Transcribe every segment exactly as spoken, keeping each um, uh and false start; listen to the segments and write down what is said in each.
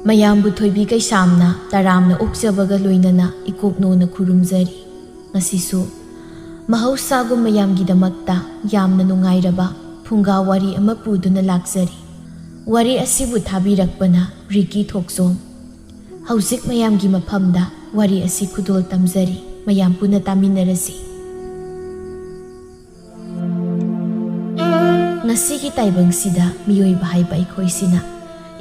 ꯃꯌꯥꯝꯕꯨ ꯊꯣꯏꯕꯤ ꯀꯩꯁꯥꯝꯅ ꯇꯔꯥꯝꯅ ꯑꯣꯛꯆꯕꯒ ꯂꯣꯏꯅꯅ ꯏꯀꯣꯛꯅꯣꯅ ꯈꯨꯔꯨꯝꯖꯔꯤ꯫ ꯉꯁꯤꯁꯨ ꯃꯍꯧꯁꯥꯒꯨꯝ ꯃꯌꯥꯝꯒꯤꯗꯃꯛꯇ ꯌꯥꯝꯅ ꯅꯨꯡꯉꯥꯏꯔꯕ ꯐꯨꯡꯒꯥ ꯋꯥꯔꯤ ꯑꯃ ꯄꯨꯗꯨꯅ ꯂꯥꯛꯆꯔꯤ꯫ ꯋꯥꯔꯤ ꯑꯁꯤꯕꯨ ꯊꯥꯕꯤꯔꯛꯄꯅ ꯔꯤꯀꯤ ꯊꯣꯛꯆꯣꯝ꯫ ꯍꯧꯖꯤꯛ ꯃꯌꯥꯝꯒꯤ ꯃꯐꯝꯗ ꯋꯥꯔꯤ ꯑꯁꯤ ꯈꯨꯗꯣꯜ ꯇꯝꯖꯔꯤ꯫ ꯃꯌꯥꯝ ꯄꯨꯟꯅ ꯇꯥꯃꯤꯟꯅꯔꯁꯤ꯫ ꯉꯁꯤꯒꯤ ꯇꯥꯏꯕꯪꯁꯤꯗ ꯃꯤꯑꯣꯏꯕ ꯍꯥꯏꯕ ꯑꯩꯈꯣꯏꯁꯤꯅ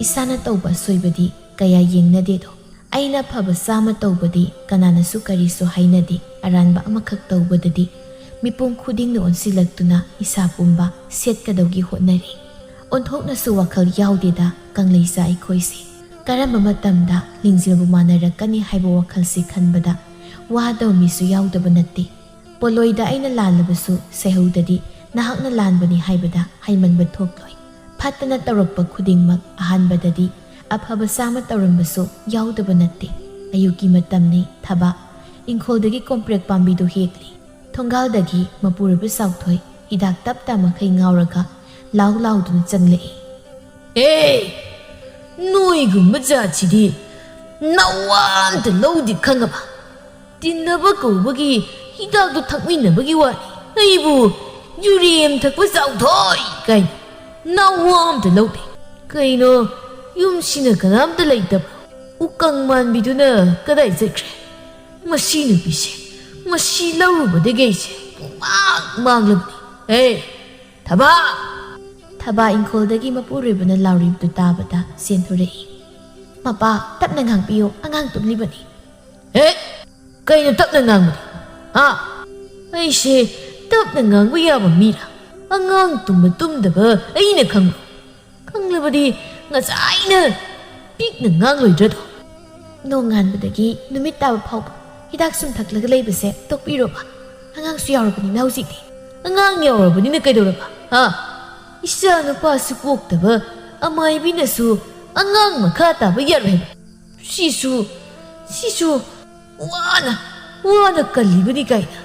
ꯏꯁꯥꯅ ꯇꯧꯕ ꯑꯁꯣꯏꯕꯗꯤ ꯀꯌꯥ ꯌꯦꯡꯅꯗꯦꯗꯣ꯫ ꯑꯩꯅ ꯐꯕ ꯆꯥꯝꯃ ꯇꯧꯕꯗꯤ ꯀꯅꯥꯅꯁꯨ ꯀꯔꯤꯁꯨ ꯍꯥꯏꯅꯗꯦ꯫ ꯑꯔꯥꯟꯕ ꯑꯃꯈꯛ ꯇꯧꯕꯗꯗꯤ ꯃꯤꯄꯨꯝ ꯈꯨꯗꯤꯡꯅ ꯑꯣꯟꯁꯤꯜꯂꯛꯇꯨꯅ ꯏꯁꯥ ꯄꯨꯝꯕ ꯁꯦꯠꯀꯗꯧꯒꯤ ꯍꯣꯠꯅꯔꯤ꯫ ꯑꯣꯟꯊꯣꯛꯅꯁꯨ ꯋꯥꯈꯜ ꯌꯥꯎꯗꯦꯗ ꯀꯪꯂꯩꯆꯥ ꯑꯩꯈꯣꯏꯁꯦ꯫ ꯀꯔꯝꯕ ꯃꯇꯝꯗ ꯂꯤꯡꯖꯦꯜꯕꯨ ꯃꯥꯟꯅꯔꯛꯀꯅꯤ ꯍꯥꯏꯕ ꯋꯥꯈꯜꯁꯤ ꯈꯟꯕꯗ ꯋꯥꯗꯕ ꯃꯤꯁꯨ ꯌꯥꯎꯗꯕ ꯅꯠꯇꯦ꯫ ꯄꯣꯂꯣꯏꯗ ꯑꯩꯅ ꯂꯥꯜꯂꯕꯁꯨ ꯁꯩꯍꯧꯗꯗꯤ ꯅꯍꯥꯛꯅ ꯂꯥꯟꯕꯅꯤ ꯍꯥꯏꯕꯗ ꯍꯥꯏꯃꯟꯕ ꯊꯣꯛꯂꯣꯏ꯫ ꯐꯠꯇꯅ ꯇꯧꯔꯛꯄ ꯈꯨꯗꯤꯡꯃꯛ ꯑꯍꯥꯟꯕꯗꯗꯤ ꯑꯐꯕ ꯆꯥꯝꯃ ꯇꯧꯔꯝꯕꯁꯨ ꯌꯥꯎꯗꯕ ꯅꯠꯇꯦ꯫ ꯑꯌꯨꯛꯀꯤ ꯃꯇꯝꯅꯤ, ꯊꯕꯥ ꯏꯪꯈꯣꯜꯗꯒꯤ ꯀꯣꯝꯄ꯭ꯔꯦꯛ ꯄꯥꯝꯕꯤꯗꯨ ꯍꯦꯛꯂꯤ꯫ ꯊꯣꯡꯒꯥꯜꯗꯒꯤ ꯃꯄꯨꯔꯣꯏꯕ ꯆꯥꯎꯊꯣꯏ ꯍꯤꯗꯥꯛ ꯇꯞ ꯇꯥ ꯃꯈꯩ ꯉꯥꯎꯔꯒ ꯂꯥꯎ ꯂꯥꯎꯗꯨꯅ ꯆꯪꯂꯛꯏ꯫ "ꯑꯦ, ꯅꯣꯏꯒꯨꯝꯕ ꯖꯥꯠꯁꯤꯗꯤ ꯅꯋꯥ ꯑꯝꯇ ꯂꯧꯗꯦ ꯈꯪꯉꯕ? ꯇꯤꯟꯅꯕ ꯀꯧꯕꯒꯤ ꯍꯤꯗꯥꯛꯇꯨ ꯊꯛꯃꯤꯟꯅꯕꯒꯤ ꯋꯥꯅꯤ꯫ ꯑꯩꯕꯨ ꯌꯨꯔꯦꯝ ꯊꯛꯄ ꯆꯥꯎꯊꯣꯏ ꯀꯥꯏꯅ ꯅꯋꯥ ꯑꯝꯇ ꯂꯧꯗꯦ꯫ ꯀꯩꯅꯣ, ꯌꯨꯝꯁꯤꯅ ꯀꯅꯥꯝꯇ ꯂꯩꯇꯕ꯭ꯔꯣ? ꯎꯀꯪ ꯃꯥꯟꯕꯤꯗꯨꯅ ꯀꯗꯥꯏ ꯆꯠꯈ꯭ꯔꯦ? ꯃꯁꯤ ꯅꯨꯄꯤꯁꯦ, ꯃꯁꯤ ꯂꯧꯔꯨꯕꯗꯒꯤ ꯑꯩꯁꯦ ꯄꯨꯡꯃꯥꯡ ꯃꯥꯡꯂꯕꯅꯤ꯫ ꯑꯦ, ꯊꯕꯥ!" ꯊꯕꯥ ꯏꯪꯈꯣꯜꯗꯒꯤ ꯃꯄꯨꯔꯣꯏꯕꯅ ꯂꯥꯎꯔꯤꯕꯗꯨ ꯇꯥꯕꯗ ꯆꯦꯟꯊꯣꯔꯛꯏ꯫ "ꯃꯄꯥ, ꯇꯞꯅ ꯉꯥꯡꯕꯤꯌꯨ, ꯑꯉꯥꯡ ꯇꯨꯝꯂꯤꯕꯅꯤ꯫" "ꯍꯦ, ꯀꯩꯅꯣ ꯇꯞꯅ ꯉꯥꯡꯕꯗꯤ? ꯍꯥ? ꯑꯩꯁꯦ ꯇꯞꯅ ꯉꯥꯡꯕ ꯌꯥꯕ ꯃꯤꯔꯥ? ꯑꯉꯥꯡ ꯇꯨꯝꯕ ꯇꯨꯝꯗꯕ ꯑꯩꯅ ꯈꯪꯕ꯭ꯔꯣ? ꯈꯪꯂꯕꯗꯤ ꯉꯁꯥꯏꯅ ꯄꯤꯛꯅ ꯉꯥꯡꯂꯣꯏꯗ꯭ꯔꯗꯣ?" "ꯅꯣꯡꯉꯥꯟꯕꯗꯒꯤ ꯅꯨꯃꯤꯠ ꯇꯥꯕ ꯐꯥꯎꯕ ꯍꯤꯗꯥꯛ ꯁꯨꯝ ꯊꯛꯂꯒ ꯂꯩꯕꯁꯦ ꯇꯣꯛꯄꯤꯔꯣꯕ꯫ ꯑꯉꯥꯡꯁꯨ ꯌꯥꯎꯔꯕꯅꯤꯅ ꯍꯧꯖꯤꯛꯇꯤ꯫" "ꯑꯉꯥꯡ ꯌꯥꯎꯔꯕꯅꯤꯅ ꯀꯩꯗꯧꯔꯕ? ꯍꯥ? ꯏꯆꯥ ꯅꯨꯄꯥꯁꯨ ꯄꯣꯛꯇꯕ ꯑꯃꯥꯏꯕꯤꯅꯁꯨ ꯑꯉꯥꯡ ꯃꯈꯥ ꯇꯥꯕ ꯌꯥꯔꯣꯏ ꯍꯥꯏꯕ? ꯁꯤꯁꯨ, ꯁꯤꯁꯨ ꯋꯥꯅ, ꯋꯥꯅ ꯀꯜꯂꯤꯕꯅꯤ ꯀꯥꯏꯅ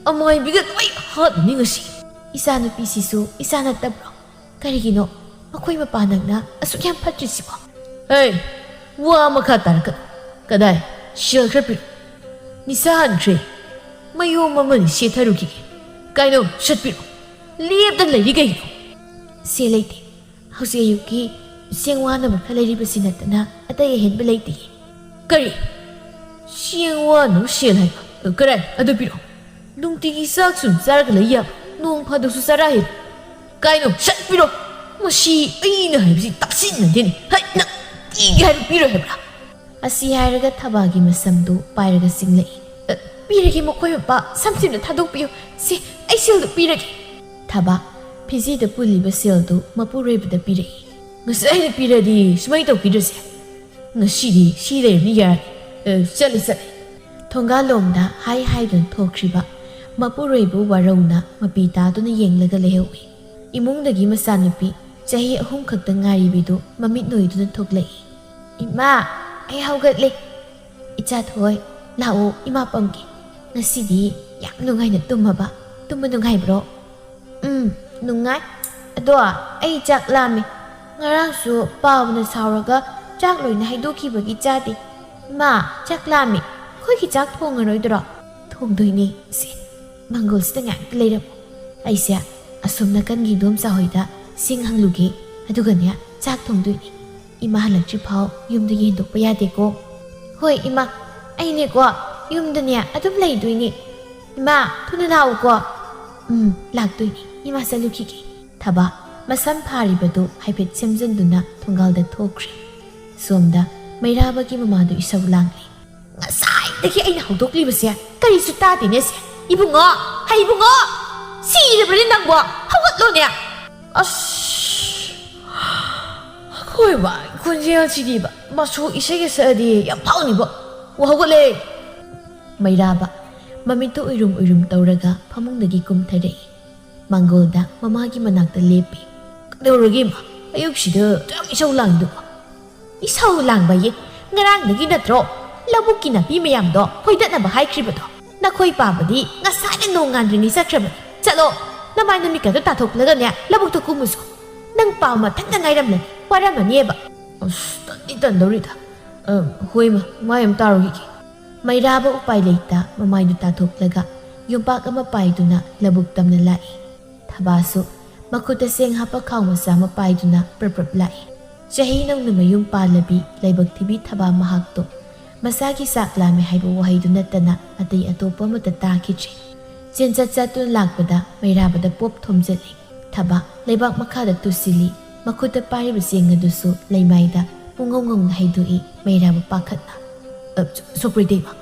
ꯑꯃꯥꯏꯕꯤꯒ ꯂꯣꯏ ꯍꯥꯠꯂꯅꯤ ꯉꯁꯤ꯫" "ꯏꯆꯥꯅꯨꯄꯤꯁꯤꯁꯨ ꯏꯆꯥ ꯅꯠꯇꯕ꯭ꯔꯣ? ꯀꯔꯤꯒꯤꯅꯣ ꯑꯩꯈꯣꯏ ꯃꯄꯥ ꯅꯪꯅ ꯑꯁꯨꯛ ꯌꯥꯝ ꯐꯠꯇ꯭ꯔꯤꯁꯤꯕꯣ?" "ꯍꯦ, ꯋꯥ ꯃꯈꯥ ꯇꯥꯔꯛꯀꯅꯨ꯫ ꯀꯗꯥꯏ? ꯁꯦꯜ ꯈꯔ ꯄꯤꯔꯛꯎ꯫ ꯅꯤꯁꯥ ꯍꯟꯈ꯭ꯔꯦ꯫ ꯃꯌꯣꯝ ꯑꯃꯅꯤ ꯁꯦꯠꯊꯔꯨꯈꯤꯒꯦ꯫ ꯀꯥꯏꯅꯣ, ꯁꯠꯄꯤꯔꯣ꯫ ꯂꯦꯞꯇꯅ ꯂꯩꯔꯤ ꯀꯩꯒꯤꯅꯣ? ꯁꯦꯜ ꯂꯩꯇꯦ꯫ ꯍꯧꯖꯤꯛ ꯑꯌꯨꯛꯀꯤ ꯆꯦꯡ ꯋꯥꯅꯕ ꯈꯔ ꯂꯩꯔꯤꯕꯁꯤ ꯅꯠꯇꯅ ꯑꯇꯩ ꯑꯍꯦꯟꯕ ꯂꯩꯇꯦ꯫ ꯀꯔꯤ? ꯆꯦꯡ ꯋꯥꯅꯕ ꯁꯦꯜ ꯍꯥꯏꯕ? ꯀꯔꯥꯏ? ꯑꯗꯨ ꯄꯤꯔꯛꯑꯣ꯫ ꯅꯨꯡꯇꯤꯒꯤ ꯆꯥꯛ ꯁꯨꯝ ꯆꯥꯔꯒ ꯂꯩ ꯌꯥꯕ? ꯅꯣꯡ ꯐꯥꯗꯣꯛꯁꯨ ꯆꯔꯥ ꯍꯦꯜꯂꯨ꯫ ꯀꯥꯏꯅꯣ? ꯁꯠ ꯄꯤꯔꯣ꯫ ꯃꯁꯤ ꯑꯩꯅ ꯍꯥꯏꯕꯁꯤ ꯇꯥꯁꯤꯟꯅꯗꯦꯅꯦ꯫ ꯍꯩ, ꯅꯪ ꯄꯤꯒꯦ ꯍꯥꯏꯕ꯭ꯔꯥ, ꯄꯤꯔꯣꯏ ꯍꯥꯏꯕ꯭ꯔꯥ? ꯑꯁꯤ ꯍꯥꯏꯔꯒ ꯊꯕꯥꯒꯤ ꯃꯁꯝꯗꯨ ꯄꯥꯏꯔꯒ ꯆꯤꯡꯂꯛꯏ꯫ "ꯑ, ꯄꯤꯔꯒꯦ, ꯃꯈꯣꯏ ꯃꯄꯥ, ꯁꯝꯁꯤꯝꯅ ꯊꯥꯗꯣꯛꯄꯤꯌꯨ꯫ ꯁꯦ, ꯑꯩ ꯁꯦꯜꯗꯨ ꯄꯤꯔꯒꯦ꯫" ꯊꯕꯥ, ꯐꯤꯖꯤꯗ ꯄꯨꯜꯂꯤꯕ ꯁꯦꯜꯗꯨ ꯃꯄꯨꯔꯣꯏꯕꯗ ꯄꯤꯔꯛꯏ꯫ "ꯉꯁꯥꯏꯅ ꯄꯤꯔꯗꯤ ꯁꯨꯃꯥꯏꯅ ꯇꯧꯈꯤꯗ꯭ꯔꯁꯦ꯫ ꯉꯁꯤꯗꯤ ꯁꯤ ꯂꯩꯔꯕꯅꯤ, ꯌꯥꯔꯦ꯫ ꯑ, ꯆꯠꯂꯦ, ꯆꯠꯂꯦ꯫" ꯊꯣꯡꯒꯥꯜꯂꯣꯝꯗ ꯍꯥꯏ ꯍꯥꯏꯗꯨꯅ ꯊꯣꯛꯈ꯭ꯔꯤꯕ ꯃꯄꯨꯔꯣꯏꯕ ꯋꯥꯔꯧꯅ ꯃꯄꯤ ꯇꯥꯗꯨꯅ ꯌꯦꯡꯂꯒ ꯂꯩꯍꯧꯏ꯫ ꯏꯃꯨꯡꯗꯒꯤ ꯃꯆꯥꯅꯨꯄꯤ ꯆꯍꯤ ꯑꯍꯨꯝ ꯈꯛꯇ ꯉꯥꯏꯔꯤꯕꯤꯗꯨ ꯃꯃꯤꯠ ꯅꯣꯏꯗꯨꯅ ꯊꯣꯛꯂꯛꯏ꯫ "ꯏꯃꯥ, ꯑꯩ ꯍꯧꯒꯠꯂꯦ꯫" "ꯏꯆꯥ ꯊꯣꯏ, ꯂꯥꯛꯑꯣ, ꯏꯃꯥ ꯄꯝꯒꯦ꯫ ꯉꯁꯤꯗꯤ ꯌꯥꯝ ꯅꯨꯡꯉꯥꯏꯅ ꯇꯨꯝꯃꯕ? ꯇꯨꯝꯕ ꯅꯨꯡꯉꯥꯏꯕ꯭ꯔꯣ?" "ꯎꯝ, ꯅꯨꯡꯉꯥꯏ꯫ ꯑꯗꯣ ꯑꯩ ꯆꯥꯛ ꯂꯥꯝꯃꯦ꯫ ꯉꯔꯥꯡꯁꯨ ꯄꯥꯕꯅ ꯁꯥꯎꯔꯒ ꯆꯥꯛ ꯂꯣꯏꯅ ꯍꯩꯗꯣꯛꯈꯤꯕꯒꯤ ꯆꯥꯗꯦ꯫ ꯏꯃꯥ, ꯆꯥꯛ ꯂꯥꯝꯃꯦ꯫ ꯑꯩꯈꯣꯏꯒꯤ ꯆꯥꯛ ꯊꯣꯡꯉꯔꯣꯏꯗ꯭ꯔꯣ?" "ꯊꯣꯡꯗꯣꯏꯅꯦ꯫ ꯁꯦ, ꯃꯪꯒꯣꯜꯁꯤꯗ ꯉꯥꯏꯍꯥꯛꯇ ꯂꯩꯔꯝꯃꯣ꯫ ꯑꯩꯁꯦ ꯑꯁꯣꯝ ꯅꯥꯀꯟꯒꯤ ꯏꯗꯣꯝꯆꯥ ꯍꯣꯏꯗ ꯁꯤꯡ ꯍꯪꯂꯨꯒꯦ, ꯑꯗꯨꯒꯅꯦ ꯆꯥꯛ ꯊꯣꯡꯗꯣꯏꯅꯦ꯫ ꯏꯃꯥ ꯍꯜꯂꯛꯇ꯭ꯔꯤ ꯐꯥꯎ ꯌꯨꯝꯗꯒꯤ ꯍꯦꯟꯗꯣꯛꯄ ꯌꯥꯗꯦꯀꯣ꯫" "ꯍꯣꯏ ꯏꯃꯥ, ꯑꯩꯅꯦꯀꯣ ꯌꯨꯝꯗꯅꯦ ꯑꯗꯨꯝ ꯂꯩꯗꯣꯏꯅꯦ꯫ ꯏꯃꯥ, ꯊꯨꯅ ꯂꯥꯛꯎꯀꯣ꯫" "ꯎꯝ, ꯂꯥꯛꯇꯣꯏꯅꯦ꯫ ꯏꯃꯥ ꯆꯠꯂꯨꯈꯤꯒꯦ꯫" ꯊꯕꯥ ꯃꯁꯝ ꯐꯥꯔꯤꯕꯗꯨ ꯍꯥꯏꯐꯦꯠ ꯁꯦꯝꯖꯤꯟꯗꯨꯅ ꯊꯣꯡꯒꯥꯜꯗ ꯊꯣꯛꯈ꯭ꯔꯦ꯫ ꯁꯣꯝꯗ ꯃꯩꯔꯥꯕꯒꯤ ꯃꯃꯥꯗꯨ ꯏꯁꯧ ꯂꯥꯡꯂꯤ꯫ "ꯉꯁꯥꯏꯗꯒꯤ ꯑꯩꯅ ꯍꯧꯗꯣꯛꯂꯤꯕꯁꯦ ꯀꯔꯤꯁꯨ ꯇꯥꯗꯦꯅꯦ ꯁꯦ꯫ ꯏꯕꯨꯡꯉꯣ, ꯍꯩ ꯏꯕꯨꯡꯉꯣ, ꯁꯤꯔꯕ꯭ꯔꯅꯦ ꯅꯪꯕꯣ? ꯍꯧꯒꯠꯂꯣꯅꯦ꯫" "ꯑꯁ, ꯑꯩꯈꯣꯏ ꯕꯥꯒꯤ ꯈꯣꯟꯖꯦꯜꯁꯤꯗꯤꯕ, ꯃꯁꯨ ꯏꯁꯩꯒ ꯁꯛꯑꯗꯤ ꯌꯥꯝ ꯐꯥꯎꯅꯤꯕꯣ꯫ ꯑꯣ, ꯍꯧꯒꯠꯂꯦ꯫" ꯃꯩꯔꯥꯕ ꯃꯃꯤꯠꯇꯨ ꯎꯏꯔꯨꯝ ꯎꯏꯔꯨꯝ ꯇꯧꯔꯒ ꯐꯃꯨꯡꯗꯒꯤ ꯀꯨꯝꯊꯔꯛꯏ꯫ ꯃꯥꯡꯒꯣꯜꯗ ꯃꯃꯥꯒꯤ ꯃꯅꯥꯛꯇ ꯂꯦꯞꯄꯤ꯫ "ꯀꯩꯗꯧꯔꯒꯦ ꯏꯃꯥ? ꯑꯌꯨꯛꯁꯤꯗ ꯑꯗꯨꯌꯥꯝ ꯏꯁꯧ ꯂꯥꯡꯉꯤꯗꯨꯕꯣ?" "ꯏꯁꯧ ꯂꯥꯡꯕꯌꯦ, ꯉꯔꯥꯡꯗꯒꯤ ꯅꯠꯇ꯭ꯔꯣ ꯂꯧꯕꯨꯛꯀꯤ ꯅꯥꯄꯤ ꯃꯌꯥꯝꯗꯣ ꯐꯣꯏꯗꯠꯅꯕ ꯍꯥꯏꯈ꯭ꯔꯤꯕꯗꯣ? ꯅꯈꯣꯏ ꯄꯥꯕꯗꯤ ꯉꯁꯥꯏꯅ ꯅꯣꯡ ꯉꯥꯟꯗ꯭ꯔꯤꯉꯩ ꯆꯠꯈ꯭ꯔꯕꯅꯤ꯫ ꯆꯠꯂꯣ, ꯅꯃꯥꯏ ꯅꯃꯤꯠꯀꯗꯣ ꯇꯥꯊꯣꯛꯂꯒꯅꯦ ꯂꯧꯕꯨꯛꯇ ꯀꯨꯝꯃꯨꯁꯣ꯫ ꯅꯪ ꯄꯥꯕ ꯃꯊꯟꯇ ꯉꯥꯏꯔꯝꯂꯅꯤ, ꯋꯥꯔꯝꯃꯅꯤꯕ꯫" "ꯑꯁ, ꯇꯟꯗꯤ ꯇꯟꯗꯧꯔꯤꯗ꯫ "ꯑ, ꯍꯣꯏ ꯃꯥ, ꯃꯥꯏ ꯑꯃ ꯇꯥꯔꯨꯈꯤꯒꯦ꯫" ꯃꯩꯔꯥꯕ ꯎꯄꯥꯏ ꯂꯩꯇ ꯃꯃꯥꯏꯗꯨ ꯇꯥꯊꯣꯛꯂꯒ ꯌꯨꯝꯄꯥꯛ ꯑꯃ ꯄꯥꯏꯗꯨꯅ ꯂꯧꯕꯨꯛ ꯇꯝꯅ ꯂꯥꯛꯏ꯫ ꯊꯕꯥꯁꯨ ꯃꯈꯨꯠꯇ ꯆꯦꯡ ꯍꯥꯞꯄ ꯈꯥꯎ ꯃꯆꯥ ꯑꯃ ꯄꯥꯏꯗꯨꯅ ꯄ꯭ꯔꯞ ꯄ꯭ꯔꯞ ꯂꯥꯛꯏ꯫ ꯆꯍꯤ ꯅꯧꯅ ꯃꯌꯨꯝ ꯄꯥꯜꯂꯕꯤ ꯂꯥꯏꯕꯛ ꯊꯤꯕꯤ ꯊꯕꯥ ꯃꯍꯥꯛꯇꯣ ꯃꯁꯥꯒꯤ ꯆꯥꯛ ꯂꯥꯝꯃꯦ ꯍꯥꯏꯕ ꯋꯥꯍꯩꯗꯨ ꯅꯠꯇꯅ ꯑꯇꯩ ꯑꯇꯣꯞꯄ ꯑꯃꯠꯇ ꯇꯥꯈꯤꯗ꯭ꯔꯦ꯫ ꯆꯦꯟꯆꯠ ꯆꯠꯇꯨꯅ ꯂꯥꯛꯄꯗ ꯃꯩꯔꯥꯕꯗ ꯄꯣꯞ ꯊꯣꯝꯖꯤꯜꯂꯤ꯫ ꯊꯕꯥ ꯂꯩꯕꯥꯛ ꯃꯈꯥꯗ ꯇꯨꯁꯤꯜꯂꯤ꯫ ꯃꯈꯨꯠꯇ ꯄꯥꯏꯔꯤꯕ ꯆꯦꯡ ꯑꯗꯨꯁꯨ ꯂꯩꯃꯥꯏꯗ ꯄꯨꯡꯉꯧ ꯉꯧꯅ ꯍꯩꯗꯣꯛꯏ ꯃꯩꯔꯥꯕ ꯄꯥꯈꯠꯅ꯫ "ꯑ, ꯁꯣ-, ꯁꯣꯛꯄ꯭ꯔꯣ ꯏꯇꯩꯃ?"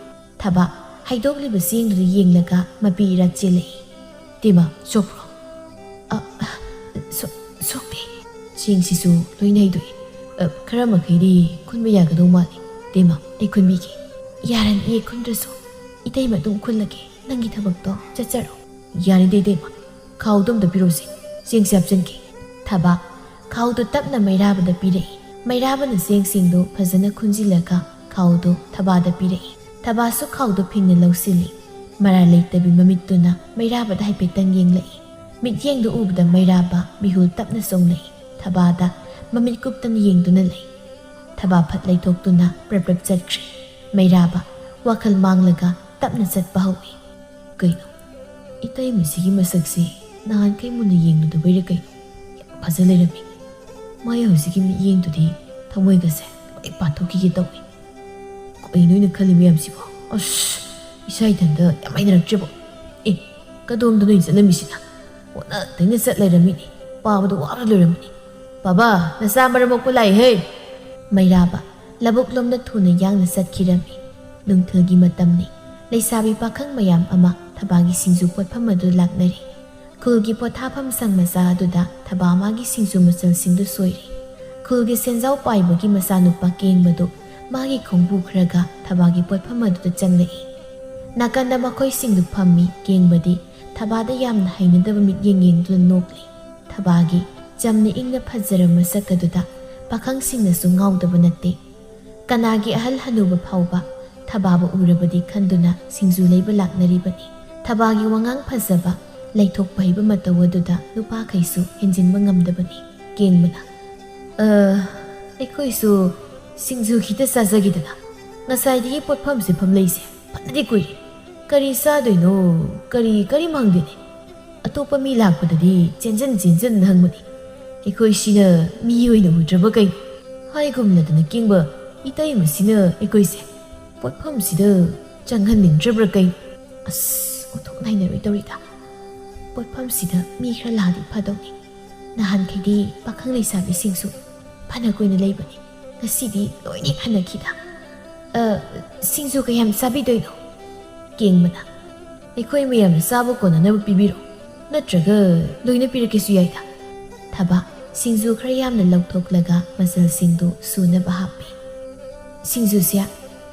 ꯊꯕꯥ ꯍꯩꯗꯣꯛꯂꯤꯕ ꯆꯦꯡꯗꯨꯗ ꯌꯦꯡꯂꯒ ꯃꯄꯤ ꯏꯔꯥ ꯆꯦꯜꯂꯛꯏ꯫ "ꯏꯇꯩꯃ, ꯁꯣꯛꯄ꯭ꯔꯣ?" "ꯑ, ꯑ, ꯁꯣ-, ꯁꯣꯛꯇꯦ꯫" ꯆꯦꯡꯁꯤꯁꯨ ꯂꯣꯏꯅ ꯍꯩꯗꯣꯛꯏ꯫ "ꯑ, ꯈꯔ ꯃꯈꯩꯗꯤ ꯈꯨꯟꯕ ꯌꯥꯒꯗꯧ ꯃꯥꯜꯂꯤ꯫ ꯏꯇꯩꯃ, ꯑꯩ ꯈꯨꯟꯕꯤꯒꯦ꯫" "ꯌꯥꯔꯅꯤꯌꯦ, ꯈꯨꯟꯗ꯭ꯔꯁꯨ꯫ ꯏꯇꯩꯃ ꯑꯗꯨꯝ ꯈꯨꯜꯂꯒꯦ ꯅꯪꯒꯤ ꯊꯕꯛꯇꯣ꯫ ꯆꯠꯆꯔꯣ꯫" "ꯌꯥꯔꯤꯗ ꯏꯇꯩꯃ, ꯈꯥꯎꯗꯣ ꯑꯝꯇ ꯄꯤꯔꯛꯎꯁꯦ, ꯆꯦꯡꯁꯦ ꯍꯥꯞꯆꯤꯟꯒꯦ꯫" ꯊꯕꯥ ꯈꯥꯎꯗꯨ ꯇꯞꯅ ꯃꯩꯔꯥꯕꯗ ꯄꯤꯔꯛꯏ꯫ ꯃꯩꯔꯥꯕꯅ ꯆꯦꯡꯁꯤꯡꯗꯨ ꯐꯖꯅ ꯈꯨꯟꯖꯤꯜꯂꯒ ꯈꯥꯎꯗꯨ ꯊꯕꯥꯗ ꯄꯤꯔꯛꯏ꯫ ꯊꯕꯥꯁꯨ ꯈꯥꯎꯗꯨ ꯐꯤꯡꯅ ꯂꯧꯁꯤꯜꯂꯤ꯫ ꯃꯔꯥꯜ ꯂꯩꯇꯕꯤ ꯃꯃꯤꯠꯇꯨꯅ ꯃꯩꯔꯥꯕꯗ ꯍꯥꯏꯐꯦꯠꯇꯪ ꯌꯦꯡꯂꯛꯏ꯫ ꯃꯤꯠꯌꯦꯡꯗꯨ ꯎꯕꯗ ꯃꯩꯔꯥꯕ ꯃꯤꯍꯨꯜ ꯇꯞꯅ ꯆꯣꯡꯂꯛꯏ꯫ ꯊꯕꯥꯗ ꯃꯃꯤꯠ ꯀꯨꯞꯇꯅ ꯌꯦꯡꯗꯨꯅ ꯂꯩ꯫ ꯊꯕꯥ ꯐꯠ ꯂꯩꯊꯣꯛꯇꯨꯅ ꯄ꯭ꯔꯞ ꯄ꯭ꯔꯞ ꯆꯠꯈ꯭ꯔꯦ꯫ ꯃꯩꯔꯥꯕ ꯋꯥꯈꯜ ꯃꯥꯡꯂꯒ ꯇꯞꯅ ꯆꯠꯄ ꯍꯧꯏ꯫ "ꯀꯩꯅꯣ, ꯏꯇꯩꯃꯁꯤꯒꯤ ꯃꯁꯛꯁꯤ ꯅꯍꯥꯟꯈꯩ ꯃꯨꯟꯅ ꯌꯦꯡꯂꯨꯗꯕꯩꯔꯥ ꯀꯩꯅꯣ, ꯌꯥꯝ ꯐꯖ ꯂꯩꯔꯝꯃꯤ꯫ ꯃꯥꯏ ꯍꯧꯖꯤꯛꯀꯤ ꯃꯤꯠꯌꯦꯡꯗꯨꯗꯤ ꯊꯃꯣꯏꯒꯁꯦ ꯂꯣꯏ ꯄꯥꯊꯣꯛꯈꯤꯒꯦ ꯇꯧꯏ꯫ ꯀꯩꯅꯣ ꯑꯩꯅ ꯈꯜꯂꯤ ꯃꯌꯥꯝꯁꯤꯕꯣ? ꯑꯁ, ꯏꯁꯥ ꯏꯊꯟꯇ ꯌꯥꯝ ꯍꯩꯅꯔꯛꯇ꯭ꯔꯦꯕꯣ꯫ ꯑꯦ, ꯀꯗꯣꯝꯗꯅꯣ ꯑꯩꯅ ꯆꯠꯂꯝꯃꯤꯁꯤꯅ? ꯑꯣꯟꯅ ꯇꯩꯅ ꯆꯠ ꯂꯩꯔꯝꯃꯤꯅꯦ꯫ ꯄꯥꯕꯗ ꯋꯥꯔ ꯂꯣꯏꯔꯝꯃꯤꯅꯦ꯫ ꯕꯥꯕꯥ, ꯅꯆꯥ ꯃꯔꯝ ꯃꯣꯛꯄ ꯂꯥꯛꯏꯍꯦ!" ꯃꯩꯔꯥꯕ ꯂꯧꯕꯨꯛꯂꯣꯝꯗ ꯊꯨꯅ ꯌꯥꯡꯅ ꯆꯠꯈꯤꯔꯝꯃꯤ꯫ ꯅꯨꯡꯊꯤꯜꯒꯤ ꯃꯇꯝꯅꯤ꯫ ꯂꯩꯁꯥꯕꯤ ꯄꯥꯈꯪ ꯃꯌꯥꯝ ꯑꯃ ꯊꯕꯥꯒꯤ ꯁꯤꯡꯖꯨ ꯄꯣꯠꯐꯝ ꯑꯗꯨ ꯂꯥꯛꯅꯔꯤ꯫ ꯈꯨꯜꯒꯤ ꯄꯣꯊꯥꯐꯝ ꯁꯪ ꯃꯆꯥ ꯑꯗꯨꯗ ꯊꯕꯥ ꯃꯥꯒꯤ ꯁꯤꯡꯖꯨ ꯃꯆꯜꯁꯤꯡꯗꯨ ꯁꯣꯏꯔꯤ꯫ ꯈꯨꯜꯒꯤ ꯁꯦꯟꯖꯥꯎ ꯄꯥꯏꯕꯒꯤ ꯃꯆꯥꯅꯨꯄꯥ ꯀꯦꯡꯕꯗꯨ ꯃꯥꯒꯤ ꯈꯣꯡꯕꯨ ꯈꯔꯒ ꯊꯕꯥꯒꯤ ꯄꯣꯠꯐꯝ ꯑꯗꯨꯗ ꯆꯪꯂꯛꯏ꯫ ꯅꯥꯀꯟꯗ ꯃꯈꯣꯏꯁꯤꯡꯗꯨ ꯐꯝꯃꯤ꯫ ꯀꯦꯡꯕꯗꯤ ꯊꯕꯥꯗ ꯌꯥꯝꯅ ꯍꯩꯅꯗꯕ ꯃꯤꯠꯌꯦꯡ ꯌꯦꯡꯗꯨꯅ ꯅꯣꯛꯂꯤ꯫ ꯊꯕꯥꯒꯤ ꯆꯝꯅ ꯏꯪꯅ ꯐꯖꯔꯕ ꯃꯁꯛ ꯑꯗꯨꯗ ꯄꯥꯈꯪꯁꯤꯡꯅꯁꯨ ꯉꯥꯎꯗꯕ ꯅꯠꯇꯦ꯫ ꯀꯅꯥꯒꯤ ꯑꯍꯜ ꯍꯅꯨꯕ ꯐꯥꯎꯕ ꯊꯕꯥꯕꯨ ꯎꯔꯕꯗꯤ ꯈꯟꯗꯨꯅ ꯁꯤꯡꯖꯨ ꯂꯩꯕ ꯂꯥꯛꯅꯔꯤꯕꯅꯤ꯫ ꯊꯕꯥꯒꯤ ꯋꯥꯉꯥꯡ ꯐꯖꯕ, ꯂꯩꯊꯣꯛꯄ ꯍꯩꯕ ꯃꯇꯧ ꯑꯗꯨꯗ ꯅꯨꯄꯥꯈꯩꯁꯨ ꯍꯦꯟꯖꯤꯟꯕ ꯉꯝꯗꯕꯅꯤ꯫ ꯀꯦꯡꯕꯅ, "ꯑ, ꯑꯩꯈꯣꯏꯁꯨ "ꯁꯤꯡꯖꯨ ꯈꯤꯇ ꯆꯥꯖꯒꯦꯗꯅ꯫ ꯉꯁꯥꯏꯗꯒꯤ ꯄꯣꯠꯐꯝꯁꯦ ꯐꯝꯂꯩꯁꯦ ꯐꯅꯗꯤ ꯀꯨꯏꯔꯦ꯫ ꯀꯔꯤ ꯆꯥꯗꯣꯏꯅꯣ, ꯀꯔꯤ, ꯀꯔꯤꯝ ꯍꯪꯗꯦꯅꯦ꯫ ꯑꯇꯣꯞꯄ ꯃꯤ ꯂꯥꯛꯄꯗꯗꯤ ꯆꯦꯟꯖꯟ ꯆꯦꯟꯖꯟꯅ ꯍꯪꯕꯅꯤ꯫ ꯑꯩꯈꯣꯏꯁꯤꯅ ꯃꯤ ꯑꯣꯏꯅ ꯎꯗ꯭ꯔꯕ ꯀꯩꯅꯣ? ꯍꯥꯏꯒꯨꯝꯂꯗꯅ ꯀꯦꯡꯕ ꯏꯇꯩꯃꯁꯤꯅ ꯑꯩꯈꯣꯏꯁꯦ ꯄꯣꯠꯐꯝꯁꯤꯗ ꯆꯪꯍꯟꯅꯤꯡꯗ꯭ꯔꯕ꯭ꯔꯥ ꯀꯩꯅꯣ? ꯑꯁ, ꯑꯣꯟꯊꯣꯛ ꯅꯥꯏꯅꯔꯣꯏ ꯇꯧꯔꯤꯗ꯫ ꯄꯣꯠꯐꯝꯁꯤꯗ ꯃꯤ ꯈꯔ ꯂꯥꯛꯑꯗꯤ ꯐꯗꯧꯅꯤ꯫ ꯅꯍꯥꯟꯈꯩꯗꯤ ꯄꯥꯈꯪ ꯂꯩꯁꯥꯕꯤꯁꯤꯡꯁꯨ ꯐꯅ ꯀꯨꯏꯅ ꯂꯩꯕꯅꯤ꯫ ꯉꯁꯤꯗꯤ ꯂꯣꯏꯅ ꯍꯟꯅꯈꯤꯗ꯫ "ꯑ, ꯁꯤꯡꯖꯨ ꯀꯌꯥꯝ ꯆꯥꯕꯤꯗꯣꯏꯅꯣ?" ꯀꯦꯡꯕꯅ, "ꯑꯩꯈꯣꯏ ꯃꯌꯥꯝꯅ ꯆꯥꯕ ꯀꯣꯟꯅꯅꯕ ꯄꯤꯕꯤꯔꯣ, ꯅꯠꯇ꯭ꯔꯒ ꯂꯣꯏꯅ ꯄꯤꯔꯛꯀꯦꯁꯨ ꯌꯥꯏꯗ꯫" ꯊꯕꯥ ꯁꯤꯡꯖꯨ ꯈꯔ ꯌꯥꯝꯅ ꯂꯧꯊꯣꯛꯂꯒ ꯃꯆꯜꯁꯤꯡꯗꯨ ꯁꯨꯅꯕ ꯍꯥꯞꯄꯤ꯫ "ꯁꯤꯡꯖꯨꯁꯦ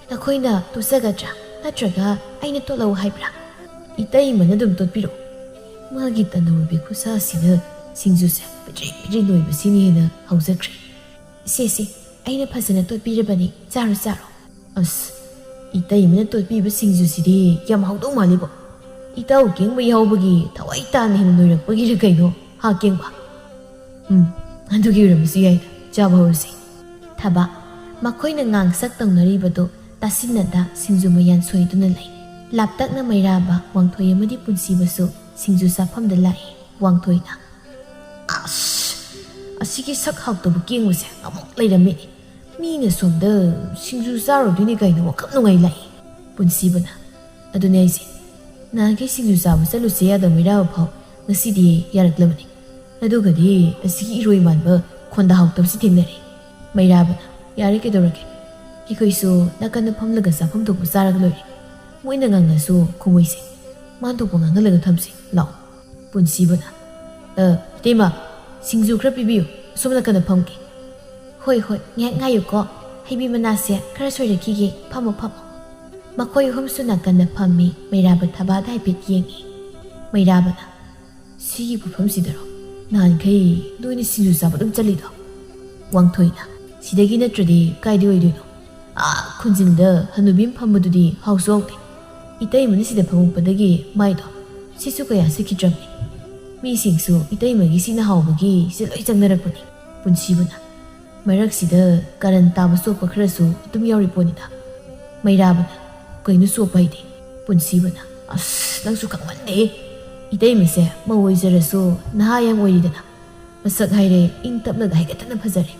ꯅꯈꯣꯏꯅ ꯇꯣꯠꯆꯒꯗ꯭ꯔꯥ, ꯅꯠꯇ꯭ꯔꯒ ꯑꯩꯅ ꯇꯣꯠꯂꯛꯎ ꯍꯥꯏꯕ꯭ꯔꯥ?" "ꯏꯇꯩꯃꯅ ꯑꯗꯨꯝ ꯇꯣꯠꯄꯤꯔꯛꯑꯣ꯫" ꯃꯥꯒꯤ ꯇꯅꯧꯔꯕꯤ ꯈꯨꯠꯁꯥꯁꯤꯅ ꯁꯤꯡꯖꯨꯁꯦ ꯄꯤꯗ꯭ꯔꯤꯛ ꯄꯤꯗ꯭ꯔꯤꯛ ꯅꯣꯏꯕꯁꯤꯅ ꯍꯦꯟꯅ ꯍꯥꯎꯖꯈ꯭ꯔꯦ꯫ "ꯁꯦ, ꯁꯦ, ꯑꯩꯅ ꯐꯖꯅ ꯇꯣꯠꯄꯤꯔꯕꯅꯤ, ꯆꯥꯔꯣ, ꯆꯥꯔꯣ꯫" "ꯑꯁ, ꯏꯇꯩꯃꯅ ꯇꯣꯠꯄꯤꯕ ꯁꯤꯡꯖꯨꯁꯤꯗꯤ ꯌꯥꯝ ꯍꯥꯎꯗꯧ ꯃꯥꯜꯂꯤꯕꯣ꯫ ꯏꯇꯥꯎ ꯀꯦꯡꯕ ꯌꯥꯎꯕꯒꯤ ꯊꯋꯥꯏ ꯇꯥꯅ ꯍꯦꯟꯅ ꯅꯣꯏꯔꯛꯄꯒꯤꯔ ꯀꯩꯅꯣ, ꯍꯥ ꯀꯦꯡꯕ?" "ꯎꯝ, ꯑꯗꯨꯒꯤ ꯑꯣꯏꯔꯝꯕꯁꯨ ꯌꯥꯏꯗ, ꯆꯥꯕ ꯍꯧꯔꯁꯤ꯫" ꯊꯕꯥ ꯃꯈꯣꯏꯅ ꯉꯥꯡꯁꯛ ꯇꯧꯅꯔꯤꯕꯗꯨ ꯇꯥꯁꯤꯟꯅꯗ ꯁꯤꯡꯖꯨ ꯃꯌꯥꯟ ꯁꯣꯏꯗꯨꯅ ꯂꯩ꯫ ꯂꯥꯞꯇꯛꯅ ꯃꯩꯔꯥꯕ, ꯋꯥꯡꯊꯣꯏ ꯑꯃꯗꯤ ꯄꯨꯟꯁꯤꯕꯁꯨ ꯁꯤꯡꯖꯨ ꯆꯥꯐꯝꯗ ꯂꯥꯛꯏ꯫ ꯋꯥꯡꯊꯣꯏꯅ, "ꯑꯁ, ꯑꯁꯤꯒꯤ ꯁꯛ ꯍꯥꯎꯇꯕ ꯀꯦꯡꯕꯁꯦ ꯑꯃꯨꯛ ꯂꯩꯔꯝꯃꯤꯅꯦ꯫ ꯃꯤꯅ ꯁꯣꯝꯗ ꯁꯤꯡꯖꯨ ꯆꯥꯔꯨꯗꯣꯏꯅꯤ ꯀꯥꯏꯅ ꯋꯥꯈꯜ ꯅꯨꯡꯉꯥꯏ ꯂꯥꯛꯏ꯫" ꯄꯨꯟꯁꯤꯕꯅ, "ꯑꯗꯨꯅꯦ ꯑꯩꯁꯦ, ꯅꯍꯥꯟꯈꯩ ꯁꯤꯡꯖꯨ ꯆꯥꯕ ꯆꯠꯂꯨꯁꯦ ꯌꯥꯗꯕ ꯃꯩꯔꯥꯕ ꯐꯥꯎ ꯉꯁꯤꯗꯤ ꯌꯥꯔꯛꯂꯕꯅꯤ꯫ ꯑꯗꯨꯒꯗꯤ ꯑꯁꯤꯒꯤ ꯏꯔꯣꯏ ꯃꯥꯟꯕ ꯈꯣꯟꯗꯥ ꯍꯥꯎꯇꯕꯁꯤ ꯊꯦꯡꯅꯔꯦ꯫" ꯃꯩꯔꯥꯕꯅ, "ꯌꯥꯔꯦ, ꯀꯩꯗꯧꯔꯒꯦ? ꯑꯩꯈꯣꯏꯁꯨ ꯅꯥꯀꯟꯗ ꯐꯝꯂꯒ ꯆꯥꯐꯝ ꯊꯣꯛꯄ ꯆꯥꯔꯒ ꯂꯣꯏꯔꯦ꯫ ꯃꯣꯏꯅ ꯉꯥꯡꯉꯁꯨ ꯈꯨꯝꯃꯣꯏꯁꯦ꯫ ꯃꯥꯟ ꯊꯣꯛꯄ ꯉꯥꯡꯍꯜꯂꯒ ꯊꯝꯁꯦ꯫ ꯂꯥꯛꯑꯣ꯫" ꯄꯨꯟꯁꯤꯕꯅ, "ꯑ, ꯏꯇꯩꯃ, ꯁꯤꯡꯖꯨ ꯈꯔ ꯄꯤꯕꯤꯌꯨ, ꯑꯁꯣꯝ ꯅꯥꯀꯟꯗ ꯐꯝꯒꯦ꯫" "ꯍꯣꯏ, ꯍꯣꯏ, ꯉꯥꯏꯍꯥꯛ ꯉꯥꯏꯌꯨꯀꯣ꯫ ꯍꯩꯕꯤ ꯃꯅꯥꯁꯦ ꯈꯔ ꯁꯣꯏꯔꯛꯈꯤꯒꯦ꯫ ꯐꯝꯃꯣ, ꯐꯝꯃꯣ꯫" ꯃꯈꯣꯏ ꯑꯍꯨꯝꯁꯨ ꯅꯥꯀꯟꯗ ꯐꯝꯃꯤ꯫ ꯃꯩꯔꯥꯕ ꯊꯕꯥꯗ ꯍꯥꯏꯐꯦꯠ ꯌꯦꯡꯉꯤ꯫ ꯃꯩꯔꯥꯕꯅ, "ꯁꯤꯒꯤ ꯄꯣꯠꯐꯝꯁꯤꯗꯔꯣ ꯅꯍꯥꯟꯈꯩ ꯅꯣꯏꯅ ꯁꯤꯡꯖꯨ ꯆꯥꯕ ꯑꯗꯨꯝ ꯆꯠꯂꯤꯗꯣ?" ꯋꯥꯡꯊꯣꯏꯅ, "ꯁꯤꯗꯒꯤ ꯅꯠꯇ꯭ꯔꯗꯤ ꯀꯥꯏꯗ ꯑꯣꯏꯗꯣꯏꯅꯣ? ꯑꯥ ꯈꯨꯟꯖꯤꯡꯗ ꯍꯅꯨꯕꯤ ꯑꯃ ꯐꯝꯕꯗꯨꯗꯤ ꯍꯥꯎꯁꯨ ꯍꯥꯎꯇꯦ꯫ ꯏꯇꯩꯃꯅ ꯁꯤꯗ ꯐꯝꯃꯛꯄꯗꯒꯤ ꯃꯥꯏꯗꯣ ꯁꯤꯠꯁꯨ ꯀꯌꯥ ꯁꯤꯠꯈꯤꯗ꯭ꯔꯕꯅꯤ꯫ ꯃꯤꯁꯤꯡꯁꯨ ꯏꯇꯩꯃꯒꯤ ꯁꯤꯅ ꯍꯥꯎꯕꯒꯤ ꯁꯤꯗ ꯂꯣꯏ ꯆꯪꯅꯔꯛꯄꯅꯤ꯫" ꯄꯨꯟꯁꯤꯕꯅ, ꯃꯔꯛꯁꯤꯗ ꯀꯥꯔꯟ ꯇꯥꯕ ꯆꯣꯞꯄ ꯈꯔꯁꯨ ꯑꯗꯨꯝ ꯌꯥꯎꯔꯤ ꯄꯣꯠꯅꯤꯗ꯫ ꯃꯩꯔꯥꯕꯅ, "ꯀꯩꯅꯣ ꯆꯣꯞꯄ ꯍꯥꯏꯗꯤ?" ꯄꯨꯟꯁꯤꯕꯅ, "ꯑꯁ, ꯅꯪꯁꯨ ꯈꯪꯃꯟꯗꯦꯍꯦ꯫ ꯏꯇꯩꯃꯁꯦ ꯃꯧ ꯑꯣꯏꯖꯔꯁꯨ ꯅꯍꯥ ꯌꯥꯝ ꯑꯣꯏꯔꯤꯗꯅ꯫ ꯃꯁꯛ ꯍꯥꯏꯔꯦ ꯏꯪ ꯇꯞꯅꯒ ꯍꯥꯏꯒꯠꯇꯅ ꯐꯖꯔꯦ꯫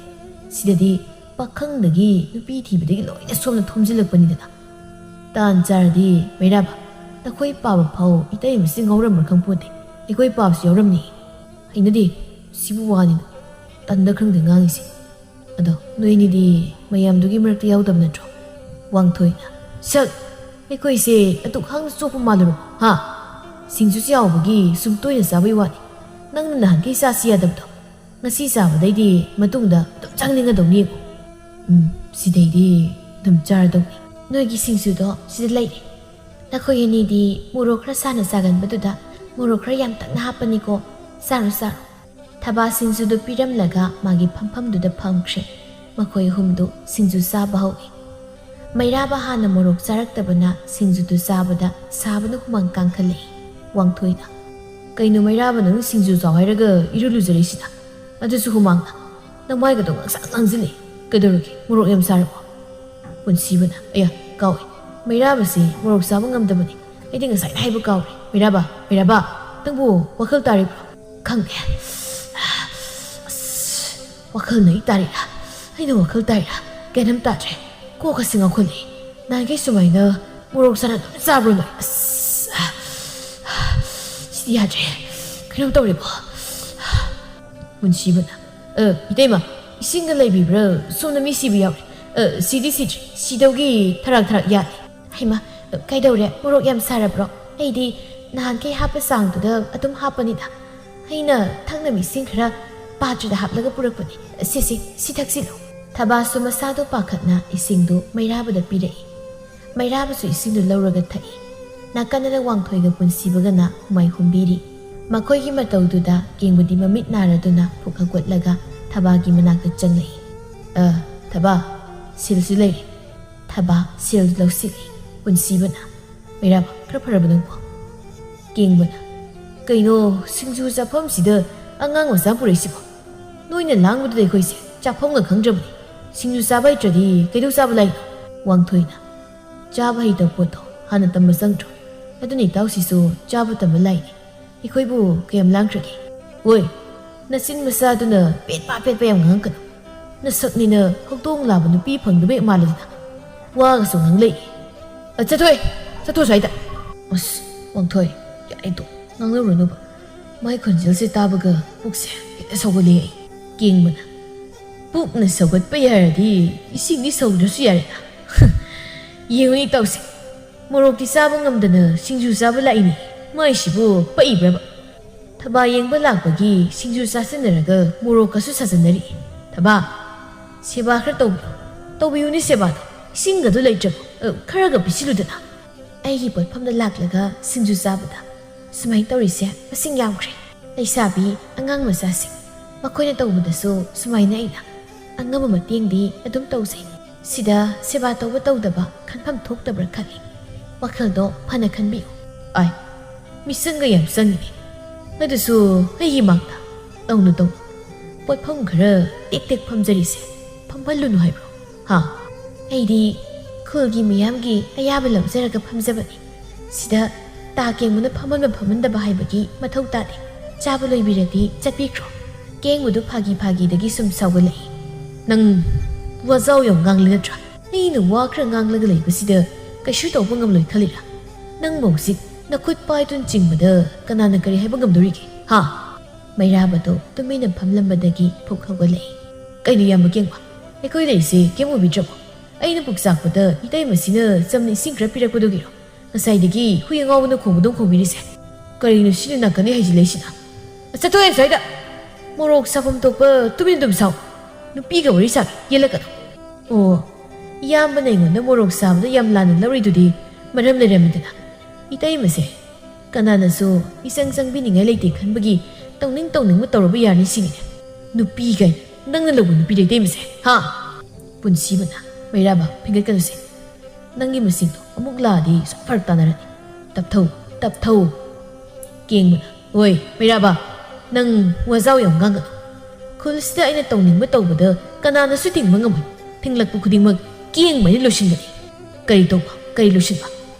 ꯁꯤꯗꯗꯤ ꯄꯥꯈꯪꯗꯒꯤ ꯅꯨꯄꯤ ꯊꯤꯕꯗꯒꯤ ꯂꯣꯏꯅ ꯁꯣꯝꯅ ꯊꯣꯝꯖꯤꯜꯂꯛꯄꯅꯤꯗꯅ꯫ ꯇꯥꯟ ꯆꯥꯔꯗꯤ ꯃꯩꯔꯥꯕ, ꯅꯈꯣꯏ ꯄꯥꯕ ꯐꯥꯎ ꯏꯇꯩꯃꯁꯤ ꯉꯥꯎꯔꯝꯕ꯭ꯔꯥ ꯈꯪꯄꯣꯠꯇꯦ꯫ ꯑꯩꯈꯣꯏ ꯄꯥꯕꯁꯨ ꯌꯥꯎꯔꯝꯅꯤ꯫ ꯍꯩꯅꯗꯦ꯫ ꯁꯤꯕꯨ ꯋꯥꯅꯤꯅ ꯇꯟꯗ ꯈꯪꯗꯦ ꯉꯥꯡꯉꯤꯁꯦ꯫ ꯑꯗꯣ ꯅꯣꯏꯅꯤꯗꯤ ꯃꯌꯥꯝꯗꯨꯒꯤ ꯃꯔꯛꯇ ꯌꯥꯎꯗꯕ ꯅꯠꯇ꯭ꯔꯣ?" ꯋꯥꯡꯊꯣꯏꯅ, "ꯁꯛ, ꯑꯩꯈꯣꯏꯁꯦ ꯑꯗꯨꯛ ꯍꯥꯡꯅ ꯆꯣꯞꯄ ꯃꯥꯜꯂꯨꯔꯕꯣ, ꯍꯥ? ꯁꯤꯡꯖꯨ ꯆꯥꯎꯕꯒꯤ ꯁꯨꯝ ꯇꯣꯏꯅ ꯆꯥꯕꯩ ꯋꯥꯅꯤ꯫ ꯅꯪꯅ ꯅꯍꯥꯟꯈꯩ ꯆꯥꯁꯤ ꯌꯥꯗꯕꯗꯣ, ꯉꯁꯤ ꯆꯥꯕꯗꯩꯗꯤ ꯃꯇꯨꯡꯗ ꯑꯗꯨꯝ ꯆꯥꯅꯤꯡꯉꯗꯧꯅꯤ ꯌꯦꯡꯉꯨ꯫ ꯎꯝ, ꯁꯤꯗꯩꯗꯤ ꯑꯗꯨꯝ ꯆꯥꯔꯗꯧꯅꯤ꯫ ꯅꯣꯏꯒꯤ ꯁꯤꯡꯖꯨꯗꯣ ꯁꯤꯗ ꯂꯩꯔꯦ꯫ ꯅꯈꯣꯏ ꯑꯅꯤꯗꯤ ꯃꯣꯔꯣꯛ ꯈꯔ ꯁꯥꯅ ꯆꯥꯒꯟꯕꯗꯨꯗ ꯃꯣꯔꯣꯛ ꯈꯔ ꯌꯥꯝ ꯇꯛꯅ ꯍꯥꯞꯄꯅꯤꯀꯣ꯫ ꯆꯥꯔꯣ, ꯆꯥꯔꯣ꯫" ꯊꯕꯥ ꯁꯤꯡꯖꯨꯗꯨ ꯄꯤꯔꯝꯂꯒ ꯃꯥꯒꯤ ꯐꯝꯐꯝꯗꯨꯗ ꯐꯝꯈ꯭ꯔꯦ꯫ ꯃꯈꯣꯏ ꯑꯍꯨꯝꯗꯨ ꯁꯤꯡꯖꯨ ꯆꯥꯕ ꯍꯧꯏ꯫ ꯃꯩꯔꯥꯕ ꯍꯥꯟꯅ ꯃꯣꯔꯣꯛ ꯆꯥꯔꯛꯇꯕꯅ ꯁꯤꯡꯖꯨꯗꯨ ꯆꯥꯕꯗ ꯁꯥꯕꯅ ꯍꯨꯃꯥꯡ ꯀꯥꯡꯈꯠꯂꯛꯏ꯫ ꯋꯥꯡꯊꯣꯏꯅ, "ꯀꯩꯅꯣ ꯃꯩꯔꯥꯕ, ꯅꯪ ꯁꯤꯡꯖꯨ ꯆꯥꯎ ꯍꯥꯏꯔꯒ ꯏꯔꯨ ꯂꯨꯖꯔꯤꯁꯤꯅ? ꯑꯗꯨꯁꯨ ꯍꯨꯃꯥꯡꯅ꯫ ꯅꯃꯥꯏꯒꯗꯣ ꯉꯥꯡꯁꯪ ꯉꯥꯡꯁꯤꯜꯂꯦ꯫ ꯀꯩꯗꯧꯔꯒꯦ? ꯃꯣꯔꯣꯛ ꯌꯥꯝ ꯁꯥꯔꯕꯣ?" ꯄꯨꯟꯁꯤꯕꯅ, "ꯑꯌꯥ, ꯀꯥꯎꯏ꯫ ꯃꯩꯔꯥꯕꯁꯤ ꯃꯣꯔꯣꯛ ꯆꯥꯕ ꯉꯝꯗꯕꯅꯤ꯫ ꯑꯩꯗꯤ ꯉꯁꯥꯏꯅ ꯍꯥꯏꯕ ꯀꯥꯎꯔꯦ꯫ ꯃꯩꯔꯥꯕ, ꯃꯩꯔꯥꯕ, ꯅꯪꯕꯨ ꯋꯥꯈꯜ ꯇꯥꯔꯤꯕ꯭ꯔꯣ?" "ꯈꯪꯗꯦ꯫ ꯑꯁ, ꯋꯥꯈꯜꯅ ꯑꯩ ꯇꯥꯔꯤꯔꯥ? ꯑꯩꯅ ꯋꯥꯈꯜ ꯇꯥꯔꯤꯔꯥ? ꯒ꯭ꯌꯥꯟ ꯑꯃ ꯇꯥꯗ꯭ꯔꯦ꯫ ꯀꯣꯛꯀꯁꯤ ꯉꯥꯎꯈꯠꯂꯛꯏ꯫ ꯅꯍꯥꯟꯈꯩ ꯁꯨꯃꯥꯏꯅ ꯃꯣꯔꯣꯛ ꯆꯥꯅ ꯑꯗꯨꯝ ꯆꯥꯕ꯭ꯔꯣ ꯅꯣꯏ? ꯑꯁ, ꯁꯤꯗꯤ ꯌꯥꯗ꯭ꯔꯦ꯫ ꯀꯩꯅꯣꯝ ꯇꯧꯔꯦꯕꯣ꯫" ꯄꯨꯟꯁꯤꯕꯅ, "ꯑ, ꯏꯇꯩꯃ, ꯏꯁꯤꯡꯒ ꯂꯩꯕꯤꯕ꯭ꯔꯥ? ꯁꯣꯝꯗ ꯃꯤ ꯁꯤꯕ ꯌꯥꯎꯔꯦ꯫ ꯑ, ꯁꯤꯗꯤ ꯁꯤꯗ꯭ꯔꯤ, ꯁꯤꯗꯧꯒꯤ ꯊꯔꯥꯛ ꯊꯔꯥꯛ ꯌꯥꯜꯂꯤ꯫" "ꯍꯩꯃꯥ, ꯀꯩꯗꯧꯔꯦ? ꯃꯣꯔꯣꯛ ꯌꯥꯝ ꯁꯥꯔꯕ꯭ꯔꯣ? ꯑꯩꯗꯤ ꯅꯍꯥꯟꯈꯩ ꯍꯥꯞꯄ ꯆꯥꯡꯗꯨꯗ ꯑꯗꯨꯝ ꯍꯥꯞꯄꯅꯤꯗ꯫ ꯑꯩꯅ ꯊꯛꯅꯕ ꯏꯁꯤꯡ ꯈꯔ ꯄꯥꯇ꯭ꯔꯗ ꯍꯥꯞꯂꯒ ꯄꯨꯔꯛꯄꯅꯤ꯫ ꯁꯦ, ꯁꯦ, ꯁꯤ ꯊꯛꯁꯤꯜꯂꯨ꯫" ꯊꯕꯥꯁꯨ ꯃꯁꯥꯗꯣ ꯄꯥꯈꯠꯅ ꯏꯁꯤꯡꯗꯨ ꯃꯩꯔꯥꯕꯗ ꯄꯤꯔꯛꯏ꯫ ꯃꯩꯔꯥꯕꯁꯨ ꯏꯁꯤꯡꯗꯨ ꯂꯧꯔꯒ ꯊꯛꯏ꯫ ꯅꯥꯀꯟꯗꯅ ꯋꯥꯡꯊꯣꯏꯒ ꯄꯨꯟꯁꯤꯕꯒꯅ ꯍꯨꯃꯥꯏ ꯍꯨꯝꯕꯤꯔꯤ꯫ ꯃꯈꯣꯏꯒꯤ ꯃꯇꯧꯗꯨꯗ ꯀꯦꯡꯕꯗꯤ ꯃꯃꯤꯠ ꯅꯥꯔꯗꯨꯅ ꯐꯨꯛ ꯍꯧꯒꯠꯂꯒ ꯊꯕꯥꯒꯤ ꯃꯅꯥꯛꯇ ꯆꯪꯂꯛꯏ꯫ "ꯑ, ꯊꯕꯥ, ꯁꯤꯜꯁꯨ ꯂꯩꯔꯦ꯫" ꯊꯕꯥ ꯁꯤꯜꯗꯨ ꯂꯧꯁꯤꯜꯂꯤ꯫ ꯄꯨꯟꯁꯤꯕꯅ, "ꯃꯩꯔꯥꯕ, ꯈꯔ ꯐꯔꯕ ꯅꯪꯕꯣ?" ꯀꯦꯡꯕꯅ, "ꯀꯩꯅꯣ, ꯁꯤꯡꯖꯨ ꯆꯥꯐꯝꯁꯤꯗ ꯑꯉꯥꯡ ꯃꯆꯥ ꯄꯨꯔꯛꯏꯁꯤꯕꯣ? ꯅꯣꯏꯅ ꯂꯥꯡꯕꯗꯨꯗ ꯑꯩꯈꯣꯏꯁꯦ ꯆꯥꯐꯝꯒ ꯈꯪꯗ꯭ꯔꯕꯅꯤ꯫ ꯁꯤꯡꯖꯨ ꯆꯥꯕ ꯍꯩꯇ꯭ꯔꯗꯤ ꯀꯩꯗꯧ ꯆꯥꯕ ꯂꯥꯛꯏꯅꯣ? ꯋꯥꯡꯊꯣꯏꯅ, ꯆꯥꯕ ꯍꯩꯇꯕ ꯄꯣꯠꯇꯣ ꯍꯥꯟꯅ ꯇꯝꯕ ꯆꯪꯗ꯭ꯔꯣ? ꯑꯗꯨꯅ ꯏꯇꯥꯎꯁꯤꯁꯨ ꯆꯥꯕ ꯇꯝꯕ ꯂꯥꯛꯏꯅꯦ꯫ ꯑꯩꯈꯣꯏꯕꯨ ꯀꯌꯥꯝ ꯂꯥꯡꯈ꯭ꯔꯒꯦ? ꯍꯣꯏ, ꯅꯆꯤꯟ ꯃꯆꯥꯗꯨꯅ ꯄꯦꯠꯄ ꯄꯦꯠꯄ ꯌꯥꯝ ꯉꯥꯡꯉꯛꯀꯅꯨ꯫ ꯅꯁꯛꯅꯤꯅ ꯍꯧꯗꯣꯡ ꯂꯥꯕ ꯅꯨꯄꯤ ꯐꯪꯗꯕ ꯍꯦꯛ ꯃꯥꯜꯂꯗꯅ ꯋꯥꯒꯁꯨ ꯉꯥꯡꯂꯛꯏ꯫ ꯑ, ꯆꯠꯊꯣꯛꯑꯦ, ꯆꯠꯊꯣꯛꯑꯣ ꯁ꯭ꯋꯥꯏꯗ꯫ ꯑꯁ, ꯋꯥꯡꯊꯣꯏ, ꯌꯥꯔꯦꯗꯣ, ꯉꯥꯡꯅꯔꯨꯅꯨꯕ꯫ ꯃꯥꯏ ꯈꯣꯟꯖꯦꯜꯁꯦ ꯇꯥꯕꯒ ꯄꯨꯛꯁꯦ ꯍꯦꯛꯇ ꯁꯧꯒꯠꯂꯛꯑꯦ ꯑꯩ꯫ ꯀꯦꯡꯕꯅ, ꯄꯨꯛꯅ ꯁꯧꯒꯠꯄ ꯌꯥꯔꯗꯤ ꯏꯁꯤꯡꯗꯤ ꯁꯧꯗ꯭ꯔꯁꯨ ꯌꯥꯔꯦꯗ꯫ ꯌꯦꯡꯉꯨꯅꯦ ꯏꯇꯥꯎꯁꯦ, ꯃꯣꯔꯣꯛꯇꯤ ꯆꯥꯕ ꯉꯝꯗꯅ ꯁꯤꯡꯖꯨ ꯆꯥꯕ ꯂꯥꯛꯏꯅꯦ꯫ ꯃꯥꯏꯁꯤꯕꯨ ꯄꯛꯏꯕ꯭ꯔꯕ? ꯊꯕꯥ ꯌꯦꯡꯕ ꯂꯥꯛꯄꯒꯤ ꯁꯤꯡꯖꯨ ꯆꯥꯁꯤꯟꯅꯔꯒ ꯃꯣꯔꯣꯛꯀꯁꯨ ꯁꯥꯖꯟꯅꯔꯤ꯫ ꯊꯕꯥ, ꯁꯦꯕꯥ ꯈꯔ ꯇꯧꯕꯤꯌꯨ꯫ ꯇꯧꯕꯤꯌꯨꯅꯦ ꯁꯦꯕꯥꯗꯣ꯫ ꯏꯁꯤꯡꯒꯗꯨ ꯂꯩꯇ꯭ꯔꯕꯣ? ꯑ, ꯈꯔꯒ ꯄꯤꯁꯤꯜꯂꯨꯗꯅ꯫ ꯑꯩꯒꯤ ꯄꯣꯠꯐꯝꯗ ꯂꯥꯛꯂꯒ ꯁꯤꯡꯖꯨ ꯆꯥꯕꯗ ꯁꯨꯃꯥꯏꯅ ꯇꯧꯔꯤꯁꯦ ꯃꯁꯤꯡ ꯌꯥꯝꯈ꯭ꯔꯦ꯫ ꯂꯩꯁꯥꯕꯤ ꯑꯉꯥꯡ ꯃꯆꯥꯁꯤꯡ, ꯃꯈꯣꯏꯅ ꯇꯧꯕꯗꯁꯨ ꯁꯨꯃꯥꯏꯅ ꯑꯩꯅ ꯑꯉꯝꯕ ꯃꯇꯦꯡꯗꯤ ꯑꯗꯨꯝ ꯇꯧꯖꯩ꯫ ꯁꯤꯗ ꯁꯦꯕꯥ ꯇꯧꯕ ꯇꯧꯗꯕ ꯈꯟꯐꯝ ꯊꯣꯛꯇꯕ꯭ꯔꯥ ꯈꯜꯂꯤ꯫ ꯋꯥꯈꯜꯗꯣ ꯐꯅ ꯈꯟꯕꯤꯌꯨ꯫ ꯑꯥꯏ, ꯃꯤꯆꯪꯒ ꯌꯥꯝ ꯆꯪꯉꯤꯅꯦ꯫ ꯑꯗꯨꯁꯨ ꯑꯩꯒꯤ ꯃꯥꯡꯗ꯫ ꯇꯧꯅꯨ, ꯇꯧꯅꯨ꯫ ꯄꯣꯠꯐꯝ ꯈꯔ ꯇꯦꯛ ꯇꯦꯛ ꯐꯝꯖꯔꯤꯁꯦ ꯐꯝꯍꯜꯂꯨꯅꯨ ꯍꯥꯏꯕ꯭ꯔꯣ? ꯍꯥ? ꯑꯩꯗꯤ ꯈꯨꯜꯒꯤ ꯃꯤꯌꯥꯝꯒꯤ ꯑꯌꯥꯕ ꯂꯧꯖꯔꯒ ꯐꯝꯖꯕꯅꯤ꯫ ꯁꯤꯗ ꯇꯥ ꯀꯦꯡꯕꯅ ꯐꯝꯍꯟꯕ ꯐꯝꯍꯟꯗꯕ ꯍꯥꯏꯕꯒꯤ ꯃꯊꯧ ꯇꯥꯗꯦ꯫ ꯆꯥꯕ ꯂꯣꯏꯕꯤꯔꯗꯤ ꯆꯠꯄꯤꯈ꯭ꯔꯣ꯫ ꯀꯦꯡꯕꯗꯨ ꯐꯥꯒꯤ ꯐꯥꯒꯤꯗꯒꯤ ꯁꯨꯝ ꯁꯥꯎꯒꯠꯂꯛꯏ꯫ ꯅꯪ ꯋꯥꯖꯥꯎ ꯌꯥꯝ ꯉꯥꯡꯂꯤ ꯅꯠꯇ꯭ꯔꯥ? ꯑꯩꯅ ꯋꯥ ꯈꯔ ꯉꯥꯡꯂꯒ ꯂꯩꯕꯁꯤꯗ ꯀꯩꯁꯨ ꯇꯧꯕ ꯉꯝꯂꯣꯏ ꯈꯜꯂꯤꯔꯥ? ꯅꯪꯕꯨ ꯍꯧꯖꯤꯛ ꯅꯈꯨꯠ ꯄꯥꯏꯗꯨꯅ ꯆꯤꯡꯕꯗ ꯀꯅꯥꯅ ꯀꯔꯤ ꯍꯥꯏꯕ ꯉꯝꯗꯣꯔꯤꯒꯦ? ꯍꯥ? ꯃꯩꯔꯥꯕꯗꯣ ꯇꯨꯃꯤꯟꯅ ꯐꯝꯂꯝꯕꯗꯒꯤ ꯐꯨꯛ ꯍꯧꯒꯠꯂꯛꯏ꯫ ꯀꯩꯅꯣ ꯏꯌꯥꯝꯕ ꯀꯦꯡꯕ? ꯑꯩꯈꯣꯏ ꯂꯩꯔꯤꯁꯦ ꯀꯩꯝ ꯎꯕꯤꯗ꯭ꯔꯕꯣ? ꯑꯩꯅ ꯄꯨꯛ ꯆꯥꯛꯄꯗ ꯏꯇꯩꯃꯁꯤꯅ ꯆꯝꯅ ꯏꯁꯤꯡ ꯈꯔ ꯄꯤꯔꯛꯄꯗꯨꯒꯤꯔꯣ ꯉꯁꯥꯏꯗꯒꯤ ꯍꯨꯏ ꯑꯉꯥꯎꯕꯅ ꯈꯣꯡꯕꯗꯧ ꯈꯣꯡꯕꯤꯔꯤꯁꯦ? ꯀꯔꯤꯅꯣ ꯁꯤꯅ ꯅꯥꯀꯟꯗꯩ ꯍꯩꯖꯤꯜꯂꯛꯏꯁꯤꯅ? ꯑ, ꯆꯠꯊꯣꯛꯑꯦ ꯁ꯭ꯋꯥꯏꯗ! ꯃꯣꯔꯣꯛ ꯁꯥꯐꯝ ꯊꯣꯛꯄ ꯇꯨꯃꯤꯟ ꯑꯗꯨꯝ ꯁꯥꯎ꯫ ꯅꯨꯄꯤꯒ ꯋꯥꯔꯤ ꯁꯥꯒꯦ ꯌꯦꯜꯂꯛꯀꯅꯨ꯫ ꯑꯣ, ꯏꯌꯥꯝꯕꯅ ꯑꯩꯉꯣꯟꯗ ꯃꯣꯔꯣꯛ ꯁꯥꯕꯗ ꯌꯥꯝ ꯂꯥꯟꯅ ꯂꯧꯔꯤꯗꯨꯗꯤ ꯃꯔꯝ ꯂꯩꯔꯝꯃꯤꯗꯅ꯫ ꯏꯇꯩꯃꯁꯦ ꯀꯅꯥꯅꯁꯨ ꯃꯤꯆꯪ ꯆꯪꯕꯤꯅꯤꯡꯉꯥꯏ ꯂꯩꯇꯦ ꯈꯟꯕꯒꯤ ꯇꯧꯅꯤꯡ ꯇꯧꯅꯤꯡꯕ ꯇꯧꯔꯕ ꯌꯥꯔꯅꯤ ꯁꯤꯅꯤꯅꯦ꯫ ꯅꯨꯄꯤ ꯀꯥꯏꯅ ꯅꯪꯅ ꯂꯧꯕ ꯅꯨꯄꯤꯔ ꯏꯇꯩꯃꯁꯦ? ꯍꯥ? ꯄꯨꯟꯁꯤꯕꯅ ꯃꯩꯔꯥꯕ ꯐꯤꯡꯒꯠꯀꯅꯨꯁꯦ꯫ ꯅꯪꯒꯤ ꯃꯁꯤꯡꯗꯣ ꯑꯃꯨꯛ ꯂꯥꯛꯑꯗꯤ ꯁꯨꯝ ꯐꯔꯛ ꯇꯥꯅꯔꯅꯤ꯫ ꯇꯞꯊꯧ, ꯇꯞꯊꯧ꯫ ꯀꯦꯡꯕꯅ, ꯍꯣꯏ, ꯃꯩꯔꯥꯕ, ꯅꯪ ꯋꯥꯖꯥꯎ ꯌꯥꯝ ꯉꯥꯡꯒꯅꯨ꯫ ꯈꯨꯜꯁꯤꯗ ꯑꯩꯅ ꯇꯧꯅꯤꯡꯕ ꯇꯧꯕꯗ ꯀꯅꯥꯅꯁꯨ ꯊꯤꯡꯕ ꯉꯝꯃꯣꯏ꯫ ꯊꯤꯡꯂꯛꯄ ꯈꯨꯗꯤꯡꯃꯛ ꯀꯦꯡꯕꯅ ꯂꯣꯏꯁꯤꯟꯒꯅꯤ꯫ ꯀꯔꯤ ꯇꯧꯕ? ꯀꯔꯤ ꯂꯣꯏꯁꯤꯟꯕ?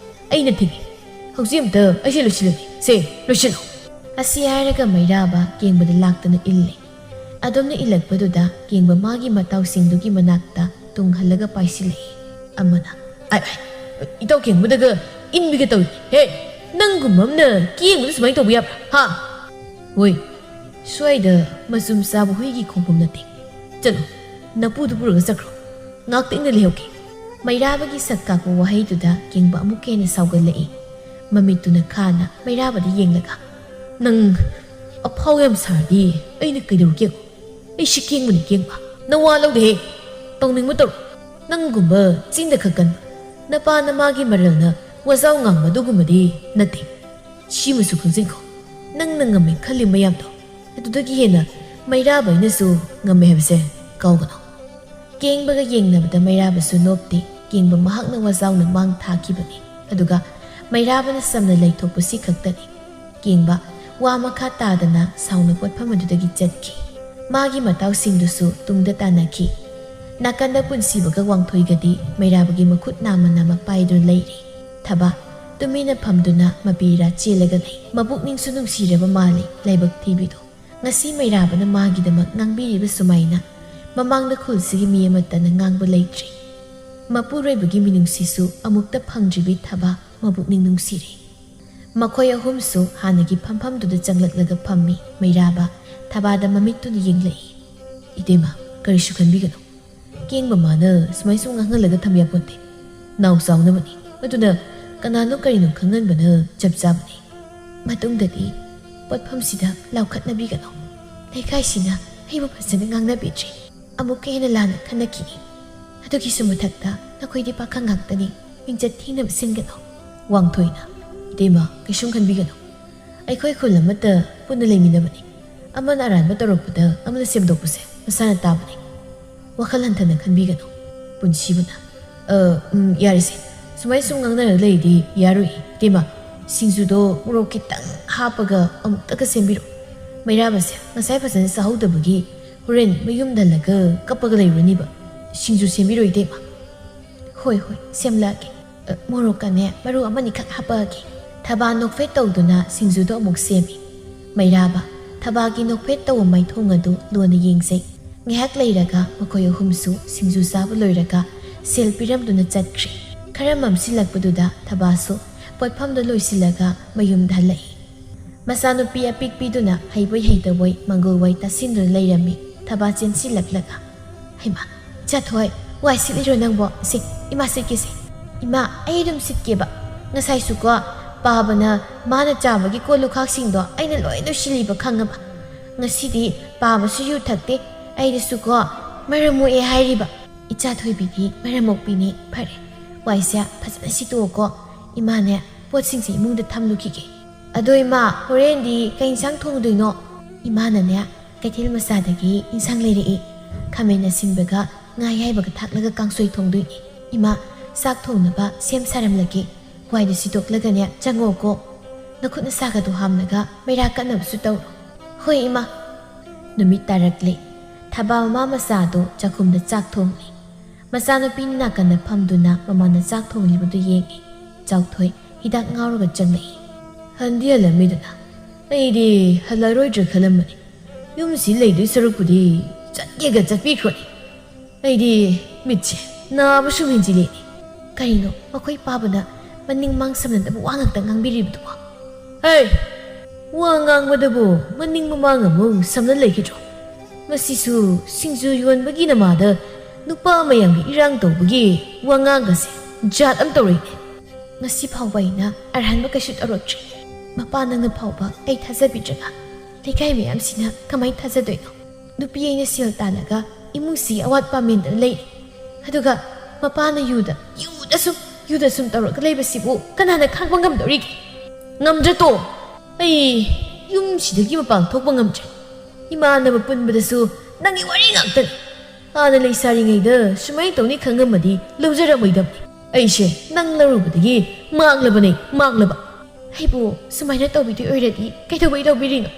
ꯑꯩꯅ ꯊꯤꯡꯉꯤ꯫ ꯍꯧꯖꯤꯛ ꯑꯝꯇ ꯑꯩꯁꯦ ꯂꯣꯏꯁꯤꯜꯂꯒꯦ꯫ ꯁꯦ, ꯂꯣꯏꯁꯤꯜꯂꯣ꯫ ꯑꯁꯤ ꯍꯥꯏꯔꯒ ꯃꯩꯔꯥꯕ ꯀꯦꯡꯕꯗ ꯂꯥꯛꯇꯅ ꯏꯜꯂꯦ꯫ ꯑꯗꯨꯝꯅ ꯏꯜꯂꯛꯄꯗꯨꯗ ꯀꯦꯡꯕ ꯃꯥꯒꯤ ꯃꯇꯥꯎꯁꯤꯡꯗꯨꯒꯤ ꯃꯅꯥꯛꯇ ꯇꯨꯡꯍꯜꯂꯒ ꯄꯥꯏꯁꯤꯜꯂꯛꯏ꯫ ꯑꯃꯅ, "ꯑꯥꯏ, ꯑꯥꯏ, ꯏꯇꯥꯎ ꯀꯦꯡꯕꯗꯒ ꯏꯟꯕꯤꯒ ꯇꯧꯏ꯫ ꯍꯦ, ꯅꯪꯒꯨꯝꯕ ꯑꯃꯅ ꯀꯦꯡꯕꯗ ꯁꯨꯃꯥꯏꯅ ꯇꯧꯕ ꯌꯥꯕ꯭ꯔꯥ? ꯍꯥ? ꯍꯣꯏ, ꯁ꯭ꯋꯥꯏꯗ ꯃꯆꯨꯝ ꯆꯥꯕ ꯍꯨꯏꯒꯤ ꯈꯣꯡꯐꯝ ꯅꯠꯇꯦ꯫ ꯆꯠꯂꯣ, ꯅꯄꯨꯗꯨ ꯄꯨꯔꯒ ꯆꯠꯈ꯭ꯔꯣ꯫ ꯉꯥꯛꯇ ꯏꯪꯅ ꯂꯩꯍꯧꯒꯦ꯫" ꯃꯩꯔꯥꯕꯒꯤ ꯁꯛ ꯀꯥꯛꯄ ꯋꯥꯍꯩꯗꯨꯗ ꯀꯦꯡꯕ ꯑꯃꯨꯛꯀ ꯍꯦꯟꯅ ꯁꯥꯎꯒꯠꯂꯛꯏ꯫ ꯃꯃꯤꯠꯇꯨꯅ ꯈꯥꯅ ꯃꯩꯔꯥꯕꯗ ꯌꯦꯡꯂꯒ, "ꯅꯪ ꯑꯐꯥꯎ ꯌꯥꯝ ꯁꯥꯔꯗꯤ ꯑꯩꯅ ꯀꯩꯗꯧꯔꯨꯒꯦ? ꯑꯩꯁꯤ ꯀꯦꯡꯕꯅꯤ ꯀꯦꯡꯕ꯫ ꯅꯋꯥ ꯂꯧꯗꯦꯍꯦ꯫ ꯇꯧꯅꯤꯡꯕ ꯇꯧꯔꯣ꯫ ꯅꯪꯒꯨꯝꯕ ꯆꯤꯟꯗ ꯈꯛ ꯀꯟꯕ, ꯅꯄꯥ ꯅꯃꯥꯒꯤ ꯃꯔꯜꯅ ꯋꯥꯖꯥꯎ ꯉꯥꯡꯕ ꯑꯗꯨꯒꯨꯝꯕꯗꯤ ꯅꯠꯇꯦ꯫ ꯁꯤꯃꯁꯨ ꯈꯪꯖꯤꯟꯈꯣ꯫ ꯅꯪꯅ ꯉꯝꯃꯦ ꯈꯜꯂꯤ ꯃꯌꯥꯝꯗꯣ, ꯑꯗꯨꯗꯒꯤ ꯍꯦꯟꯅ ꯃꯩꯔꯥꯕ ꯑꯩꯅꯁꯨ ꯉꯝꯃꯦ ꯍꯥꯏꯕꯁꯦ ꯀꯥꯎꯒꯅꯨ꯫" ꯀꯦꯡꯕꯒ ꯌꯦꯡꯅꯕꯗ ꯃꯩꯔꯥꯕꯁꯨ ꯅꯣꯞꯇꯦ꯫ ꯀꯦꯡꯕ ꯃꯍꯥꯛꯅ ꯋꯥꯖꯥꯎꯅ ꯃꯥꯡ ꯊꯥꯈꯤꯕꯅꯤ꯫ ꯑꯗꯨꯒ ꯃꯩꯔꯥꯕꯅ ꯆꯝꯅ ꯂꯩꯊꯣꯛꯄꯁꯤ ꯈꯛꯇꯅꯤ꯫ ꯀꯦꯡꯕ ꯋꯥ ꯃꯈꯥ ꯇꯥꯗꯅ ꯁꯥꯎꯅ ꯄꯣꯠꯐꯝ ꯑꯗꯨꯗꯒꯤ ꯆꯠꯈꯤ꯫ ꯃꯥꯒꯤ ꯃꯇꯥꯎꯁꯤꯡꯗꯨꯁꯨ ꯇꯨꯡꯗ ꯇꯥꯟꯅꯈꯤ꯫ ꯅꯥꯀꯟꯗ ꯄꯨꯟꯁꯤꯕꯒ ꯋꯥꯡꯊꯣꯏꯒꯗꯤ ꯃꯩꯔꯥꯕꯒꯤ ꯃꯈꯨꯠ ꯅꯥꯝꯃ ꯅꯥꯝꯃ ꯄꯥꯏꯗꯨꯅ ꯂꯩꯔꯤ꯫ ꯊꯕꯥ ꯇꯨꯃꯤꯟꯅ ꯐꯝꯗꯨꯅ ꯃꯄꯤꯔꯥ ꯆꯦꯜꯂꯒ ꯂꯩ꯫ ꯃꯄꯨꯛꯅꯤꯡꯁꯨ ꯅꯨꯡꯁꯤꯔꯕ ꯃꯥꯜꯂꯤ ꯂꯥꯏꯕꯛ ꯊꯤꯕꯤꯗꯣ꯫ ꯉꯁꯤ ꯃꯩꯔꯥꯕꯅ ꯃꯥꯒꯤꯗꯃꯛ ꯉꯥꯡꯕꯤꯔꯤꯕ ꯁꯨꯃꯥꯏꯅ ꯃꯃꯥꯡꯗ ꯈꯨꯜꯁꯤꯒꯤ ꯃꯤ ꯑꯃꯠꯇꯅ ꯉꯥꯡꯕ ꯂꯩꯇ꯭ꯔꯤ꯫ ꯃꯄꯨꯔꯣꯏꯕꯒꯤ ꯃꯤꯅꯨꯡꯁꯤꯁꯨ ꯑꯃꯨꯛꯇ ꯐꯪꯗ꯭ꯔꯤꯕꯤ ꯊꯕꯥ ꯃꯄꯨꯛꯅꯤꯡ ꯅꯨꯡꯁꯤꯔꯦ꯫ ꯃꯈꯣꯏ ꯑꯍꯨꯝꯁꯨ ꯍꯥꯟꯅꯒꯤ ꯐꯝꯐꯝꯗꯨꯗ ꯆꯪꯂꯛꯂꯒ ꯐꯝꯃꯤ꯫ ꯃꯩꯔꯥꯕ ꯊꯕꯥꯗ ꯃꯃꯤꯠꯇꯨꯅ ꯌꯦꯡꯂꯛꯏ꯫ "ꯏꯇꯩꯃ, ꯀꯔꯤꯁꯨ ꯈꯟꯕꯤꯒꯅꯨ꯫ ꯀꯦꯡꯕ ꯃꯥꯅ ꯁꯨꯃꯥꯏ ꯁꯨꯝ ꯉꯥꯡꯍꯜꯂꯒ ꯊꯝ ꯌꯥꯄꯣꯟꯇꯦ꯫ ꯅꯥꯎ ꯆꯥꯎꯅꯕꯅꯤ꯫ ꯑꯗꯨꯅ ꯀꯅꯥꯅꯣ ꯀꯔꯤꯅꯣ ꯈꯪꯍꯟꯕꯅ ꯆꯞ ꯆꯥꯕꯅꯤ꯫ ꯃꯇꯨꯡꯗꯗꯤ ꯄꯣꯠꯐꯝꯁꯤꯗ ꯂꯥꯎꯈꯠꯅꯕꯤꯒꯅꯨ꯫ ꯂꯩꯀꯥꯏꯁꯤꯅ ꯑꯩꯕꯨ ꯐꯖꯅ ꯉꯥꯡꯅꯕꯤꯗ꯭ꯔꯤ꯫ ꯑꯃꯨꯛꯀ ꯍꯦꯟꯅ ꯂꯥꯟꯅ ꯈꯟꯅꯈꯤꯅꯤ꯫ ꯑꯗꯨꯒꯤꯁꯨ ꯃꯊꯛꯇ ꯅꯈꯣꯏꯗꯤ ꯄꯥꯈꯪ ꯉꯥꯛꯇꯅꯤ꯫ ꯃꯤꯡꯆꯠ ꯊꯤꯅꯕ ꯁꯤꯟꯒꯅꯨ꯫" ꯋꯥꯡꯊꯣꯏꯅ, "ꯏꯇꯩꯃ, ꯀꯩꯁꯨꯝ ꯈꯟꯕꯤꯒꯅꯨ꯫ ꯑꯩꯈꯣꯏ ꯈꯨꯜ ꯑꯃꯠꯇ ꯄꯨꯟꯅ ꯂꯩꯃꯤꯟꯅꯕꯅꯤ꯫ ꯑꯃꯅ ꯑꯔꯥꯟꯕ ꯇꯧꯔꯛꯄꯗ ꯑꯃꯅ ꯁꯦꯝꯗꯣꯛꯄꯁꯦ ꯃꯁꯥꯅ ꯇꯥꯕꯅꯤ꯫ ꯋꯥꯈꯜ ꯍꯟꯊꯅ ꯈꯟꯕꯤꯒꯅꯨ꯫" ꯄꯨꯟꯁꯤꯕꯅ, "ꯑ, ꯎꯝ, ꯌꯥꯔꯦꯁꯦ꯫ ꯁꯨꯃꯥꯏ ꯁꯨꯝ ꯉꯥꯡꯅꯔꯒ ꯂꯩꯔꯗꯤ ꯌꯥꯔꯣꯏ, ꯏꯇꯩꯃ꯫ ꯁꯤꯡꯖꯨꯗꯣ ꯃꯣꯔꯣꯛ ꯈꯤꯇꯪ ꯍꯥꯞꯄꯒ ꯑꯃꯨꯛꯇꯒ ꯁꯦꯝꯕꯤꯔꯣ꯫ ꯃꯩꯔꯥꯕꯁꯦ ꯉꯁꯥꯏ ꯐꯖꯅ ꯆꯥꯍꯧꯗꯕꯒꯤ ꯍꯣꯔꯦꯟ ꯃꯌꯨꯝꯗ ꯍꯜꯂꯒ ꯀꯞꯄꯒ ꯂꯩꯔꯨꯅꯤꯕ꯫ ꯁꯤꯡꯖꯨ ꯁꯦꯝꯕꯤꯔꯣ ꯏꯇꯩꯃ? ꯍꯣꯏ, ꯍꯣꯏ, ꯁꯦꯝꯂꯛꯑꯒꯦ꯫ ꯑ, ꯃꯣꯔꯣꯛꯀꯅꯦ ꯃꯔꯨ ꯑꯃꯅꯤꯈꯛ ꯍꯥꯞꯄꯛꯑꯒꯦ꯫ ꯊꯕꯥ ꯅꯣꯛꯐꯦꯠ ꯇꯧꯗꯨꯅ ꯁꯤꯡꯖꯨꯗꯣ ꯑꯃꯨꯛ ꯁꯦꯝꯃꯤ꯫ ꯃꯩꯔꯥꯕ ꯊꯕꯥꯒꯤ ꯅꯣꯛꯐꯦꯠ ꯇꯧꯕ ꯃꯥꯏꯊꯣꯡ ꯑꯗꯨ ꯂꯨꯅ ꯌꯦꯡꯖꯩ꯫ ꯉꯥꯏꯍꯥꯛ ꯂꯩꯔꯒ ꯃꯈꯣꯏ ꯑꯍꯨꯝꯁꯨ ꯁꯤꯡꯖꯨ ꯆꯥꯕ ꯂꯣꯏꯔꯒ ꯁꯦꯜ ꯄꯤꯔꯝꯗꯨꯅ ꯆꯠꯈ꯭ꯔꯦ꯫ ꯈꯔ ꯃꯝꯁꯤꯜꯂꯛꯄꯗꯨꯗ ꯊꯕꯥꯁꯨ ꯄꯣꯠꯐꯝꯗꯨ ꯂꯣꯏꯁꯤꯜꯂꯒ ꯃꯌꯨꯝꯗ ꯍꯜꯂꯛꯏ꯫ ꯃꯆꯥꯅꯨꯄꯤ ꯑꯄꯤꯛꯄꯤꯗꯨꯅ ꯍꯩꯕꯣꯏ ꯍꯩꯇꯕꯣꯏ ꯃꯪꯒꯣꯜ ꯋꯥꯏ ꯇꯥꯁꯤꯟꯗꯨꯅ ꯂꯩꯔꯝꯃꯤ꯫ ꯊꯕꯥ ꯆꯦꯟꯁꯤꯜꯂꯛꯂꯒ, "ꯍꯩꯃꯥ, ꯏꯆꯥꯊꯣꯏ, ꯋꯥꯏ ꯁꯤꯠꯂꯤꯔꯣ ꯅꯪꯕꯣ? ꯁꯦ, ꯏꯃꯥ ꯁꯤꯠꯀꯦꯁꯦ꯫ ꯏꯃꯥ, ꯑꯩ ꯑꯗꯨꯝ ꯁꯤꯠꯀꯦꯕ꯫ ꯉꯁꯥꯏꯁꯨꯀꯣ, ꯄꯥꯕꯅ ꯃꯥꯅ ꯆꯥꯕꯒꯤ ꯀꯣꯜ ꯂꯨꯈꯥꯛꯁꯤꯡꯗꯣ ꯑꯩꯅ ꯂꯣꯏ ꯂꯣꯏꯁꯤꯜꯂꯤꯕ ꯈꯪꯉꯕ? ꯉꯁꯤꯗꯤ ꯄꯥꯕꯁꯨ ꯌꯨ ꯊꯛꯇꯦ, ꯑꯩꯗꯁꯨꯀꯣ ꯃꯔꯝ ꯃꯣꯛꯑꯦ ꯍꯥꯏꯔꯤꯕ꯫ ꯏꯆꯥꯊꯣꯏꯕꯤꯗꯤ ꯃꯔꯝ ꯃꯣꯛꯄꯤꯅꯤ, ꯐꯔꯦ꯫ ꯋꯥꯏꯁꯦ ꯐꯖꯅ ꯁꯤꯠꯇꯣꯛꯑꯣꯀꯣ꯫ ꯏꯃꯥꯅꯦ, ꯄꯣꯠꯁꯤꯡꯁꯦ ꯏꯃꯨꯡꯗ ꯊꯝꯂꯨꯈꯤꯒꯦ꯫ ꯑꯗꯣ ꯏꯃꯥ, ꯍꯣꯔꯦꯟꯗꯤ ꯀꯩ ꯏꯟꯁꯥꯡ ꯊꯣꯡꯗꯣꯏꯅꯣ?" ꯏꯃꯥꯅꯅꯦ, ꯀꯩꯊꯦꯜ ꯃꯆꯥꯗꯒꯤ ꯏꯟꯁꯥꯡ ꯂꯩꯔꯛꯏ꯫ ꯈꯥꯃꯦꯟ ꯑꯁꯤꯟꯕꯒ ꯉꯥ ꯑꯌꯥꯏꯕꯒ ꯊꯥꯛꯂꯒ ꯀꯥꯡꯁꯣꯏ ꯊꯣꯡꯗꯣꯏꯅꯤ꯫ ꯏꯃꯥ, ꯆꯥꯛ ꯊꯣꯡꯅꯕ ꯁꯦꯝ ꯁꯥꯔꯝꯂꯒꯦ꯫ ꯋꯥꯏꯗꯨ ꯁꯤꯠꯇꯣꯛꯂꯒꯅꯦ, ꯆꯪꯉꯛꯑꯣꯀꯣ꯫ ꯅꯈꯨꯠ ꯅꯁꯥꯒꯗꯣ ꯍꯥꯝꯂꯒ ꯃꯩꯔꯥ ꯀꯠꯅꯕꯁꯨ ꯇꯧꯔꯣ꯫ ꯍꯣꯏ, ꯏꯃꯥ꯫ ꯅꯨꯃꯤꯠ ꯇꯥꯔꯛꯂꯦ꯫ ꯊꯕꯥ ꯃꯃꯥ ꯃꯆꯥꯗꯣ ꯆꯥꯛꯈꯨꯝꯗ ꯆꯥꯛ ꯊꯣꯡꯂꯤ꯫ ꯃꯆꯥꯅꯨꯄꯤꯅ ꯅꯥꯀꯟꯗ ꯐꯝꯗꯨꯅ ꯃꯃꯥꯅ ꯆꯥꯛ ꯊꯣꯡꯂꯤꯕꯗꯨ ꯌꯦꯡꯉꯤ꯫ ꯆꯥꯎꯊꯣꯏ ꯍꯤꯗꯥꯛ ꯉꯥꯎꯔꯒ ꯆꯪꯂꯛꯏ꯫ ꯍꯟꯗꯤ ꯍꯜꯂꯝꯃꯤꯗꯅ? ꯑꯩꯗꯤ ꯍꯜꯂꯔꯣꯏꯗ꯭ꯔꯥ ꯈꯜꯂꯝꯕꯅꯤ꯫ ꯌꯨꯝꯁꯤ ꯂꯩꯗꯣꯏ ꯁꯔꯨꯛꯄꯨꯗꯤ ꯆꯠꯀꯦꯒ ꯆꯠꯄꯤꯈ꯭ꯔꯣꯅꯦ꯫ ꯑꯩꯗꯤ ꯃꯤꯠꯁꯦ ꯅꯥꯕ ꯁꯨꯝ ꯍꯦꯟꯖꯤꯜꯂꯛꯑꯦꯅꯦ꯫ ꯀꯔꯤꯅꯣ ꯃꯈꯣꯏ ꯄꯥꯕꯅ ꯃꯅꯤꯡ ꯃꯥꯡ ꯁꯝꯅꯗꯕ ꯋꯥ ꯉꯥꯛꯇ ꯉꯥꯡꯕꯤꯔꯤꯕꯗꯨꯕꯣ? ꯍꯩ! ꯋꯥ ꯉꯥꯡꯕꯗꯕꯨ ꯃꯅꯤꯡ ꯃꯃꯥꯡ ꯑꯃꯨꯛ ꯁꯝꯅ ꯂꯩꯈꯤꯗ꯭ꯔꯣ? ꯃꯁꯤꯁꯨ ꯁꯤꯡꯖꯨ ꯌꯣꯟꯕꯒꯤ ꯅꯃꯥꯗ ꯅꯨꯄꯥ ꯃꯌꯥꯝꯒꯤ ꯏꯔꯥꯡ ꯇꯧꯕꯒꯤ ꯋꯥꯉꯥꯡꯒꯁꯦ ꯖꯥꯠ ꯑꯃ ꯇꯧꯔꯛꯏꯅꯦ꯫ ꯉꯁꯤ ꯐꯥꯎꯕ ꯑꯩꯅ ꯑꯔꯥꯟꯕ ꯀꯩꯁꯨ ꯇꯧꯔꯛꯇ꯭ꯔꯤ꯫ ꯃꯄꯥ ꯅꯪꯅ ꯐꯥꯎꯕ ꯑꯩ ꯊꯥꯖꯕꯤꯗ꯭ꯔꯒ ꯂꯩꯀꯥꯏ ꯃꯌꯥꯝꯁꯤꯅ ꯀꯃꯥꯏꯅ ꯊꯥꯖꯗꯣꯏꯅꯣ? ꯅꯨꯄꯤ ꯑꯩꯅ ꯁꯦꯜ ꯇꯥꯜꯂꯒ ꯏꯃꯨꯡꯁꯤ ꯑꯋꯥꯠꯄ ꯃꯦꯟꯗꯅ ꯂꯩꯔꯤ꯫ ꯑꯗꯨꯒ ꯃꯄꯥꯅ ꯌꯨꯗ, ꯌꯨꯗ ꯁꯨꯝ, ꯌꯨꯗ ꯁꯨꯝ ꯇꯧꯔꯒ ꯂꯩꯕꯁꯤꯕꯨ ꯀꯅꯥꯅ ꯈꯥꯡꯕ ꯉꯝꯗꯧꯔꯤꯒꯦ? ꯉꯝꯗ꯭ꯔꯦꯇꯣ! ꯑꯩ ꯌꯨꯝꯁꯤꯗꯒꯤ ꯃꯄꯥꯟ ꯊꯣꯛꯄ ꯉꯝꯗ꯭ꯔꯦ꯫ ꯏꯃꯥꯟꯅꯕ ꯄꯨꯟꯕꯗꯁꯨ ꯅꯪꯒꯤ ꯋꯥꯔꯤ ꯉꯥꯛꯇꯅꯤ꯫ ꯍꯥꯟꯅ ꯂꯩꯁꯥꯔꯤꯉꯩꯗ ꯁꯨꯃꯥꯏꯅ ꯇꯧꯅꯤ ꯈꯪꯉꯝꯃꯗꯤ ꯂꯧꯖꯔꯝꯃꯣꯏꯗꯕꯅꯤ꯫ ꯑꯩꯁꯦ ꯅꯪ ꯂꯧꯔꯨꯕꯗꯒꯤ ꯃꯥꯡꯂꯕꯅꯦ, ꯃꯥꯡꯂꯕ꯫ ꯑꯩꯕꯨ ꯁꯨꯃꯥꯏꯅ ꯇꯧꯕꯤꯗꯣꯏ ꯑꯣꯏꯔꯗꯤ ꯀꯩꯗꯧꯕꯩ ꯂꯧꯕꯤꯔꯤꯅꯣ?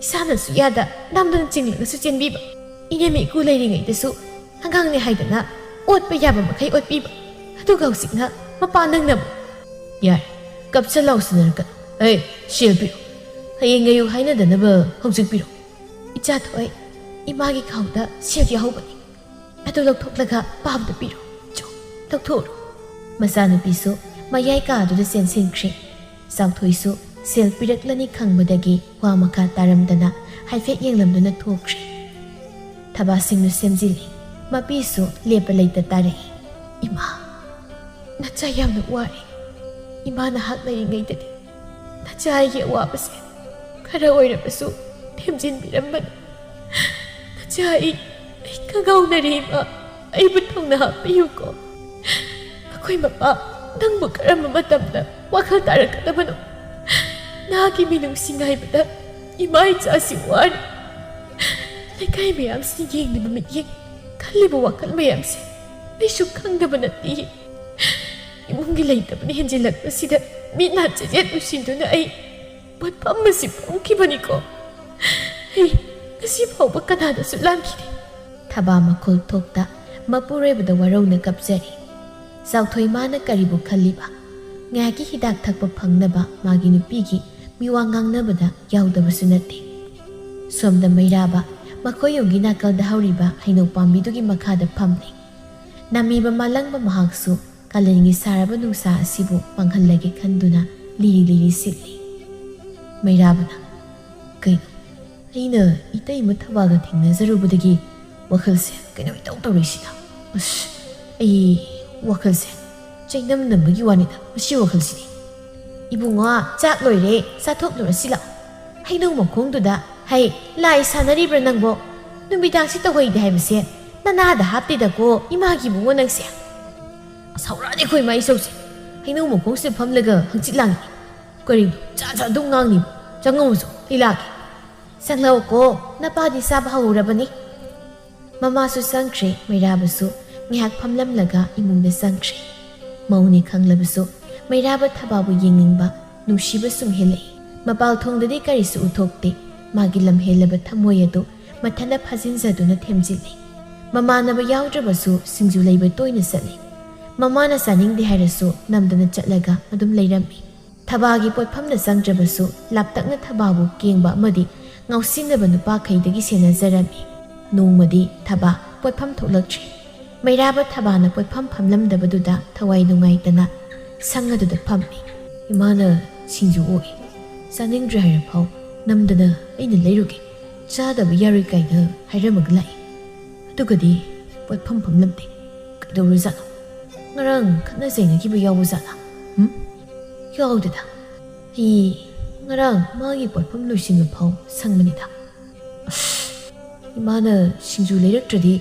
ꯏꯁꯥꯅꯁꯨ ꯌꯥꯗ ꯅꯝꯗꯨꯅ ꯆꯤꯡꯂꯒꯁꯨ ꯆꯦꯟꯕꯤꯕ꯫ ꯏꯅꯦꯝ ꯏꯀꯨ ꯂꯩꯔꯤꯉꯩꯗꯁꯨ ꯑꯉꯥꯡꯅꯦ ꯍꯥꯏꯗꯅ ꯑꯣꯠꯄ ꯌꯥꯕ ꯃꯈꯩ ꯑꯣꯠꯄꯤꯕ꯫ ꯑꯗꯨꯒ ꯍꯧꯖꯤꯛꯅ ꯃꯄꯥ ꯅꯪꯅ ꯑꯃꯨꯛ꯫ ꯌꯥꯔꯦ, ꯀꯞꯁꯜꯂꯥꯎ ꯁꯤꯟꯅꯔꯒ꯫ ꯑꯩ ꯁꯦꯜ ꯄꯤꯔꯣ꯫ ꯍꯌꯦꯡ ꯉꯥꯏꯌꯨ ꯍꯥꯏꯅꯗꯅꯕ ꯍꯧꯖꯤꯛ ꯄꯤꯔꯣ꯫ ꯏꯆꯥ ꯊꯣꯛꯑꯦ, ꯏꯃꯥꯒꯤ ꯈꯥꯎꯗ ꯁꯦꯜ ꯌꯥꯎꯍꯧꯕꯅꯤ꯫ ꯑꯗꯨ ꯂꯧꯊꯣꯛꯂꯒ ꯄꯥꯕꯗ ꯄꯤꯔꯣ꯫ ꯆꯣ, ꯂꯧꯊꯣꯛꯎꯔꯣ꯫ ꯃꯆꯥꯅꯨꯄꯤꯁꯨ ꯃꯌꯥꯏ ꯀꯥꯗꯨꯗ ꯆꯦꯟꯁꯤꯟꯈ꯭ꯔꯦ꯫ ꯆꯥꯎꯊꯣꯏꯁꯨ ꯁꯦꯜ ꯄꯤꯔꯛꯂꯅꯤ ꯈꯪꯕꯗꯒꯤ ꯋꯥ ꯃꯈꯥ ꯇꯥꯔꯝꯗꯅ ꯍꯥꯏꯐꯦꯠ ꯌꯦꯡꯂꯝꯗꯨꯅ ꯊꯣꯛꯈ꯭ꯔꯦ꯫ ꯊꯕꯥꯁꯤꯡꯅ ꯁꯦꯝꯖꯤꯜꯂꯤ꯫ ꯃꯄꯤꯁꯨ ꯂꯦꯞꯄ ꯂꯩꯇ ꯇꯥꯔꯛꯏ꯫ ꯏꯃꯥ, ꯅꯆꯥ ꯌꯥꯝꯅ ꯋꯥꯔꯦ꯫ ꯏꯃꯥ ꯅꯍꯥꯛ ꯂꯩꯔꯤꯉꯩꯗꯗꯤ ꯅꯆꯥ ꯑꯩꯒꯤ ꯑꯋꯥꯕꯁꯦ ꯈꯔ ꯑꯣꯏꯔꯕꯁꯨ ꯊꯦꯝꯖꯤꯟꯕꯤꯔꯝꯕꯅꯤ꯫ ꯅꯆꯥ ꯑꯩ, ꯑꯩ ꯀꯉꯥꯎꯅꯔꯦ ꯏꯃꯥ꯫ ꯑꯩꯕꯨ ꯊꯧꯅꯥ ꯍꯥꯞꯄꯤꯌꯨꯀꯣ꯫ ꯑꯩꯈꯣꯏ ꯃꯄꯥ ꯅꯪꯕꯨ ꯀꯔꯝꯕ ꯃꯇꯝꯗ ꯋꯥꯈꯜ ꯇꯥꯔꯛꯀꯗꯕꯅꯣ? ꯅꯍꯥꯛꯀꯤ ꯃꯤꯅꯨꯡꯁꯤ ꯉꯥꯏꯕꯗ ꯏꯃꯥ ꯏꯆꯥꯁꯤ ꯋꯥꯔꯤ꯫ ꯂꯩꯀꯥꯏ ꯃꯌꯥꯝꯁꯤꯅ ꯌꯦꯡꯂꯤꯕ ꯃꯤꯠꯌꯦꯡ, ꯈꯜꯂꯤꯕ ꯋꯥꯈꯜ ꯃꯌꯥꯝꯁꯦ ꯑꯩꯁꯨ ꯈꯪꯗꯕ ꯅꯠꯇꯦ꯫ ꯏꯃꯨꯡꯒꯤ ꯂꯩꯇꯕꯅ ꯍꯦꯟꯖꯤꯜꯂꯛꯄꯁꯤꯗ ꯃꯤꯠ ꯅꯥ ꯆꯦꯖꯦꯠ ꯎꯁꯤꯟꯗꯨꯅ ꯑꯩ ꯄꯣꯠꯐꯝ ꯑꯁꯤ ꯐꯝꯈꯤꯕꯅꯤꯀꯣ꯫ ꯑꯩ ꯉꯁꯤ ꯐꯥꯎꯕ ꯀꯅꯥꯗꯁꯨ ꯂꯥꯟꯈꯤꯗꯦ꯫ ꯊꯕꯥ ꯃꯈꯣꯜ ꯊꯣꯛꯇ ꯃꯄꯨꯔꯣꯏꯕꯗ ꯋꯥꯔꯧꯅ ꯀꯞꯆꯔꯤ꯫ ꯆꯥꯎꯊꯣꯏ ꯃꯥꯅ ꯀꯔꯤꯕꯨ ꯈꯜꯂꯤꯕ? ꯉꯥꯏꯍꯥꯛꯀꯤ ꯍꯤꯗꯥꯛ ꯊꯛꯄ ꯐꯪꯅꯕ ꯃꯥꯒꯤ ꯅꯨꯄꯤꯒꯤ ꯃꯤꯋꯥ ꯉꯥꯡꯅꯕꯗ ꯌꯥꯎꯗꯕꯁꯨ ꯅꯠꯇꯦ꯫ ꯁꯣꯝꯗ ꯃꯩꯔꯥꯕ ꯃꯈꯣꯏ ꯌꯨꯝꯒꯤ ꯅꯥꯀꯜꯗ ꯍꯧꯔꯤꯕ ꯍꯩꯅꯧ ꯄꯥꯝꯕꯤꯗꯨꯒꯤ ꯃꯈꯥꯗ ꯐꯝꯂꯤ꯫ ꯅꯥꯃꯤꯕ ꯃꯥꯂꯪꯕ ꯃꯍꯥꯛꯁꯨ ꯀꯥꯂꯦꯟꯒꯤ ꯁꯥꯔꯕ ꯅꯨꯡꯁꯥ ꯑꯁꯤꯕꯨ ꯃꯥꯡꯍꯜꯂꯒꯦ ꯈꯟꯗꯨꯅ ꯂꯤꯔꯤ ꯂꯤꯔꯤ ꯁꯤꯠꯂꯤ꯫ ꯃꯩꯔꯥꯕꯅ, "ꯀꯩꯅꯣ? ꯑꯩꯅ ꯏꯇꯩꯃ ꯊꯕꯥꯒ ꯊꯦꯡꯅꯖꯔꯨꯕꯗꯒꯤ ꯋꯥꯈꯜꯁꯦ ꯀꯩꯅꯣ ꯏꯇꯧ ꯇꯧꯔꯤꯁꯤꯅ꯫ ꯑꯁ, ꯑꯩ ꯋꯥꯈꯜꯁꯦ ꯆꯩꯅꯝ ꯅꯝꯕꯒꯤ ꯋꯥꯅꯤꯗ, ꯃꯁꯤ ꯋꯥꯈꯜꯁꯤꯗꯤ꯫" "ꯏꯕꯨꯡꯉꯣ, ꯆꯥꯛ ꯂꯣꯏꯔꯦ, ꯆꯥꯊꯣꯛꯂꯨꯔꯁꯤ ꯂꯥꯛꯑꯣ꯫ ꯍꯩꯅꯧ ꯃꯈꯣꯡꯗꯨꯗ ꯍꯩ ꯂꯥꯏ ꯁꯥꯟꯅꯔꯤꯕ꯭ꯔꯥ ꯅꯪꯕꯣ? ꯅꯨꯃꯤꯗꯥꯡꯁꯤ ꯇꯧꯍꯩꯗꯦ ꯍꯥꯏꯕꯁꯦ ꯅꯅꯥꯗ ꯍꯥꯞꯇꯦꯗꯀꯣ, ꯏꯃꯥꯒꯤ ꯏꯕꯨꯡꯉꯣ ꯅꯪꯁꯦ꯫" "ꯁꯥꯎꯔꯛꯑꯅꯤ ꯑꯩꯈꯣꯏ ꯏꯃꯥ ꯏꯆꯧꯁꯦ꯫ ꯍꯩꯅꯧ ꯃꯈꯣꯡꯁꯤꯗ ꯐꯝꯂꯒ ꯍꯪꯆꯤꯠ ꯂꯥꯡꯉꯤ꯫ ꯀꯔꯤꯅꯣ ꯖꯥꯠ ꯖꯥꯠ ꯑꯗꯨꯝ ꯉꯥꯡꯉꯤꯕ? ꯆꯪꯉꯝꯃꯨꯆꯣ, ꯑꯩ ꯂꯥꯛꯀꯦ꯫" "ꯆꯪꯂꯛꯑꯣꯀꯣ, ꯅꯄꯥꯗꯤ ꯆꯥꯕ ꯍꯧꯔꯕꯅꯤ꯫" ꯃꯃꯥꯁꯨ ꯆꯪꯈ꯭ꯔꯦ, ꯃꯩꯔꯥꯕꯁꯨ ꯉꯥꯏꯍꯥꯛ ꯐꯝꯂꯝꯂꯒ ꯏꯃꯨꯡꯗ ꯆꯪꯈ꯭ꯔꯦ꯫ ꯃꯧꯅꯤ ꯈꯪꯂꯕꯁꯨ ꯃꯩꯔꯥꯕ ꯊꯕꯥꯕꯨ ꯌꯦꯡꯅꯤꯡꯕ, ꯅꯨꯡꯁꯤꯕ ꯁꯨꯝ ꯍꯦꯜꯂꯛꯏ꯫ ꯃꯄꯥꯜ ꯊꯣꯡꯗꯗꯤ ꯀꯔꯤꯁꯨ ꯎꯊꯣꯛꯇꯦ꯫ ꯃꯥꯒꯤ ꯂꯝꯍꯦꯜꯂꯕ ꯊꯃꯣꯏ ꯑꯗꯨ ꯃꯊꯟꯇ ꯐꯥꯖꯤꯟꯖꯗꯨꯅ ꯊꯦꯝꯖꯤꯜꯂꯤ꯫ ꯃꯃꯥꯟꯅꯕ ꯌꯥꯎꯗ꯭ꯔꯕꯁꯨ ꯁꯤꯡꯖꯨ ꯂꯩꯕ ꯇꯣꯏꯅ ꯆꯠꯂꯤ꯫ ꯃꯃꯥꯅ ꯆꯥꯅꯤꯡꯗꯦ ꯍꯥꯏꯔꯁꯨ ꯅꯝꯗꯅ ꯆꯠꯂꯒ ꯑꯗꯨꯝ ꯂꯩꯔꯝꯃꯤ꯫ ꯊꯕꯥꯒꯤ ꯄꯣꯠꯐꯝꯗ ꯆꯪꯗ꯭ꯔꯕꯁꯨ ꯂꯥꯞꯇꯛꯅ ꯊꯕꯥꯕꯨ ꯀꯦꯡꯕ ꯑꯃꯗꯤ ꯉꯥꯎꯁꯤꯟꯅꯕ ꯅꯨꯄꯥꯈꯩꯗꯒꯤ ꯁꯦꯟꯅꯖꯔꯝꯃꯤ꯫ ꯅꯣꯡꯃꯗꯤ ꯊꯕꯥ ꯄꯣꯠꯐꯝ ꯊꯣꯛꯂꯛꯇ꯭ꯔꯦ꯫ ꯃꯩꯔꯥꯕ ꯊꯕꯥꯅ ꯄꯣꯠꯐꯝ ꯐꯝꯂꯝꯗꯕꯗꯨꯗ ꯊꯋꯥꯏ ꯅꯨꯡꯉꯥꯏꯇꯅ ꯁꯪ ꯑꯗꯨꯗ ꯐꯝꯃꯤ꯫ "ꯏꯃꯥꯅ ꯁꯤꯡꯖꯨ ꯑꯣꯛꯏ, ꯆꯥꯅꯤꯡꯗ꯭ꯔꯦ ꯍꯥꯏꯔꯐꯥꯎ ꯅꯝꯗꯅ ꯑꯩꯅ ꯂꯩꯔꯨꯒꯦ, ꯆꯥꯗꯕ ꯌꯥꯔꯣꯏ ꯀꯥꯏꯅ ꯍꯥꯏꯔꯝꯃꯒ ꯂꯥꯛꯏ꯫ ꯑꯗꯨꯒꯗꯤ ꯄꯣꯠꯐꯝ ꯐꯝꯂꯝꯗꯦ꯫ ꯀꯩꯗꯧꯔꯖꯥꯠꯅꯣ? ꯉꯔꯥꯡ ꯈꯠꯅ ꯆꯩꯅꯈꯤꯕ ꯌꯥꯎꯕ ꯖꯥꯠꯂꯥ? ꯎꯝ? ꯌꯥꯎꯗꯦꯗ꯫ ꯑꯩ ꯉꯔꯥꯡ ꯃꯥꯒꯤ ꯄꯣꯠꯐꯝ ꯂꯣꯏꯁꯤꯟꯕ ꯐꯥꯎ ꯁꯪꯕꯅꯤꯗ꯫ ꯑꯁ, ꯏꯃꯥꯅ ꯁꯤꯡꯖꯨ ꯂꯩꯔꯛꯇ꯭ꯔꯗꯤ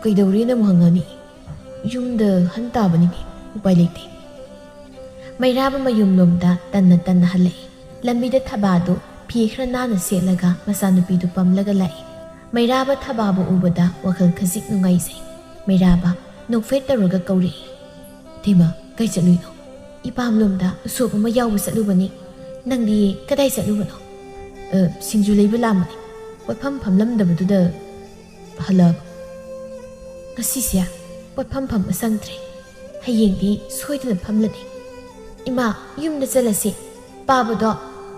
ꯀꯩꯗꯧꯔꯦꯅ ꯑꯃꯨꯛ ꯍꯪꯉꯅꯤ꯫ ꯌꯨꯝꯗ ꯍꯟ ꯇꯥꯕꯅꯤꯅꯦ, ꯎꯄꯥꯏ ꯂꯩꯇꯦ꯫" ꯃꯩꯔꯥꯕ ꯃꯌꯨꯝꯂꯣꯝꯗ ꯇꯟꯅ ꯇꯟꯅ ꯍꯜꯂꯛꯏ꯫ ꯂꯝꯕꯤꯗ ꯊꯕꯥꯗꯨ ꯐꯤ ꯈꯔ ꯅꯥꯟꯅ ꯁꯦꯠꯂꯒ ꯃꯆꯥꯅꯨꯄꯤꯗꯨ ꯄꯝꯂꯒ ꯂꯥꯛꯏ꯫ ꯃꯩꯔꯥꯕ ꯊꯕꯥꯕꯨ ꯎꯕꯗ ꯋꯥꯈꯜ ꯈꯖꯤꯛ ꯅꯨꯡꯉꯥꯏꯖꯩ꯫ ꯃꯩꯔꯥꯕ ꯅꯣꯛꯐꯦꯠ ꯇꯧꯔꯒ ꯀꯧꯔꯛꯏ꯫ "ꯏꯇꯩꯃ, ꯀꯥꯏ ꯆꯠꯂꯨꯏꯅꯣ? ꯏꯄꯥꯝꯂꯣꯝꯗ ꯎꯁꯣꯞ ꯑꯃ ꯌꯥꯎꯕ ꯆꯠꯂꯨꯕꯅꯤ꯫ ꯅꯪꯗꯤ ꯀꯗꯥꯏ ꯆꯠꯂꯨꯕꯅꯣ?" "ꯑ, ꯁꯤꯡꯖꯨ ꯂꯩꯕ ꯂꯥꯝꯕꯅꯤ꯫ ꯄꯣꯠꯐꯝ ꯐꯝꯂꯝꯗꯕꯗꯨꯗ ꯍꯜꯂꯛꯑꯕ꯫ ꯉꯁꯤꯁꯦ ꯄꯣꯠꯐꯝ ꯐꯝꯕ ꯁꯪꯗ꯭ꯔꯦ꯫ ꯍꯌꯦꯡꯗꯤ ꯁꯣꯏꯗꯅ ꯐꯝꯂꯅꯤ꯫ ꯏꯃꯥ, ꯌꯨꯝꯗ ꯆꯠꯂꯁꯤ꯫ ꯄꯥꯕꯗꯣ,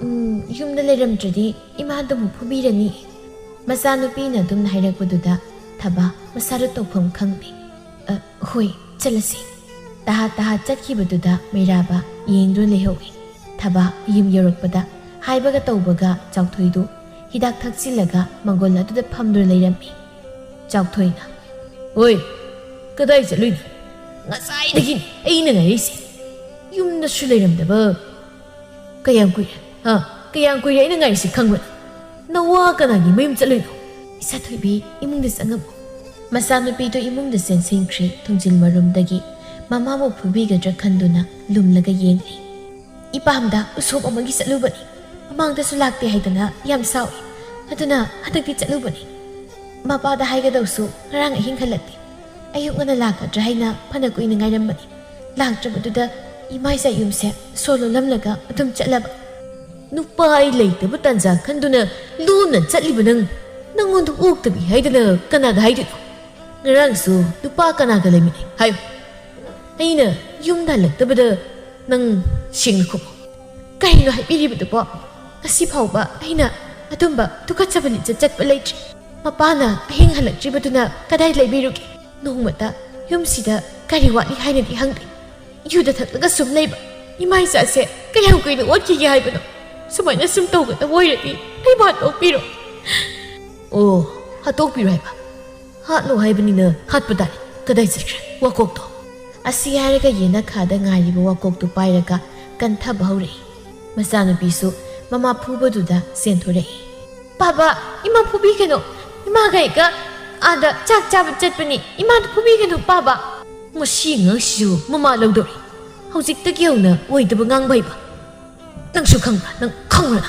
ꯎꯝ, ꯌꯨꯝꯗ ꯂꯩꯔꯝꯗ꯭ꯔꯗꯤ ꯏꯃꯥꯗ ꯑꯃꯨꯛ ꯐꯨꯕꯤꯔꯅꯤ꯫" ꯃꯆꯥꯅꯨꯄꯤꯅ ꯑꯗꯨꯝꯅ ꯍꯥꯏꯔꯛꯄꯗꯨꯗ ꯊꯕꯥ ꯃꯁꯥꯗ ꯇꯧꯐꯝ ꯈꯪꯗꯦ꯫ "ꯑ, ꯍꯣꯏ, ꯆꯠꯂꯁꯤ꯫" ꯇꯍꯥ ꯇꯍꯥ ꯆꯠꯈꯤꯕꯗꯨꯗ ꯃꯩꯔꯥꯕ ꯌꯦꯡꯗꯨꯅ ꯂꯩꯍꯧꯏ꯫ ꯊꯕꯥ ꯌꯨꯝ ꯌꯧꯔꯛꯄꯗ ꯍꯥꯏꯕꯒ ꯇꯧꯕꯒ ꯆꯥꯎꯊꯣꯏꯗꯨ ꯍꯤꯗꯥꯛ ꯊꯛꯆꯤꯜꯂꯒ ꯃꯪꯒꯣꯜ ꯑꯗꯨꯗ ꯐꯝꯗꯨꯅ ꯂꯩꯔꯝꯃꯤ꯫ ꯆꯥꯎꯊꯣꯏꯅ, "ꯍꯣꯏ, ꯀꯗꯥꯏ ꯆꯠꯂꯨꯏꯅꯣ? ꯉꯁꯥꯏꯗꯒꯤ ꯑꯩꯅ ꯉꯥꯏꯔꯛꯏꯁꯦ꯫ ꯌꯨꯝꯗꯁꯨ ꯂꯩꯔꯝꯗꯕ꯫ ꯀꯌꯥꯝ ꯀꯨꯏꯔꯦ? ꯍꯥ? ꯀꯌꯥꯝ ꯀꯨꯏꯔꯦ ꯑꯩꯅ ꯉꯥꯏꯔꯤꯁꯦ ꯈꯪꯕ꯭ꯔꯥ? ꯅꯋꯥ ꯀꯅꯥꯒꯤ ꯃꯌꯨꯝ ꯆꯠꯂꯨꯏꯅꯣ?" "ꯏꯆꯥꯊꯣꯏꯕꯤ, ꯏꯃꯨꯡꯗ ꯆꯪꯉꯝꯃꯨ꯫" ꯃꯆꯥꯅꯨꯄꯤꯗꯨ ꯏꯃꯨꯡꯗ ꯆꯦꯟꯁꯤꯟꯈ꯭ꯔꯦ꯫ ꯊꯣꯡꯖꯤꯜ ꯃꯔꯨꯝꯗꯒꯤ ꯃꯃꯥꯕꯨ ꯐꯨꯕꯤꯒꯗ꯭ꯔꯥ ꯈꯟꯗꯨꯅ ꯂꯨꯝꯂꯒ ꯌꯦꯡꯂꯤ꯫ "ꯏꯄꯥꯝꯗ ꯎꯁꯣꯞ ꯑꯃꯒꯤ ꯆꯠꯂꯨꯕꯅꯤ꯫ ꯃꯃꯥꯡꯗꯁꯨ ꯂꯥꯛꯇꯦ ꯍꯥꯏꯗꯅ ꯌꯥꯝ ꯁꯥꯎꯏ꯫ ꯑꯗꯨꯅ ꯍꯟꯗꯛꯇꯤ ꯆꯠꯂꯨꯕꯅꯤ꯫ ꯃꯄꯥꯗ ꯍꯥꯏꯒꯗꯧꯁꯨ ꯉꯔꯥꯡ ꯑꯍꯤꯡ ꯍꯜꯂꯛꯇꯦ꯫ ꯑꯌꯨꯛ ꯉꯟꯅ ꯂꯥꯛꯀꯗ꯭ꯔꯥ ꯍꯥꯏꯅ ꯐꯅ ꯀꯨꯏꯅ ꯉꯥꯏꯔꯝꯕꯅꯤ꯫ ꯂꯥꯛꯇ꯭ꯔꯕꯗꯨꯗ ꯏꯃꯥ ꯏꯆꯥ ꯌꯨꯝꯁꯦ ꯁꯣꯔ ꯂꯣꯜꯂꯝꯂꯒ ꯑꯗꯨꯝ ꯆꯠꯂꯕ꯫" ꯅꯨꯄꯥ ꯑꯩ ꯂꯩꯇꯕ ꯇꯥꯟꯖꯥ ꯈꯟꯗꯨꯅ ꯂꯨꯅ ꯆꯠꯂꯤꯕ ꯅꯪ, ꯅꯪꯉꯣꯟꯗ ꯑꯣꯛꯇꯕꯤ ꯍꯥꯏꯗꯅ ꯀꯅꯥꯗ ꯍꯥꯏꯗꯣꯏꯅꯣ? ꯉꯔꯥꯡꯁꯨ ꯅꯨꯄꯥ ꯀꯅꯥꯒ ꯂꯩꯃꯤꯟꯅꯩ ꯍꯥꯏꯌꯨ? ꯑꯩꯅ ꯌꯨꯝꯗ ꯍꯜꯂꯛꯇꯕꯗ ꯅꯪ ꯁꯦꯡꯅ ꯈꯨꯝꯃꯨ꯫ ꯀꯔꯤꯅꯣ ꯍꯥꯏꯕꯤꯔꯤꯕꯗꯨꯕꯣ? ꯉꯁꯤ ꯐꯥꯎꯕ ꯑꯩꯅ ꯑꯗꯨꯝꯕ ꯇꯨꯀꯠꯆꯕ ꯂꯤꯆꯠ ꯆꯠꯄ ꯂꯩꯇ꯭ꯔꯤ꯫ ꯃꯄꯥꯅ ꯑꯍꯤꯡ ꯍꯜꯂꯛꯇ꯭ꯔꯤꯕꯗꯨꯅ ꯀꯗꯥꯏ ꯂꯩꯕꯤꯔꯨꯒꯦ? ꯅꯣꯡꯃꯇ ꯌꯨꯝꯁꯤꯗ ꯀꯔꯤ ꯋꯥꯠꯂꯤ ꯍꯥꯏꯅꯗꯤ ꯍꯪꯗꯦ꯫ ꯌꯨꯗ ꯊꯛꯂꯒ ꯁꯨꯝ ꯂꯩꯕ ꯏꯃꯥ ꯏꯆꯥꯁꯦ ꯀꯌꯥꯝ ꯀꯨꯏꯅ ꯑꯣꯠꯈꯤꯒꯦ ꯍꯥꯏꯕꯅꯣ? ꯁꯨꯃꯥꯏꯅ ꯁꯨꯝ ꯇꯧꯒꯗꯕ ꯑꯣꯏꯔꯗꯤ ꯑꯩꯕꯨ ꯍꯥꯠꯇꯣꯛꯄꯤꯔꯣ꯫ ꯑꯣ, ꯍꯥꯠꯇꯣꯛꯄꯤꯔꯣ ꯍꯥꯏꯕ? ꯍꯥꯠꯂꯣ ꯍꯥꯏꯕꯅꯤꯅ ꯍꯥꯠꯄ ꯇꯥꯔꯦ꯫ ꯀꯗꯥꯏ ꯆꯠꯈ꯭ꯔꯦ ꯋꯥꯀꯣꯛꯇꯣ? ꯑꯁꯤ ꯍꯥꯏꯔꯒ ꯌꯦꯅꯈꯥꯗ ꯉꯥꯏꯔꯤꯕ ꯋꯥꯀꯣꯛꯇꯨ ꯄꯥꯏꯔꯒ ꯀꯟꯊꯕ ꯍꯧꯔꯛꯏ꯫ ꯃꯆꯥꯅꯨꯄꯤꯁꯨ ꯃꯃꯥ ꯐꯨꯕꯗꯨꯗ ꯆꯦꯟꯊꯣꯔꯛꯏ꯫ "ꯄꯥꯕ, ꯏꯃꯥ ꯐꯨꯕꯤꯒꯅꯨ꯫ ꯏꯃꯥꯒ ꯑꯩꯒ ꯑꯥꯗ ꯆꯥꯛ ꯆꯥꯕ ꯆꯠꯄꯅꯤ꯫ ꯏꯃꯥꯗ ꯐꯨꯕꯤꯒꯅꯨ, ꯄꯥꯕ꯫" ꯃꯁꯤ ꯑꯉꯥꯡꯁꯤꯁꯨ ꯃꯃꯥ ꯂꯧꯗꯧꯔꯤ꯫ ꯍꯧꯖꯤꯛꯇꯒꯤ ꯍꯧꯅ ꯑꯣꯏꯗꯕ ꯉꯥꯡꯕ ꯍꯩꯕ꯫ ꯅꯪꯁꯨ ꯈꯪꯕ꯭ꯔꯥ? ꯅꯪ ꯈꯪꯕ꯭ꯔꯥ?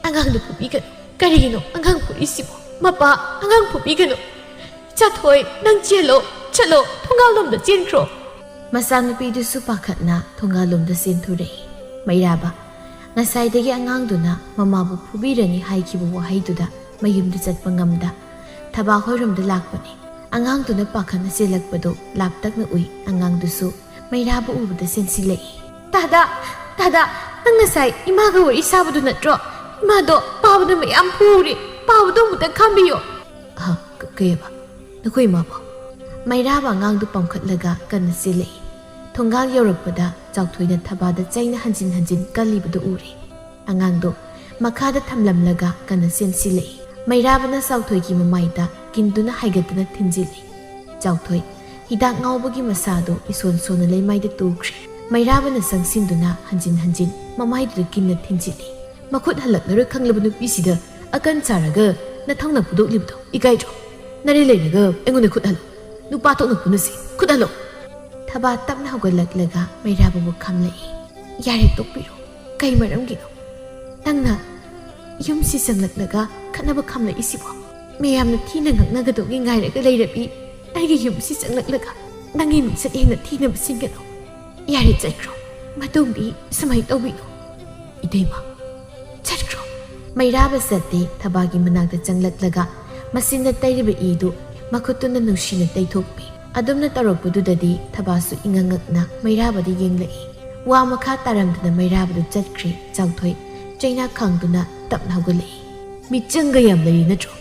ꯑꯉꯥꯡꯗ ꯐꯨꯕꯤꯒꯅꯨ꯫ ꯀꯔꯤꯒꯤꯅꯣ ꯑꯉꯥꯡ ꯐꯨꯔꯤꯁꯤꯕꯣ? ꯃꯄꯥ, ꯑꯉꯥꯡ ꯐꯨꯕꯤꯒꯅꯨ꯫ ꯆꯥꯊꯣꯏ, ꯅꯪ ꯆꯦꯜꯂꯣ, ꯆꯠꯂꯣ, ꯊꯣꯡꯒꯥꯜꯂꯣꯝꯗ ꯆꯦꯟꯈ꯭ꯔꯣ꯫ ꯃꯆꯥꯅꯨꯄꯤꯗꯨꯁꯨ ꯄꯥꯈꯠꯅ ꯊꯣꯡꯒꯥꯜꯂꯣꯝꯗ ꯆꯦꯟꯊꯣꯔꯛꯏ꯫ ꯃꯩꯔꯥꯕ, ꯉꯁꯥꯏꯗꯒꯤ ꯑꯉꯥꯡꯗꯨꯅ ꯃꯃꯥꯕꯨ ꯐꯨꯕꯤꯔꯅꯤ ꯍꯥꯏꯈꯤꯕ ꯋꯥꯍꯩꯗꯨꯗ ꯃꯌꯨꯝꯗ ꯆꯠꯄ ꯉꯝꯗ ꯊꯕꯥ ꯍꯣꯏꯔꯣꯝꯗ ꯂꯥꯛꯄꯅꯤ꯫ ꯑꯉꯥꯡꯗꯨꯅ ꯄꯥꯈꯠꯅ ꯆꯦꯜꯂꯛꯄꯗꯨ ꯂꯥꯞꯇꯛꯅ ꯎꯏ꯫ ꯑꯉꯥꯡꯗꯨꯁꯨ ꯃꯩꯔꯥꯕ ꯎꯕꯗ ꯆꯦꯟꯁꯤꯜꯂꯛꯏ꯫ "ꯇꯥꯗꯥ, ꯇꯥꯗꯥ, ꯅꯪ ꯉꯁꯥꯏ ꯏꯃꯥꯒ ꯋꯥꯔꯤ ꯁꯥꯕꯗꯨ ꯅꯠꯇ꯭ꯔꯣ? ꯏꯃꯥꯗꯣ ꯄꯥꯕꯅ ꯃꯌꯥꯝ ꯐꯨꯔꯦ꯫ ꯄꯥꯕꯗꯣ ꯑꯃꯨꯛꯇ ꯈꯥꯝꯕꯤꯌꯣ꯫" "ꯑꯍ, ꯀ-, ꯀꯩꯑꯕ? ꯅꯈꯣꯏ ꯏꯃꯥꯕꯣ?" ꯃꯩꯔꯥꯕ ꯑꯉꯥꯡꯗꯨ ꯄꯝꯈꯠꯂꯒ ꯀꯟꯅ ꯆꯦꯜꯂꯛꯏ꯫ ꯊꯣꯡꯒꯥꯜ ꯌꯧꯔꯛꯄꯗ ꯆꯥꯎꯊꯣꯏꯅ ꯊꯕꯥꯗ ꯆꯩꯅ ꯍꯟꯖꯤꯟ ꯍꯟꯖꯤꯟ ꯀꯜꯂꯤꯕꯗꯨ ꯎꯔꯦ꯫ ꯑꯉꯥꯡꯗꯣ ꯃꯈꯥꯗ ꯊꯝꯂꯝꯂꯒ ꯀꯟꯅ ꯆꯦꯟꯁꯤꯜꯂꯛꯏ꯫ ꯃꯩꯔꯥꯕꯅ ꯆꯥꯎꯊꯣꯏꯒꯤ ꯃꯃꯥꯏꯗ ꯀꯤꯟꯗꯨꯅ ꯍꯥꯏꯒꯠꯇꯨꯅ ꯊꯤꯟꯖꯤꯜꯂꯤ꯫ ꯆꯥꯎꯊꯣꯏ ꯍꯤꯗꯥꯛ ꯉꯥꯎꯕꯒꯤ ꯃꯁꯥꯗꯨ ꯏꯁꯣꯟ ꯁꯣꯟꯅ ꯂꯩꯃꯥꯏꯗ ꯇꯨꯈ꯭ꯔꯦ꯫ ꯃꯩꯔꯥꯕꯅ ꯆꯪꯁꯤꯟꯗꯨꯅ ꯍꯟꯖꯤꯟ ꯍꯟꯖꯤꯟ ꯃꯃꯥꯏꯗꯨꯗ ꯀꯤꯟꯅ ꯊꯤꯟꯖꯤꯜꯂꯤ꯫ "ꯃꯈꯨꯠ ꯍꯜꯂꯛꯂꯔꯣꯏ ꯈꯪꯂꯕ ꯅꯨꯄꯤꯁꯤꯗ ꯑꯀꯟ ꯆꯥꯔꯒ ꯅꯊꯧꯅ ꯐꯨꯗꯣꯛꯂꯤꯕꯗꯣ ꯏꯀꯥꯏꯗ꯭ꯔꯣ? ꯅꯔꯤ ꯂꯩꯔꯒ ꯑꯩꯉꯣꯟꯗ ꯈꯨꯠ ꯍꯜꯂꯣ꯫ ꯅꯨꯄꯥ ꯊꯣꯛꯅ ꯐꯨꯅꯁꯤ꯫ ꯈꯨꯠ ꯍꯜꯂꯣ!" ꯊꯕꯥ ꯇꯞꯅ ꯍꯧꯒꯠꯂꯛꯂꯒ ꯃꯩꯔꯥꯕꯕꯨ ꯈꯝꯂꯛꯏ꯫ "ꯌꯥꯔꯦ, ꯇꯣꯛꯄꯤꯔꯣ꯫ ꯀꯩ ꯃꯔꯝꯒꯤꯅꯣ ꯅꯪꯅ ꯌꯨꯝꯁꯤ ꯆꯪꯂꯛꯂꯒ ꯈꯠꯅꯕ ꯈꯝꯂꯛꯏꯁꯤꯕꯣ? ꯃꯌꯥꯝꯅ ꯊꯤꯅ ꯉꯥꯡꯅꯒꯗꯧꯒꯤ ꯉꯥꯏꯔꯒ ꯂꯩꯔꯕꯤ ꯑꯩꯒꯤ ꯌꯨꯝꯁꯤ ꯆꯪꯂꯛꯂꯒ ꯅꯪꯒꯤ ꯃꯤꯡꯆꯠ ꯍꯦꯟꯅ ꯊꯤꯅꯕ ꯁꯤꯟꯒꯅꯨ꯫ ꯌꯥꯔꯦ, ꯆꯠꯈ꯭ꯔꯣ꯫ ꯃꯇꯨꯡꯗꯤ ꯁꯨꯃꯥꯏꯅ ꯇꯧꯕꯤꯅꯨ꯫" "ꯏꯇꯩꯃ, ꯃꯩꯔꯥꯕ ꯆꯠꯇꯦ꯫ ꯊꯕꯥꯒꯤ ꯃꯅꯥꯛꯇ ꯆꯪꯂꯛꯂꯒ ꯃꯆꯤꯟꯗ ꯇꯩꯔꯤꯕ ꯏꯗꯨ ꯃꯈꯨꯠꯇꯨꯅ ꯅꯨꯡꯁꯤꯅ ꯇꯩꯊꯣꯛꯄꯤ꯫ ꯑꯗꯨꯝꯅ ꯇꯧꯔꯛꯄꯗꯨꯗꯗꯤ ꯊꯕꯥꯁꯨ ꯏꯉꯛꯉꯛꯅ ꯃꯩꯔꯥꯕꯗ ꯌꯦꯡꯂꯛꯏ꯫ ꯋꯥ ꯃꯈꯥ ꯇꯥꯔꯝꯗꯅ ꯃꯩꯔꯥꯕꯗꯨ ꯆꯠꯈ꯭ꯔꯦ꯫ ꯆꯥꯎꯊꯣꯏ ꯆꯩꯅꯥ ꯈꯥꯡꯗꯨꯅ ꯇꯞꯅ ꯍꯧꯒꯠꯂꯛꯏ꯫ "ꯃꯤꯆꯪꯒ ꯌꯥꯝ ꯂꯩꯔꯤ ꯅꯠꯇ꯭ꯔꯣ?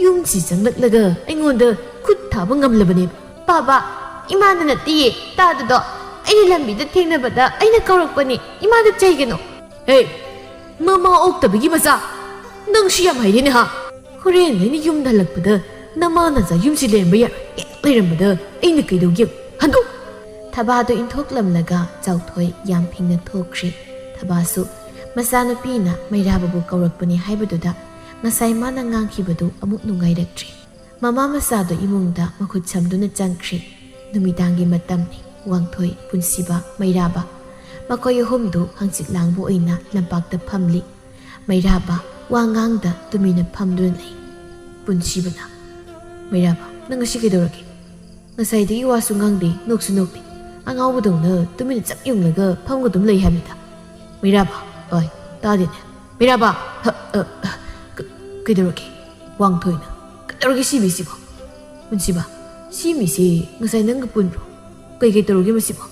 ꯌꯨꯝꯁꯤ ꯆꯪꯂꯛꯂꯒ ꯑꯩꯉꯣꯟꯗ ꯈꯨꯠ ꯊꯥꯕ ꯉꯝꯂꯕꯅꯦꯕ?" "ꯄꯥꯕ, ꯏꯃꯥꯅ ꯅꯠꯇꯤꯌꯦ ꯇꯥꯗꯗꯣ꯫ ꯑꯩꯅ ꯂꯝꯕꯤꯗ ꯊꯦꯡꯅꯕꯗ ꯑꯩꯅ ꯀꯧꯔꯛꯄꯅꯤ꯫ ꯏꯃꯥꯗ ꯆꯩꯒꯅꯨ꯫" "ꯍꯦ, ꯃꯃꯥ ꯑꯣꯛꯇꯕꯒꯤ ꯃꯆꯥ! ꯅꯪꯁꯨ ꯌꯥꯝ ꯍꯩꯔꯦꯅꯦ ꯍꯥ꯫ ꯍꯣꯔꯦꯟ ꯑꯩꯅ ꯌꯨꯝꯗ ꯍꯜꯂꯛꯄꯗ ꯅꯃꯥ ꯅꯆꯥ ꯌꯨꯝꯁꯤ ꯂꯩꯔꯝꯕ ꯌꯥꯔꯣꯏ꯫ ꯍꯦꯛ ꯂꯩꯔꯝꯕꯗ ꯑꯩꯅ ꯀꯩꯗꯧꯒꯦ? ꯍꯟꯗꯣꯛ!" ꯊꯕꯥꯗꯣ ꯏꯟꯊꯣꯛꯂꯝꯂꯒ ꯆꯥꯎꯊꯣꯏ ꯌꯥꯝ ꯐꯤꯡꯅ ꯊꯣꯛꯈ꯭ꯔꯦ꯫ ꯊꯕꯥꯁꯨ ꯃꯆꯥꯅꯨꯄꯤꯅ ꯃꯩꯔꯥꯕꯕꯨ ꯀꯧꯔꯛꯄꯅꯤ ꯍꯥꯏꯕꯗꯨꯗ ꯉꯁꯥꯏ ꯃꯥꯅ ꯉꯥꯡꯈꯤꯕꯗꯨ ꯑꯃꯨꯛ ꯅꯨꯡꯉꯥꯏꯔꯛꯇ꯭ꯔꯦ꯫ ꯃꯃꯥ ꯃꯆꯥꯗꯣ ꯏꯃꯨꯡꯗ ꯃꯈꯨꯠ ꯁꯝꯗꯨꯅ ꯆꯪꯈ꯭ꯔꯦ꯫ ꯅꯨꯃꯤꯗꯥꯡꯒꯤ ꯃꯇꯝꯅꯤ꯫ ꯋꯥꯡꯊꯣꯏ, ꯄꯨꯟꯁꯤꯕ, ꯃꯩꯔꯥꯕ, ꯃꯈꯣꯏ ꯑꯍꯨꯝꯗꯨ ꯍꯪꯆꯤꯠ ꯂꯥꯡꯕ ꯑꯣꯏꯅ ꯂꯝꯄꯥꯛꯇ ꯐꯝꯂꯤ꯫ ꯃꯩꯔꯥꯕ ꯋꯥ ꯉꯥꯡꯗ ꯇꯨꯃꯤꯟꯅ ꯐꯝꯗꯨꯅ ꯂꯩ꯫ ꯄꯨꯟꯁꯤꯕꯅ, "ꯃꯩꯔꯥꯕ, ꯅꯪ ꯉꯁꯤ ꯀꯩꯗꯧꯔꯒꯦ? ꯉꯁꯥꯏꯗꯒꯤ ꯋꯥꯁꯨ ꯉꯥꯡꯗꯦ, ꯅꯣꯛꯁꯨ ꯅꯣꯛꯇꯦ꯫ ꯑꯉꯥꯎꯕꯗꯧꯅ ꯇꯨꯃꯤꯟꯅ ꯆꯞ ꯌꯨꯡꯂꯒ ꯐꯝꯒ ꯑꯗꯨꯝ ꯂꯩ ꯍꯥꯏꯕꯅꯤꯗ꯫" ꯃꯩꯔꯥꯕ, "ꯑꯣꯏ, ꯇꯥꯗꯦꯅꯦ꯫ ꯃꯩꯔꯥꯕ, ꯍ, ꯑ, ꯑ, ꯀ-, ꯀꯩꯗꯧꯔꯒꯦ?" ꯋꯥꯡꯊꯣꯏꯅ, "ꯀꯩꯗꯧꯔꯒꯦ ꯁꯤ ꯃꯤꯁꯤꯕꯣ? ꯄꯨꯟꯁꯤꯕ, ꯁꯤ ꯃꯤꯁꯦ ꯉꯁꯥꯏ ꯅꯪꯒ ꯄꯨꯟꯕ꯭ꯔꯣ? ꯀꯩ ꯀꯩ ꯇꯧꯔꯒꯦ ꯃꯁꯤꯕꯣ?"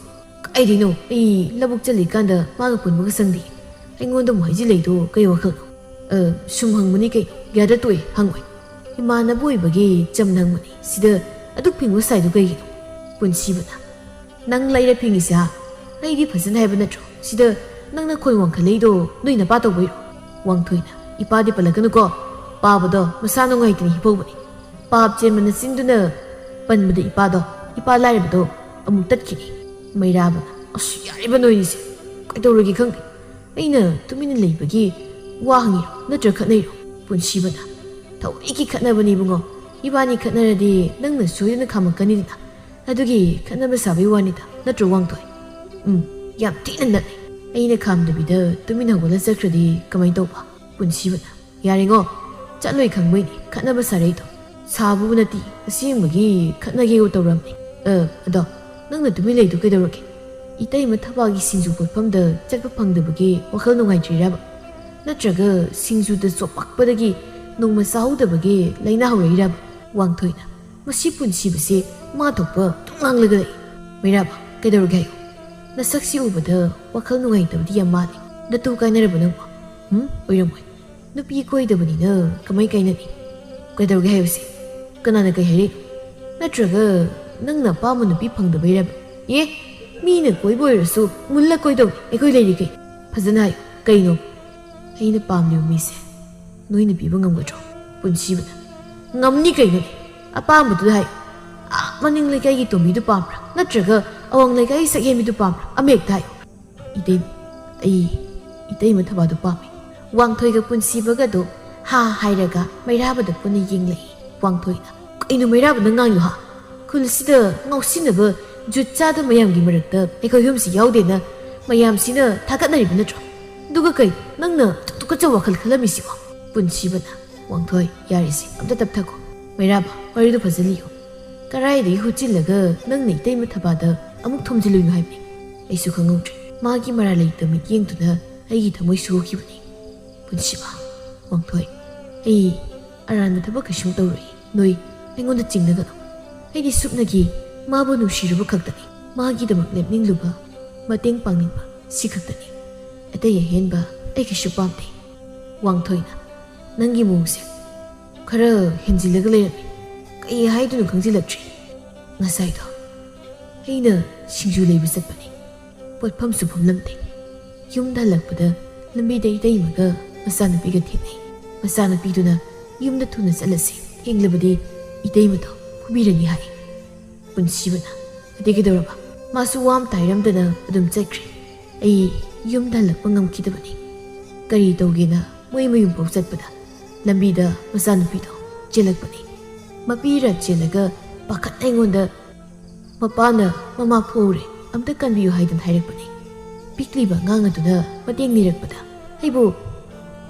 "ꯀꯥꯏꯗꯩꯅꯣ? ꯑꯩ ꯂꯧꯕꯨꯛ ꯆꯠꯂꯤꯀꯥꯟꯗ ꯃꯥꯒ ꯄꯨꯟꯕꯒ ꯁꯪꯗꯦ꯫ ꯑꯩꯉꯣꯟꯗ ꯑꯃꯨꯛ ꯍꯥꯏꯖꯤꯜꯂꯛꯏꯗꯣ ꯀꯩ ꯋꯥꯈꯜꯅꯣ?" "ꯑ, ꯁꯨꯝ ꯍꯪꯕꯅꯤ ꯀꯩꯅꯣ꯫ ꯌꯥꯗ ꯇꯣꯛꯑꯦ, ꯍꯪꯉꯣꯏ꯫ ꯏꯃꯥꯟꯅꯕ ꯑꯣꯏꯕꯒꯤ ꯆꯝꯅ ꯍꯪꯕꯅꯤ꯫ ꯁꯤꯗ ꯑꯗꯨꯛ ꯐꯤꯡꯕ ꯁꯥꯏꯗꯣ ꯀꯩꯒꯤꯅꯣ?" ꯄꯨꯟꯁꯤꯕꯅ, "ꯅꯪ ꯂꯩꯔ ꯐꯤꯡꯉꯤꯁꯦ, ꯍꯥ? ꯑꯩꯗꯤ ꯐꯖꯅ ꯍꯥꯏꯕ ꯅꯠꯇ꯭ꯔꯣ? ꯁꯤꯗ ꯅꯪꯅ ꯈꯣꯏ ꯋꯥꯡꯈꯠꯂꯛꯏꯗꯣ ꯅꯣꯏ ꯅꯄꯥ ꯇꯧꯕꯩꯔꯣ?" ꯋꯥꯡꯊꯣꯏꯅ, "ꯏꯄꯥꯗꯤ ꯄꯜꯂꯛꯀꯅꯨꯀꯣ꯫ ꯄꯥꯕꯗꯣ ꯃꯁꯥ ꯅꯨꯡꯉꯥꯏꯇꯅ ꯍꯤꯞꯍꯧꯕꯅꯤ꯫ ꯄꯥꯞ ꯆꯦꯟꯕ ꯅꯆꯤꯟꯗꯨꯅ ꯄꯟꯕꯗ ꯏꯄꯥꯗꯣ, ꯏꯄꯥ ꯂꯥꯏꯔꯕꯗꯣ ꯑꯃꯨꯛ ꯇꯠꯈꯤꯅꯤ꯫" ꯃꯩꯔꯥꯕꯅ, "ꯑꯁ, ꯌꯥꯔꯤꯕ ꯅꯣꯏꯅꯤꯁꯦ꯫ ꯀꯩꯗꯧꯔꯒꯦ ꯈꯪꯗꯦ꯫ ꯑꯩꯅ ꯇꯨꯃꯤꯟꯅ ꯂꯩꯕꯒꯤ ꯋꯥ ꯍꯪꯉꯤꯔꯣ? ꯅꯠꯇ꯭ꯔ ꯈꯠꯅꯩꯔꯣ?" ꯄꯨꯟꯁꯤꯕꯅ, "ꯊꯧꯔꯤꯒꯤ ꯈꯠꯅꯕꯅꯤ ꯏꯕꯨꯡꯉꯣ꯫ ꯏꯕꯥꯅꯤ ꯈꯠꯅꯔꯗꯤ ꯅꯪꯅ ꯁꯣꯏꯗꯅ ꯈꯥꯝꯃꯛꯀꯅꯤꯗꯅ꯫ ꯑꯗꯨꯒꯤ ꯈꯠꯅꯕ ꯁꯥꯕꯩ ꯋꯥꯅꯤꯗ, ꯅꯠꯇ꯭ꯔꯣ ꯋꯥꯡꯊꯣꯏ?" "ꯎꯝ, ꯌꯥꯝ ꯊꯤꯅ ꯅꯠꯂꯤ꯫ ꯑꯩꯅ ꯈꯥꯝꯗꯕꯤꯗ ꯇꯨꯃꯤꯟ ꯍꯧꯒꯠꯂ ꯆꯠꯈ꯭ꯔꯗꯤ ꯀꯃꯥꯏꯅ ꯇꯧꯕ?" ꯄꯨꯟꯁꯤꯕꯅ, "ꯌꯥꯔꯦꯉꯣ, ꯆꯠꯂꯣꯏ ꯈꯪꯕꯩꯅꯤ ꯈꯠꯅꯕ ꯁꯥꯔꯛꯏꯗꯣ꯫ ꯁꯥꯕꯕꯨ ꯅꯠꯇꯦ, ꯑꯁꯦꯡꯕꯒꯤ ꯈꯠꯅꯒꯦꯕꯨ ꯇꯧꯔꯝꯅꯤ꯫ ꯑ, ꯑꯗꯣ ꯅꯪꯅ ꯇꯨꯃꯤꯟ ꯂꯩꯗꯨ ꯀꯩꯗꯧꯔꯒꯦ? ꯏꯇꯩꯃ ꯊꯕꯥꯒꯤ ꯁꯤꯡꯖꯨ ꯄꯣꯠꯐꯝꯗ ꯆꯠꯄ ꯐꯪꯗꯕꯒꯤ ꯋꯥꯈꯜ ꯅꯨꯡꯉꯥꯏꯇ꯭ꯔꯤꯔꯕ?" ꯅꯠꯇ꯭ꯔꯒ ꯁꯤꯡꯖꯨꯗ ꯆꯣꯞꯄꯛꯄꯗꯒꯤ ꯅꯣꯡꯃ ꯆꯥꯍꯧꯗꯕꯒꯤ ꯂꯥꯏꯅꯥ ꯍꯧꯔꯛꯏꯔꯕ? ꯋꯥꯡꯊꯣꯏꯅ, ꯃꯁꯤ ꯄꯨꯟꯁꯤꯕꯁꯦ ꯃꯥ ꯊꯣꯛꯄ ꯑꯗꯨꯝ ꯉꯥꯡꯂꯒ ꯂꯩ꯫ ꯃꯩꯔꯥꯕ, ꯀꯩꯗꯧꯔꯒꯦ ꯍꯥꯏꯌꯨ? ꯅꯁꯛꯁꯤ ꯎꯕꯗ ꯋꯥꯈꯜ ꯅꯨꯡꯉꯥꯏꯇꯕꯗꯤ ꯌꯥꯝ ꯃꯥꯜꯂꯤ꯫ ꯅꯇꯨ ꯀꯥꯏꯅꯔꯕ ꯅꯪꯕꯣ? ꯎꯝ, ꯑꯣꯏꯔꯝꯃꯣꯏ꯫ ꯅꯨꯄꯤ ꯀꯣꯏꯗꯕꯅꯤꯅ ꯀꯃꯥꯏ ꯀꯥꯏꯅꯅꯤ? ꯀꯩꯗꯧꯔꯒꯦ ꯍꯥꯏꯌꯨꯁꯦ? ꯀꯅꯥꯅ ꯀꯩ ꯍꯥꯏꯔꯛꯏꯅꯣ? ꯅꯠꯇ꯭ꯔꯒ ꯅꯪꯅ ꯑꯄꯥꯝꯕ ꯅꯨꯄꯤ ꯐꯪꯗꯕꯩꯔꯕ? ꯑꯦ, ꯃꯤꯅ ꯀꯣꯏꯕ ꯑꯣꯏꯔꯁꯨ ꯃꯨꯜꯂ ꯀꯣꯏꯗꯧꯅꯤ, ꯑꯩꯈꯣꯏ ꯂꯩꯔꯤ ꯀꯩ? ꯐꯖꯅ ꯍꯥꯏꯌꯨ, ꯀꯩꯅꯣ? ꯑꯩꯅ ꯄꯥꯝꯂꯤꯕ ꯃꯤꯁꯦ ꯅꯣꯏꯅ ꯄꯤꯕ ꯉꯝꯒꯗ꯭ꯔꯣ? ꯄꯨꯟꯁꯤꯕꯅ, ꯉꯝꯅꯤ ꯀꯩꯅꯣꯅꯦ, ꯑꯄꯥꯝꯕꯗꯨꯗ ꯍꯥꯏꯌꯨ꯫ ꯑꯥ, ꯃꯅꯤꯡ ꯂꯩꯀꯥꯏꯒꯤ ꯇꯣꯝꯕꯤꯗꯨ ꯄꯥꯝꯕ꯭ꯔꯥ, ꯅꯠꯇ꯭ꯔꯒ ꯑꯋꯥꯡ ꯂꯩꯀꯥꯏꯒꯤ ꯁꯛꯍꯦꯟꯕꯤꯗꯨ ꯄꯥꯝꯕ꯭ꯔꯥ? ꯑꯃ ꯍꯦꯛꯇ ꯍꯥꯏꯌꯨ꯫ ꯏꯇꯩ, ꯑꯩ ꯏꯇꯩꯃ ꯊꯕꯥꯗꯨ ꯄꯥꯝꯃꯤ꯫ ꯋꯥꯡꯊꯣꯏꯒ ꯄꯨꯟꯁꯤꯕꯒꯗꯣ ꯍꯥ ꯍꯥꯏꯔꯒ ꯃꯩꯔꯥꯕꯗ ꯄꯨꯟꯅ ꯌꯦꯡꯂꯛꯏ꯫ ꯋꯥꯡꯊꯣꯏꯅ, ꯀꯩꯅꯣ ꯃꯩꯔꯥꯕꯅ ꯉꯥꯡꯉꯤꯗꯣ ꯍꯥ? ꯈꯨꯜꯁꯤꯗ ꯉꯥꯎꯁꯤꯟꯅꯕ ꯖꯨꯠ ꯆꯥꯗ ꯃꯌꯥꯝꯒꯤ ꯃꯔꯛꯇ ꯑꯩꯈꯣꯏ ꯑꯍꯨꯝꯁꯤ ꯌꯥꯎꯗꯦꯅ ꯃꯌꯥꯝꯁꯤꯅ ꯊꯥꯒꯠꯅꯔꯤꯕ ꯅꯠꯇ꯭ꯔꯣ? ꯑꯗꯨꯒ ꯀꯩ, ꯅꯪꯅ ꯇꯨꯀꯠꯆꯕ ꯋꯥꯈꯜ ꯈꯜꯂꯝꯃꯤꯁꯤꯕꯣ? ꯄꯨꯟꯁꯤꯕꯅ, ꯋꯥꯡꯊꯣꯏ, ꯌꯥꯔꯦꯁꯦ, ꯑꯝꯇ ꯇꯞꯊꯈꯣ꯫ ꯃꯩꯔꯥꯕ, ꯋꯥꯔꯤꯗꯣ ꯐꯖꯅ ꯂꯤꯌꯨ꯫ ꯀꯔꯥꯏꯗꯒꯤ ꯍꯨꯠꯆꯤꯜꯂꯒ ꯅꯪꯅ ꯏꯇꯩꯃ ꯊꯕꯥꯗ ꯑꯃꯨꯛ ꯊꯣꯝꯖꯤꯜꯂꯨꯏꯅꯣ ꯍꯥꯏꯕꯅꯤ? ꯑꯩꯁꯨ ꯈꯪꯍꯧꯗ꯭ꯔꯦ꯫ ꯃꯥꯒꯤ ꯃꯔꯥꯜ ꯂꯩꯇ ꯃꯤꯠꯌꯦꯡꯗꯨꯅ ꯑꯩꯒꯤ ꯊꯃꯣꯏ ꯁꯣꯛꯈꯤꯕꯅꯤ꯫ ꯄꯨꯟꯁꯤꯕ, ꯋꯥꯡꯊꯣꯏ, ꯑꯩ ꯑꯔꯥꯟꯕ ꯊꯕꯛ ꯀꯩꯁꯨꯝ ꯇꯧꯔꯣꯏ꯫ ꯅꯣꯏ ꯑꯩꯉꯣꯟꯗ ꯆꯤꯡꯅꯒꯅꯨ꯫ ꯑꯩꯗꯤ ꯁꯨꯞꯅꯒꯤ ꯃꯥꯕꯨ ꯅꯨꯡꯁꯤꯔꯨꯕ ꯈꯛꯇꯅꯤ꯫ ꯃꯥꯒꯤꯗꯃꯛ ꯂꯦꯞꯅꯤꯡꯂꯨꯕ, ꯃꯇꯦꯡ ꯄꯥꯡꯅꯤꯡꯕ, ꯁꯤ ꯈꯛꯇꯅꯤ꯫ ꯑꯇꯩ ꯑꯍꯦꯟꯕ ꯑꯩ ꯀꯩꯁꯨ ꯄꯥꯝꯗꯦ꯫ ꯋꯥꯡꯊꯣꯏꯅ, ꯅꯪꯒꯤ ꯃꯑꯣꯡꯁꯦ ꯈꯔ ꯍꯦꯟꯖꯤꯜꯂꯒ ꯂꯩꯔꯝꯃꯤ꯫ ꯀꯩ ꯍꯥꯏꯗꯣꯏꯅꯣ ꯈꯪꯖꯤꯜꯂꯛꯇ꯭ꯔꯦ꯫ ꯉꯁꯥꯏꯗꯣ ꯑꯩꯅ ꯁꯤꯡꯖꯨ ꯂꯩꯕ ꯆꯠꯄꯅꯤ꯫ ꯄꯣꯠꯐꯝꯁꯨ ꯐꯝꯂꯝꯗꯦ꯫ ꯌꯨꯝꯗ ꯍꯜꯂꯛꯄꯗ ꯂꯝꯕꯤꯗ ꯏꯇꯩꯃꯒ ꯃꯆꯥꯅꯨꯄꯤꯒ ꯊꯦꯡꯅꯩ꯫ ꯃꯆꯥꯅꯨꯄꯤꯗꯨꯅ, ꯌꯨꯝꯗ ꯊꯨꯅ ꯆꯠꯂꯁꯤ, ꯊꯦꯡꯂꯕꯗꯤ ꯏꯇꯩꯃꯗꯣ ꯐꯨꯕꯤꯔꯅꯤ ꯍꯥꯏ꯫ ꯄꯨꯟꯁꯤꯕꯅ, ꯑꯗꯩ ꯀꯩꯗꯧꯔꯕ? ꯃꯥꯁꯨ ꯋꯥ ꯑꯃꯇ ꯍꯥꯏꯔꯝꯗꯅ ꯑꯗꯨꯝ ꯆꯠꯈ꯭ꯔꯦ꯫ ꯑꯩ ꯌꯨꯝꯗ ꯍꯜꯂꯛꯄ ꯉꯝꯈꯤꯗꯕꯅꯤ꯫ ꯀꯔꯤ ꯇꯧꯒꯦꯅ ꯃꯣꯏ ꯃꯌꯨꯝꯐꯥꯎ ꯆꯠꯄꯗ ꯂꯝꯕꯤꯗ ꯃꯆꯥꯅꯨꯄꯤꯗꯣ ꯆꯦꯜꯂꯛꯄꯅꯤ꯫ ꯃꯄꯤꯔ ꯆꯦꯜꯂꯒ ꯄꯥꯈꯠꯅ ꯑꯩꯉꯣꯟꯗ ꯃꯄꯥꯅ ꯃꯃꯥ ꯐꯨꯍꯧꯔꯦ, ꯑꯝꯇ ꯀꯟꯕꯤꯌꯨ ꯍꯥꯏꯗꯅ ꯍꯥꯏꯔꯛꯄꯅꯤ꯫ ꯄꯤꯛꯂꯤꯕ ꯑꯉꯥꯡ ꯑꯗꯨꯅ ꯃꯇꯦꯡ ꯅꯤꯔꯛꯄꯗ ꯑꯩꯕꯨ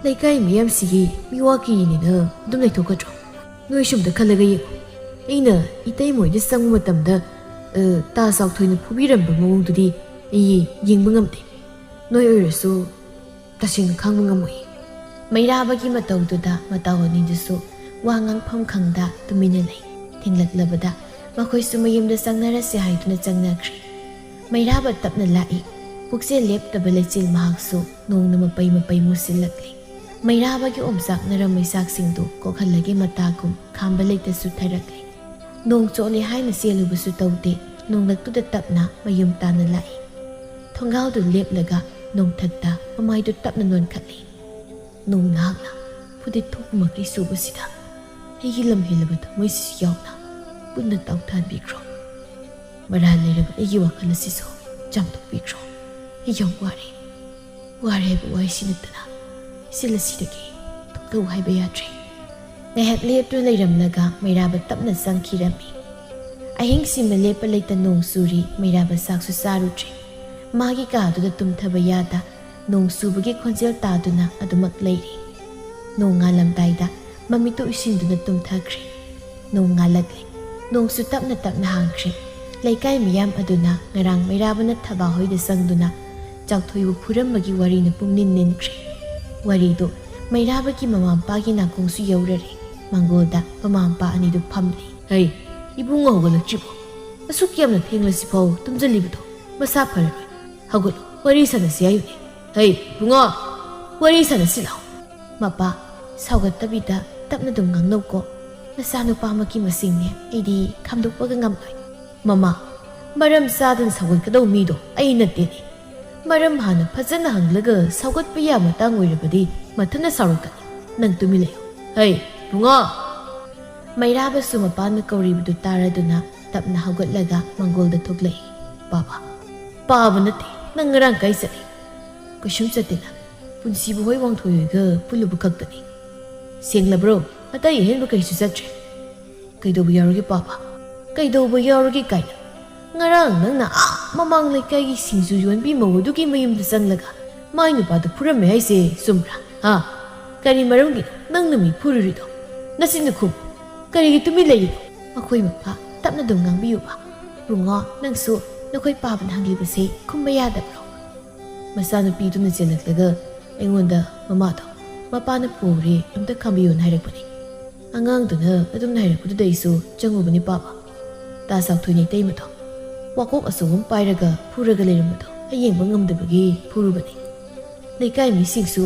ꯂꯩꯀꯥꯏ ꯃꯤꯌꯥꯝꯁꯤꯒꯤ ꯃꯤꯋꯥ ꯀꯤꯔꯤꯅꯦꯅ ꯑꯗꯨꯝ ꯂꯩꯊꯣꯛꯀꯗ꯭ꯔꯣ? ꯅꯣꯏ ꯁꯨꯝꯗ ꯈꯜꯂꯒ ꯌꯦꯡꯉꯨ꯫ ꯑꯩꯅ ꯏꯇꯩꯃꯣꯏꯗ ꯆꯪꯕ ꯃꯇꯝꯗ, ꯑ, ꯇꯥ ꯆꯥꯎꯊꯣꯏꯅ ꯐꯨꯕꯤꯔꯝꯕ ꯃꯑꯣꯡꯗꯨꯗꯤ ꯑꯩ ꯌꯦꯡꯕ ꯉꯝꯗꯦ꯫ ꯅꯣꯏ ꯑꯣꯏꯔꯁꯨ ꯇꯁꯦꯡꯅ ꯈꯥꯡꯕ ꯉꯝꯃꯣꯏ꯫ ꯃꯩꯔꯥꯕꯒꯤ ꯃꯇꯧꯗꯨꯗ ꯃꯇꯧ ꯑꯅꯤꯗꯨꯁꯨ ꯋꯥ ꯉꯥꯡꯐꯝ ꯈꯪꯗ ꯇꯨꯃꯤꯟꯅ ꯂꯩ꯫ ꯊꯦꯡꯂꯛꯂꯕꯗ ꯃꯈꯣꯏꯁꯨ ꯃꯌꯨꯝꯗ ꯆꯪꯅꯔꯁꯦ ꯍꯥꯏꯗꯨꯅ ꯆꯪꯅꯈ꯭ꯔꯦ꯫ ꯃꯩꯔꯥꯕ ꯇꯞꯅ ꯂꯥꯛꯏ꯫ ꯄꯨꯛꯆꯦꯜ ꯂꯦꯞꯇꯕ ꯂꯩꯆꯤꯜ ꯃꯍꯥꯛꯁꯨ ꯅꯣꯡꯅ ꯃꯄꯩ ꯃꯄꯩ ꯃꯨꯁꯤꯜꯂꯛꯂꯤ꯫ ꯃꯩꯔꯥꯕꯒꯤ ꯑꯣꯝꯆꯥꯛꯅꯔ ꯃꯩꯆꯥꯛꯁꯤꯡꯗꯨ ꯀꯣꯛꯍꯜꯂꯒꯦ ꯃꯇꯥꯒꯨꯝ ꯈꯥꯝꯕ ꯂꯩꯇ ꯆꯨꯊꯔꯛꯂꯤ꯫ ꯅꯣꯡ ꯆꯣꯠꯂꯦ ꯍꯥꯏꯅ ꯆꯦꯜꯂꯨꯕꯁꯨ ꯇꯧꯗꯦ꯫ ꯅꯣꯡꯂꯛꯇꯨꯗ ꯇꯞꯅ ꯃꯌꯨꯝ ꯇꯥꯅ ꯂꯥꯛꯏ꯫ ꯊꯣꯡꯒꯥꯜꯗꯨ ꯂꯦꯞꯂꯒ ꯅꯣꯡꯊꯛꯇ ꯃꯃꯥꯏꯗꯨ ꯇꯞꯅ ꯅꯣꯟꯈꯠꯂꯤ꯫ ꯅꯣꯡ ꯅꯍꯥꯛꯅ ꯐꯨꯗꯤꯠ ꯊꯣꯛꯄꯃꯛꯇꯤ ꯆꯨꯕꯁꯤꯗ ꯑꯩꯒꯤ ꯂꯝ ꯍꯦꯜꯂꯕ ꯊꯃꯣꯏꯁꯤꯁꯨ ꯌꯥꯎꯅ ꯄꯨꯟꯅ ꯇꯥꯎꯊꯍꯟꯕꯤꯈ꯭ꯔꯣ꯫ ꯃꯔꯥꯜ ꯂꯩꯔꯕ ꯑꯩꯒꯤ ꯋꯥꯈꯜ ꯑꯁꯤꯁꯨ ꯆꯥꯝꯊꯣꯛꯄꯤꯈ꯭ꯔꯣ꯫ ꯑꯩ ꯌꯥꯝ ꯋꯥꯔꯦ꯫ ꯋꯥꯔꯦ ꯍꯥꯏꯕ ꯋꯥꯍꯩꯁꯤ ꯅꯠꯇꯅ ꯏꯆꯦꯜ ꯑꯁꯤꯗꯒꯤ ꯊꯣꯛꯂꯛꯎ ꯍꯥꯏꯕ ꯌꯥꯗ꯭ꯔꯦ꯫ ꯉꯥꯏꯍꯥꯛ ꯂꯦꯞꯇꯨꯅ ꯂꯩꯔꯝꯂꯒ ꯃꯩꯔꯥꯕ ꯇꯞꯅ ꯆꯪꯈꯤꯔꯝꯃꯤ꯫ ꯑꯍꯤꯡꯁꯤꯃ ꯂꯦꯞꯄ ꯂꯩꯇ ꯅꯣꯡ ꯆꯨꯔꯤ꯫ ꯃꯩꯔꯥꯕ ꯆꯥꯛꯁꯨ ꯆꯥꯔꯨꯗ꯭ꯔꯦ꯫ ꯃꯥꯒꯤ ꯀꯥꯗꯨꯗ ꯇꯨꯝꯊꯕ ꯌꯥꯗ ꯅꯣꯡ ꯆꯨꯕꯒꯤ ꯈꯣꯟꯖꯦꯜ ꯇꯥꯗꯨꯅ ꯑꯗꯨꯃꯛ ꯂꯩꯔꯤ꯫ ꯅꯣꯡ ꯉꯥꯜꯂꯝꯗꯥꯏꯗ ꯃꯃꯤꯠꯇꯨ ꯎꯏꯁꯤꯟꯗꯨꯅ ꯇꯨꯝꯊꯈ꯭ꯔꯦ꯫ ꯅꯣꯡ ꯉꯥꯜꯂꯛꯂꯦ꯫ ꯅꯣꯡꯁꯨ ꯇꯞꯅ ꯇꯞꯅ ꯍꯥꯡꯈ꯭ꯔꯦ꯫ ꯂꯩꯀꯥꯏ ꯃꯤꯌꯥꯝ ꯑꯗꯨꯅ ꯉꯔꯥꯡ ꯃꯩꯔꯥꯕꯅ ꯊꯕꯥ ꯍꯣꯏꯗ ꯆꯪꯗꯨꯅ ꯆꯥꯛꯊꯣꯏꯕꯨ ꯐꯨꯔꯝꯕꯒꯤ ꯋꯥꯔꯤꯅ ꯄꯨꯝꯅꯤꯟ ꯅꯤꯟꯈ꯭ꯔꯦ꯫ ꯋꯥꯔꯤꯗꯨ ꯃꯩꯔꯥꯕꯒꯤ ꯃꯃꯥ ꯃꯄꯥꯒꯤ ꯅꯥꯀꯣꯡꯁꯨ ꯌꯧꯔꯔꯦ꯫ ꯃꯥꯡꯒꯣꯜꯗ ꯃꯃꯥ ꯃꯄꯥ ꯑꯅꯤꯗꯨ ꯐꯝꯂꯤ꯫ "ꯍꯩ, ꯏꯕꯨꯡꯉꯣ ꯍꯧꯒꯠꯂꯛꯇ꯭ꯔꯤꯕꯣ? ꯑꯁꯨꯛ ꯌꯥꯝꯅ ꯊꯦꯡꯂꯁꯤꯐꯥꯎ ꯇꯨꯝꯖꯜꯂꯤꯕꯗꯣ ꯃꯁꯥ ꯐꯔꯔꯣꯏ꯫ ꯍꯧꯒꯠꯂꯣ, ꯋꯥꯔꯤ ꯁꯥꯟꯅꯁꯤ ꯍꯥꯏꯌꯨꯅꯦ꯫ ꯍꯩ, ꯏꯕꯨꯡꯉꯣ, ꯋꯥꯔꯤ ꯁꯥꯟꯅꯁꯤ ꯂꯥꯛꯑꯣ꯫" "ꯃꯄꯥ, ꯁꯥꯎꯒꯠꯇꯕꯤꯗ ꯇꯞꯅ ꯑꯗꯨꯝ ꯉꯥꯡꯅꯧꯀꯣ꯫ ꯅꯆꯥꯅꯨꯄꯥꯃꯛꯀꯤ ꯃꯁꯤꯡꯅꯦ, ꯑꯩꯗꯤ ꯈꯥꯝꯗꯣꯛꯄꯒ ꯉꯝꯂꯣꯏ꯫" "ꯃꯃꯥ, ꯃꯔꯝ ꯆꯥꯗꯅ ꯁꯥꯎꯒꯠꯀꯗꯧꯕ ꯃꯤꯗꯣ ꯑꯩ ꯅꯠꯇꯦꯅꯦ꯫ ꯃꯔꯝ ꯍꯥꯟꯅ ꯐꯖꯅ ꯍꯪꯂꯒ ꯁꯥꯎꯒꯠꯄ ꯌꯥꯕ ꯃꯇꯥꯡ ꯑꯣꯏꯔꯕꯗꯤ ꯃꯊꯟꯇ ꯁꯥꯎꯔꯛꯀꯅꯤ꯫ ꯅꯪ ꯇꯨꯃꯤꯟ ꯂꯩꯌꯨ꯫ ꯍꯩ, ꯏꯕꯨꯡꯉꯣ!" ꯃꯩꯔꯥꯕꯁꯨ ꯃꯄꯥꯅ ꯀꯧꯔꯤꯕꯗꯨ ꯇꯥꯔꯗꯨꯅ ꯇꯞꯅ ꯍꯧꯒꯠꯂꯒ ꯃꯥꯡꯒꯣꯜꯗ ꯊꯣꯛꯂꯛꯏ꯫ "ꯄꯥꯕ, ꯄꯥꯕ ꯅꯠꯇꯦ, ꯅꯪ ꯉꯔꯥꯡ ꯀꯥꯏ ꯆꯠꯂꯤ?" "ꯀꯩꯁꯨꯝ ꯆꯠꯇꯦꯅ, ꯄꯨꯟꯁꯤꯕꯨ ꯍꯣꯏ ꯋꯥꯡꯊꯣꯏ ꯍꯣꯏꯒ ꯄꯨꯜꯂꯨꯕ ꯈꯛꯇꯅꯤ꯫" "ꯁꯦꯡꯂꯕ꯭ꯔꯣ? ꯑꯇꯩ ꯑꯍꯦꯟꯕ ꯀꯩꯁꯨ ꯆꯠꯇ꯭ꯔꯦ?" "ꯀꯩꯗꯧꯕ ꯌꯥꯎꯔꯒꯦ ꯄꯥꯕ? ꯀꯩꯗꯧꯕ ꯌꯥꯎꯔꯒꯦ ꯀꯥꯏꯅ? ꯉꯔꯥꯡ ꯅꯪꯅ ꯑꯥ ꯃꯃꯥꯡ ꯂꯩꯀꯥꯏꯒꯤ ꯁꯤꯡꯖꯨ ꯌꯣꯟꯕꯤ ꯃꯧ ꯑꯗꯨꯒꯤ ꯃꯌꯨꯝꯗ ꯆꯪꯂꯒ ꯃꯥꯏ ꯅꯨꯄꯥꯗꯨ ꯐꯨꯔꯝꯃꯦ ꯍꯥꯏꯁꯦ ꯆꯨꯝꯕ꯭ꯔꯥ? ꯍꯥ? ꯀꯔꯤ ꯃꯔꯝꯒꯤꯅꯣ ꯅꯪꯅ ꯃꯤ ꯐꯨꯔꯨꯔꯤꯗꯣ? ꯅꯆꯤꯟꯗꯨ ꯈꯨꯝꯃꯨ꯫ ꯀꯔꯤꯒꯤ ꯇꯨꯃꯤꯟ ꯂꯩꯔꯤꯅꯣ?" "ꯃꯈꯣꯏ ꯃꯄꯥ ꯇꯞꯅ ꯑꯗꯨꯝ ꯉꯥꯡꯕꯤꯌꯨꯕ꯫ ꯏꯕꯨꯡꯉꯣ, ꯅꯪꯁꯨ ꯅꯈꯣꯏ ꯄꯥꯕꯅ ꯍꯪꯂꯤꯕꯁꯦ ꯈꯨꯝꯕ ꯌꯥꯗꯕ꯭ꯔꯣ?" ꯃꯆꯥꯅꯨꯄꯤꯗꯨꯅ ꯆꯦꯜꯂꯛꯂꯒ ꯑꯩꯉꯣꯟꯗ, "ꯃꯃꯥꯗꯣ, ꯃꯄꯥꯅ ꯄꯨꯔꯦ, ꯑꯝꯇ ꯈꯥꯝꯕꯤꯌꯣꯅ ꯍꯥꯏꯔꯛꯄꯅꯦ꯫ ꯑꯉꯥꯡꯗꯨꯅ ꯑꯗꯨꯝꯅ ꯍꯥꯏꯔꯛꯄꯗꯨꯗ ꯑꯩꯁꯨ ꯆꯪꯉꯨꯕꯅꯦ ꯄꯥꯕ꯫ ꯇꯥ ꯆꯥꯎꯊꯣꯏꯅ ꯏꯇꯩꯃꯗꯣ ꯋꯥꯀꯣꯛ ꯑꯆꯧꯕ ꯑꯃ ꯄꯥꯏꯔꯒ ꯐꯨꯔꯒ ꯂꯩꯔꯝꯕꯗꯣ ꯑꯩ ꯌꯦꯡꯕ ꯉꯝꯗꯕꯒꯤ ꯐꯨꯔꯨꯕꯅꯦ꯫ ꯂꯩꯀꯥꯏ ꯃꯤꯁꯤꯡꯁꯨ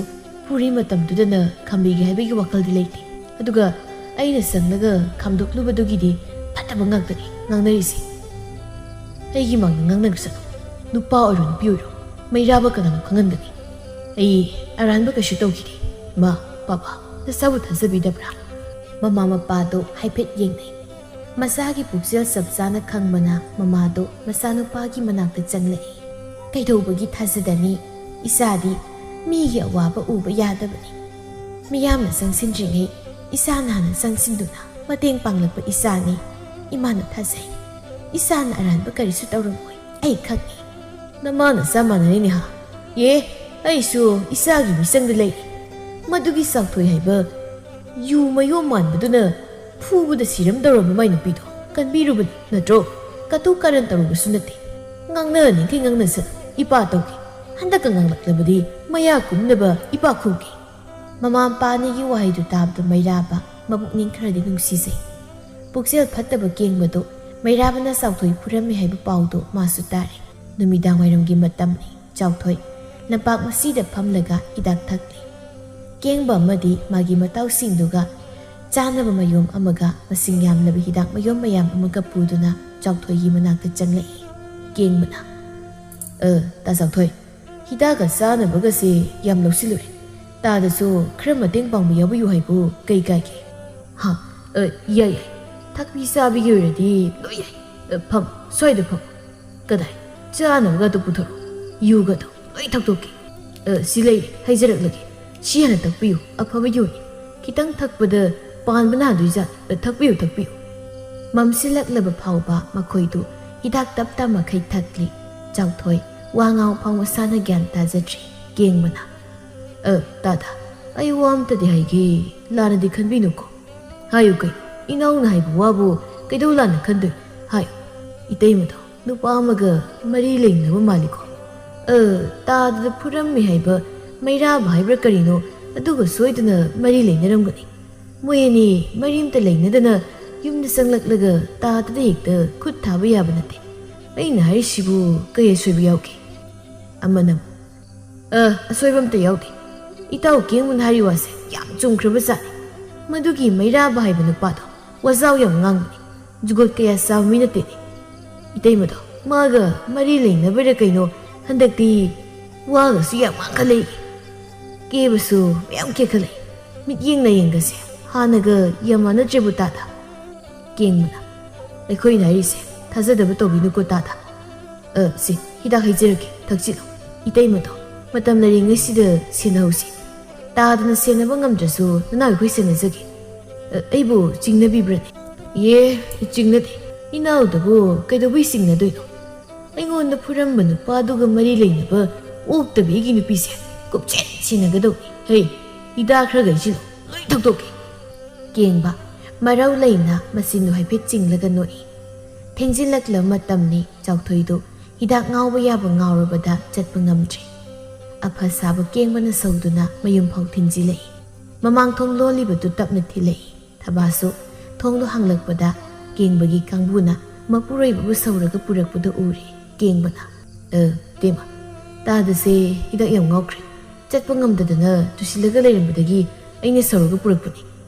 ꯐꯨꯔꯤ ꯃꯇꯝꯗꯨꯗꯅ ꯈꯥꯝꯕꯤꯒꯦ ꯍꯥꯏꯕꯒꯤ ꯋꯥꯈꯜꯗꯤ ꯂꯩꯇꯦ꯫ ꯑꯗꯨꯒ ꯑꯩꯅ ꯆꯪꯂꯒ ꯈꯥꯝꯗꯣꯛꯂꯨꯕꯗꯨꯒꯤꯗꯤ ꯐꯠꯇꯕ ꯉꯥꯛꯇꯅꯤ ꯉꯥꯡꯅꯔꯤꯁꯦ꯫ ꯑꯩꯒꯤ ꯃꯥꯡꯗ ꯉꯥꯡꯅꯒꯁꯅꯨ꯫ ꯅꯨꯄꯥ ꯑꯣꯏꯔꯣ ꯅꯨꯄꯤ ꯑꯣꯏꯔꯣ, ꯃꯩꯔꯥꯕ ꯀꯅꯥꯅꯣ ꯈꯪꯍꯟꯒꯅꯤ꯫ ꯑꯩ ꯑꯔꯥꯟꯕ ꯀꯩꯁꯨ ꯇꯧꯈꯤꯗꯦ꯫ ꯃꯥ, ꯄꯥꯕ, ꯅꯆꯥꯕꯨ ꯊꯥꯖꯕꯤꯗꯕ꯭ꯔꯥ? ꯃꯃꯥ ꯃꯄꯥꯗꯣ ꯍꯥꯏꯐꯦꯠ ꯌꯦꯡꯅꯩ꯫ ꯃꯆꯥꯒꯤ ꯄꯨꯛꯆꯦꯜ ꯆꯞ ꯆꯥꯅ ꯈꯪꯕꯅ ꯃꯃꯥꯗꯣ ꯃꯆꯥꯅꯨꯄꯥꯒꯤ ꯃꯅꯥꯛꯇ ꯆꯪꯂꯛꯏ꯫ ꯀꯩꯗꯧꯕꯒꯤ ꯊꯥꯖꯗꯅꯤ? ꯏꯆꯥꯗꯤ ꯃꯤꯒꯤ ꯑꯋꯥꯕ ꯎꯕ ꯌꯥꯗꯕꯅꯤ꯫ ꯃꯤꯌꯥꯝꯅ ꯆꯪꯁꯤꯟꯗ꯭ꯔꯤꯉꯩ ꯏꯆꯥꯅ ꯍꯥꯟꯅ ꯆꯪꯁꯤꯟꯗꯨꯅ ꯃꯇꯦꯡ ꯄꯥꯡꯂꯛꯄ ꯏꯆꯥꯅꯤ꯫ ꯏꯃꯥꯅ ꯊꯥꯖꯩ꯫ ꯏꯆꯥꯅ ꯑꯔꯥꯟꯕ ꯀꯔꯤꯁꯨ ꯇꯧꯔꯝꯃꯣꯏ꯫ ꯑꯩ ꯈꯪꯏ꯫ ꯅꯃꯥ ꯅꯆꯥ ꯃꯥꯟꯅꯔꯤꯅꯦ ꯍꯥ? ꯑꯦ, ꯑꯩꯁꯨ ꯏꯆꯥꯒꯤ ꯃꯤꯆꯪꯗ ꯂꯩꯔꯤ꯫ ꯃꯗꯨꯒꯤ ꯆꯥꯎꯊꯣꯏ ꯍꯥꯏꯕ ꯌꯨ ꯃꯌꯣꯝ ꯃꯥꯟꯕꯗꯨꯅ ꯐꯨꯕꯗ ꯁꯤꯔꯝꯗꯧꯔꯕ ꯃꯥꯏ ꯅꯨꯄꯤꯗꯣ ꯀꯟꯕꯤꯔꯨꯕꯅꯤ ꯅꯠꯇ꯭ꯔꯣ? ꯀꯇꯨ ꯀꯥꯔꯟ ꯇꯧꯔꯨꯕꯁꯨ ꯅꯠꯇꯦ꯫ ꯉꯥꯡꯅꯅꯤꯡꯈꯩ ꯉꯥꯡꯅꯁꯅꯨ꯫ ꯏꯄꯥ ꯇꯧꯒꯦ꯫ ꯍꯟꯗꯛꯀ ꯉꯥꯡꯂꯛꯂꯕꯗꯤ ꯃꯌꯥ ꯀꯨꯝꯅꯕ ꯏꯄꯥ ꯈꯨꯝꯒꯦ꯫ ꯃꯃꯥ ꯃꯄꯥ ꯑꯅꯤꯒꯤ ꯋꯥꯍꯩꯗꯨ ꯇꯥꯕꯗ ꯃꯩꯔꯥꯕ ꯃꯄꯨꯛꯅꯤꯡ ꯈꯔꯗꯤ ꯅꯨꯡꯁꯤꯖꯩ꯫ ꯄꯨꯛꯆꯦꯜ ꯐꯠꯇꯕ ꯀꯦꯡꯕꯗꯨ ꯃꯩꯔꯥꯕꯅ ꯆꯥꯎꯊꯣꯏ ꯐꯨꯔꯝꯃꯤ ꯍꯥꯏꯕ ꯄꯥꯎꯗꯨ ꯃꯥꯁꯨ ꯇꯥꯔꯦ꯫ ꯅꯨꯃꯤꯗꯥꯡ ꯋꯥꯏꯔꯝꯒꯤ ꯃꯇꯝꯅꯤ꯫ ꯆꯥꯎꯊꯣꯏ ꯂꯝꯄꯥꯛ ꯃꯁꯤꯗ ꯐꯝꯂꯒ ꯍꯤꯗꯥꯛ ꯊꯛꯂꯤ꯫ ꯀꯦꯡꯕ ꯑꯃꯗꯤ ꯃꯥꯒꯤ ꯃꯇꯥꯎꯁꯤꯡꯗꯨꯒ ꯆꯥꯅꯕ ꯃꯌꯣꯝ ꯑꯃꯒ ꯃꯁꯤꯡ ꯌꯥꯝꯂꯕ ꯍꯤꯗꯥꯛ ꯃꯌꯣꯝ ꯃꯌꯥꯝ ꯑꯃꯒ ꯄꯨꯗꯨꯅ ꯆꯥꯎꯊꯣꯏꯒꯤ ꯃꯅꯥꯛꯇ ꯆꯪꯂꯛꯏ꯫ ꯀꯦꯡꯕꯅ, "ꯑ, ꯇꯥ ꯆꯥꯎꯊꯣꯏ, ꯍꯤꯗꯥꯛꯀ ꯆꯥꯅꯕꯒꯁꯦ ꯌꯥꯝ ꯂꯧꯁꯤꯜꯂꯨꯔꯦ꯫ ꯇꯥꯗꯁꯨ ꯈꯔ ꯃꯇꯦꯡ ꯄꯥꯡꯕ ꯌꯥꯎꯕꯤꯌꯨ ꯍꯥꯏꯕꯨ ꯀꯩ ꯀꯥꯏꯒꯦ?" "ꯍꯥ, ꯑ, ꯌꯥꯏ, ꯌꯥꯏ꯫ ꯊꯛꯄꯤ ꯆꯥꯕꯤꯒꯤ ꯑꯣꯏꯔꯗꯤ ꯂꯣꯏ ꯌꯥꯏ꯫ ꯑ, ꯐꯝ, ꯁ꯭ꯋꯥꯏꯗ ꯐꯝ꯫ ꯀꯗꯥꯏ? ꯆꯥꯅꯕꯒꯗꯣ ꯄꯨꯊꯣꯔꯛꯑꯣ꯫ ꯌꯨꯒꯗꯣ ꯂꯣꯏ ꯊꯛꯇꯣꯛꯀꯦ꯫ ꯑ, ꯁꯤ ꯂꯩꯔꯦ, ꯍꯩꯖꯔꯛꯂꯒꯦ꯫ ꯁꯤ ꯍꯥꯟꯅ ꯊꯛꯄꯤꯌꯨ, ꯑꯐꯕ ꯌꯨꯅꯤ꯫ ꯈꯤꯇꯪ ꯊꯛꯄꯗ ꯄꯥꯟꯕ ꯅꯥꯗꯣꯏꯖꯥꯠ꯫ ꯑ, ꯊꯛꯄꯤꯌꯨ, ꯊꯛꯄꯤꯌꯨ꯫" ꯃꯝꯁꯤꯜꯂꯛꯂꯕ ꯐꯥꯎꯕ ꯃꯈꯣꯏꯗꯨ ꯍꯤꯗꯥꯛ ꯇꯞ ꯇꯞ ꯃꯈꯩ ꯊꯛꯂꯤ꯫ ꯆꯥꯎꯊꯣꯏ ꯋꯥ ꯉꯥꯡ ꯐꯥꯎ ꯃꯁꯥꯅ ꯒ꯭ꯌꯥꯟ ꯇꯥꯖꯗ꯭ꯔꯤ꯫ ꯀꯦꯡꯕꯅ, "ꯑ, ꯇꯥꯗ, ꯑꯩ ꯋꯥ ꯑꯝꯇꯗꯤ ꯍꯥꯏꯒꯦ, ꯂꯥꯟꯅꯗꯤ ꯈꯟꯕꯤꯅꯨꯀꯣ꯫" "ꯍꯥꯏꯌꯨ ꯀꯩꯅꯣ, ꯏꯅꯥꯎꯅ ꯍꯥꯏꯕ ꯋꯥꯕꯨ ꯀꯩꯗꯧ ꯂꯥꯟꯅ ꯈꯟꯗꯣꯏ? ꯍꯥꯏꯌꯨ꯫" ꯏꯇꯩꯃꯗꯣ ꯅꯨꯄꯥ ꯑꯃꯒ ꯃꯔꯤ ꯂꯩꯅꯕ ꯃꯥꯜꯂꯤꯀꯣ꯫ "ꯑ, ꯇꯥꯗꯗ ꯐꯨꯔꯝꯃꯤ ꯍꯥꯏꯕ ꯃꯩꯔꯥꯕ ꯍꯥꯏꯕ꯭ꯔꯥ ꯀꯔꯤꯅꯣ, ꯑꯗꯨꯒ ꯁꯣꯏꯗꯅ ꯃꯔꯤ ꯂꯩꯅꯔꯝꯒꯅꯤ꯫ ꯃꯣꯏ ꯑꯅꯤ ꯃꯔꯤ ꯑꯝꯇ ꯂꯩꯅꯗꯅ ꯌꯨꯝꯗ ꯆꯪꯂꯛꯂꯒ ꯇꯥꯗꯗ ꯍꯦꯛꯇ ꯈꯨꯠ ꯊꯥꯕ ꯌꯥꯕ ꯅꯠꯇꯦ꯫ ꯑꯩꯅ ꯍꯥꯏꯔꯤꯁꯤꯕꯨ ꯀꯩ ꯑꯁꯣꯏꯕ ꯌꯥꯎꯒꯦ? ꯑꯃꯅ ꯑꯃꯨꯛ, "ꯑ, ꯑꯁꯣꯏꯕ ꯑꯝꯇ ꯌꯥꯎꯗꯦ꯫ ꯏꯇꯥꯎ ꯀꯦꯡꯕꯅ ꯍꯥꯏꯔꯤ ꯋꯥꯁꯦ ꯌꯥꯝ ꯆꯨꯝꯈ꯭ꯔꯕ ꯖꯥꯠꯅꯤ꯫ ꯃꯗꯨꯒꯤ ꯃꯩꯔꯥꯕ ꯍꯥꯏꯕ ꯅꯨꯄꯥꯗꯣ ꯋꯥꯖꯥꯎ ꯌꯥꯝ ꯉꯥꯡꯕꯅꯤ꯫ ꯖꯨꯒꯣꯠ ꯀꯌꯥ ꯆꯥꯕ ꯃꯤ ꯅꯠꯇꯦꯅꯦ꯫ ꯏꯇꯩꯃꯗꯣ ꯃꯥꯒ ꯃꯔꯤ ꯂꯩꯅꯕꯩꯔ ꯀꯩꯅꯣ ꯍꯟꯗꯛꯇꯤ ꯋꯥꯒꯁꯨ ꯌꯥꯝ ꯉꯥꯡꯈꯠꯂꯛꯏ꯫ ꯀꯦꯕꯁꯨ ꯃꯌꯥꯝ ꯀꯦꯈꯠꯂꯛꯏ꯫ ꯃꯤꯠꯌꯦꯡ ꯅꯥꯌꯦꯡꯒꯁꯦ ꯍꯥꯟꯅꯒ ꯌꯥꯝ ꯃꯥꯟꯅꯗ꯭ꯔꯦꯕꯨ ꯇꯥꯗ꯫" ꯀꯦꯡꯕꯅ, "ꯑꯩꯈꯣꯏꯅ ꯍꯥꯏꯔꯤꯁꯦ ꯊꯥꯖꯗꯕ ꯇꯧꯕꯤꯅꯨꯀꯣ ꯇꯥꯗ꯫ ꯑ, ꯁꯤ, ꯍꯤꯗꯥꯛ ꯍꯩꯖꯔꯒꯦ, ꯊꯛꯆꯤꯜꯂꯨ꯫ ꯏꯇꯩꯃꯗꯣ ꯃꯇꯝ ꯂꯩꯔꯤꯉꯩꯁꯤꯗ ꯁꯦꯟꯅꯍꯧꯁꯤ꯫ ꯇꯥꯗꯅ ꯁꯦꯟꯅꯕ ꯉꯝꯗ꯭ꯔꯁꯨ ꯅꯅꯥꯎ ꯑꯩꯈꯣꯏ ꯁꯦꯟꯅꯖꯒꯦ꯫ ꯑ, ꯑꯩꯕꯨ ꯆꯤꯡꯅꯕꯤꯕ꯭ꯔꯅꯦ?" "ꯑꯦ, ꯆꯤꯡꯅꯗꯦ꯫ ꯏꯅꯥꯎꯗꯕꯨ ꯀꯩꯗꯧꯕꯩ ꯆꯤꯡꯅꯗꯣꯏꯅꯣ? ꯑꯩꯉꯣꯟꯗ ꯐꯨꯔꯝꯕ ꯅꯨꯄꯥꯗꯨꯒ ꯃꯔꯤ ꯂꯩꯅꯕ ꯑꯣꯛꯇꯕꯤꯒꯤ ꯅꯨꯄꯤꯁꯦ ꯀꯨꯞꯁꯦꯟ ꯁꯦꯟꯅꯒꯗꯧꯅꯤ꯫ ꯍꯩ, ꯍꯤꯗꯥꯛ ꯈꯔ ꯂꯩꯁꯤꯜꯂꯨ, ꯂꯣꯏ ꯊꯛꯇꯣꯛꯀꯦ꯫" ꯀꯦꯡꯕ ꯃꯔꯧ ꯂꯩꯅ ꯃꯆꯤꯟꯗꯨ ꯍꯥꯏꯐꯦꯠ ꯆꯤꯡꯂꯒ ꯅꯣꯛꯏ꯫ ꯊꯦꯡꯖꯤꯜꯂꯛꯂꯕ ꯃꯇꯝꯅꯤ꯫ ꯆꯥꯎꯊꯣꯏꯗꯨ ꯍꯤꯗꯥꯛ ꯉꯥꯎꯕ ꯌꯥꯕ ꯉꯥꯎꯔꯕꯗ ꯆꯠꯄ ꯉꯝꯗ꯭ꯔꯦ꯫ ꯑꯐ ꯁꯥꯕ ꯀꯦꯡꯕꯅ ꯁꯧꯗꯨꯅ ꯃꯌꯨꯝ ꯐꯥꯎ ꯊꯤꯟꯖꯤꯜꯂꯛꯏ꯫ ꯃꯃꯥꯡ ꯊꯣꯡ ꯂꯣꯜꯂꯤꯕꯗꯨ ꯇꯞꯅ ꯊꯤꯜꯂꯛꯏ꯫ ꯊꯕꯥꯁꯨ ꯊꯣꯡꯗꯨ ꯍꯥꯡꯂꯛꯄꯗ ꯀꯦꯡꯕꯒꯤ ꯀꯥꯡꯕꯨꯅ ꯃꯄꯨꯔꯣꯏꯕꯕꯨ ꯁꯧꯔꯒ ꯄꯨꯔꯛꯄꯗꯨ ꯎꯔꯦ꯫ ꯀꯦꯡꯕꯅ, "ꯑ, ꯏꯇꯩꯃ, ꯇꯥꯗꯁꯦ ꯍꯤꯗꯥꯛ ꯌꯥꯝ ꯉꯥꯎꯈ꯭ꯔꯦ꯫ ꯆꯠꯄ ꯉꯝꯗꯗꯅ ꯇꯨꯁꯤꯜꯂꯒ ꯂꯩꯔꯝꯕꯗꯒꯤ ꯑꯩꯅ ꯁꯧꯔꯒ ꯄꯨꯔꯛꯄꯅꯤ꯫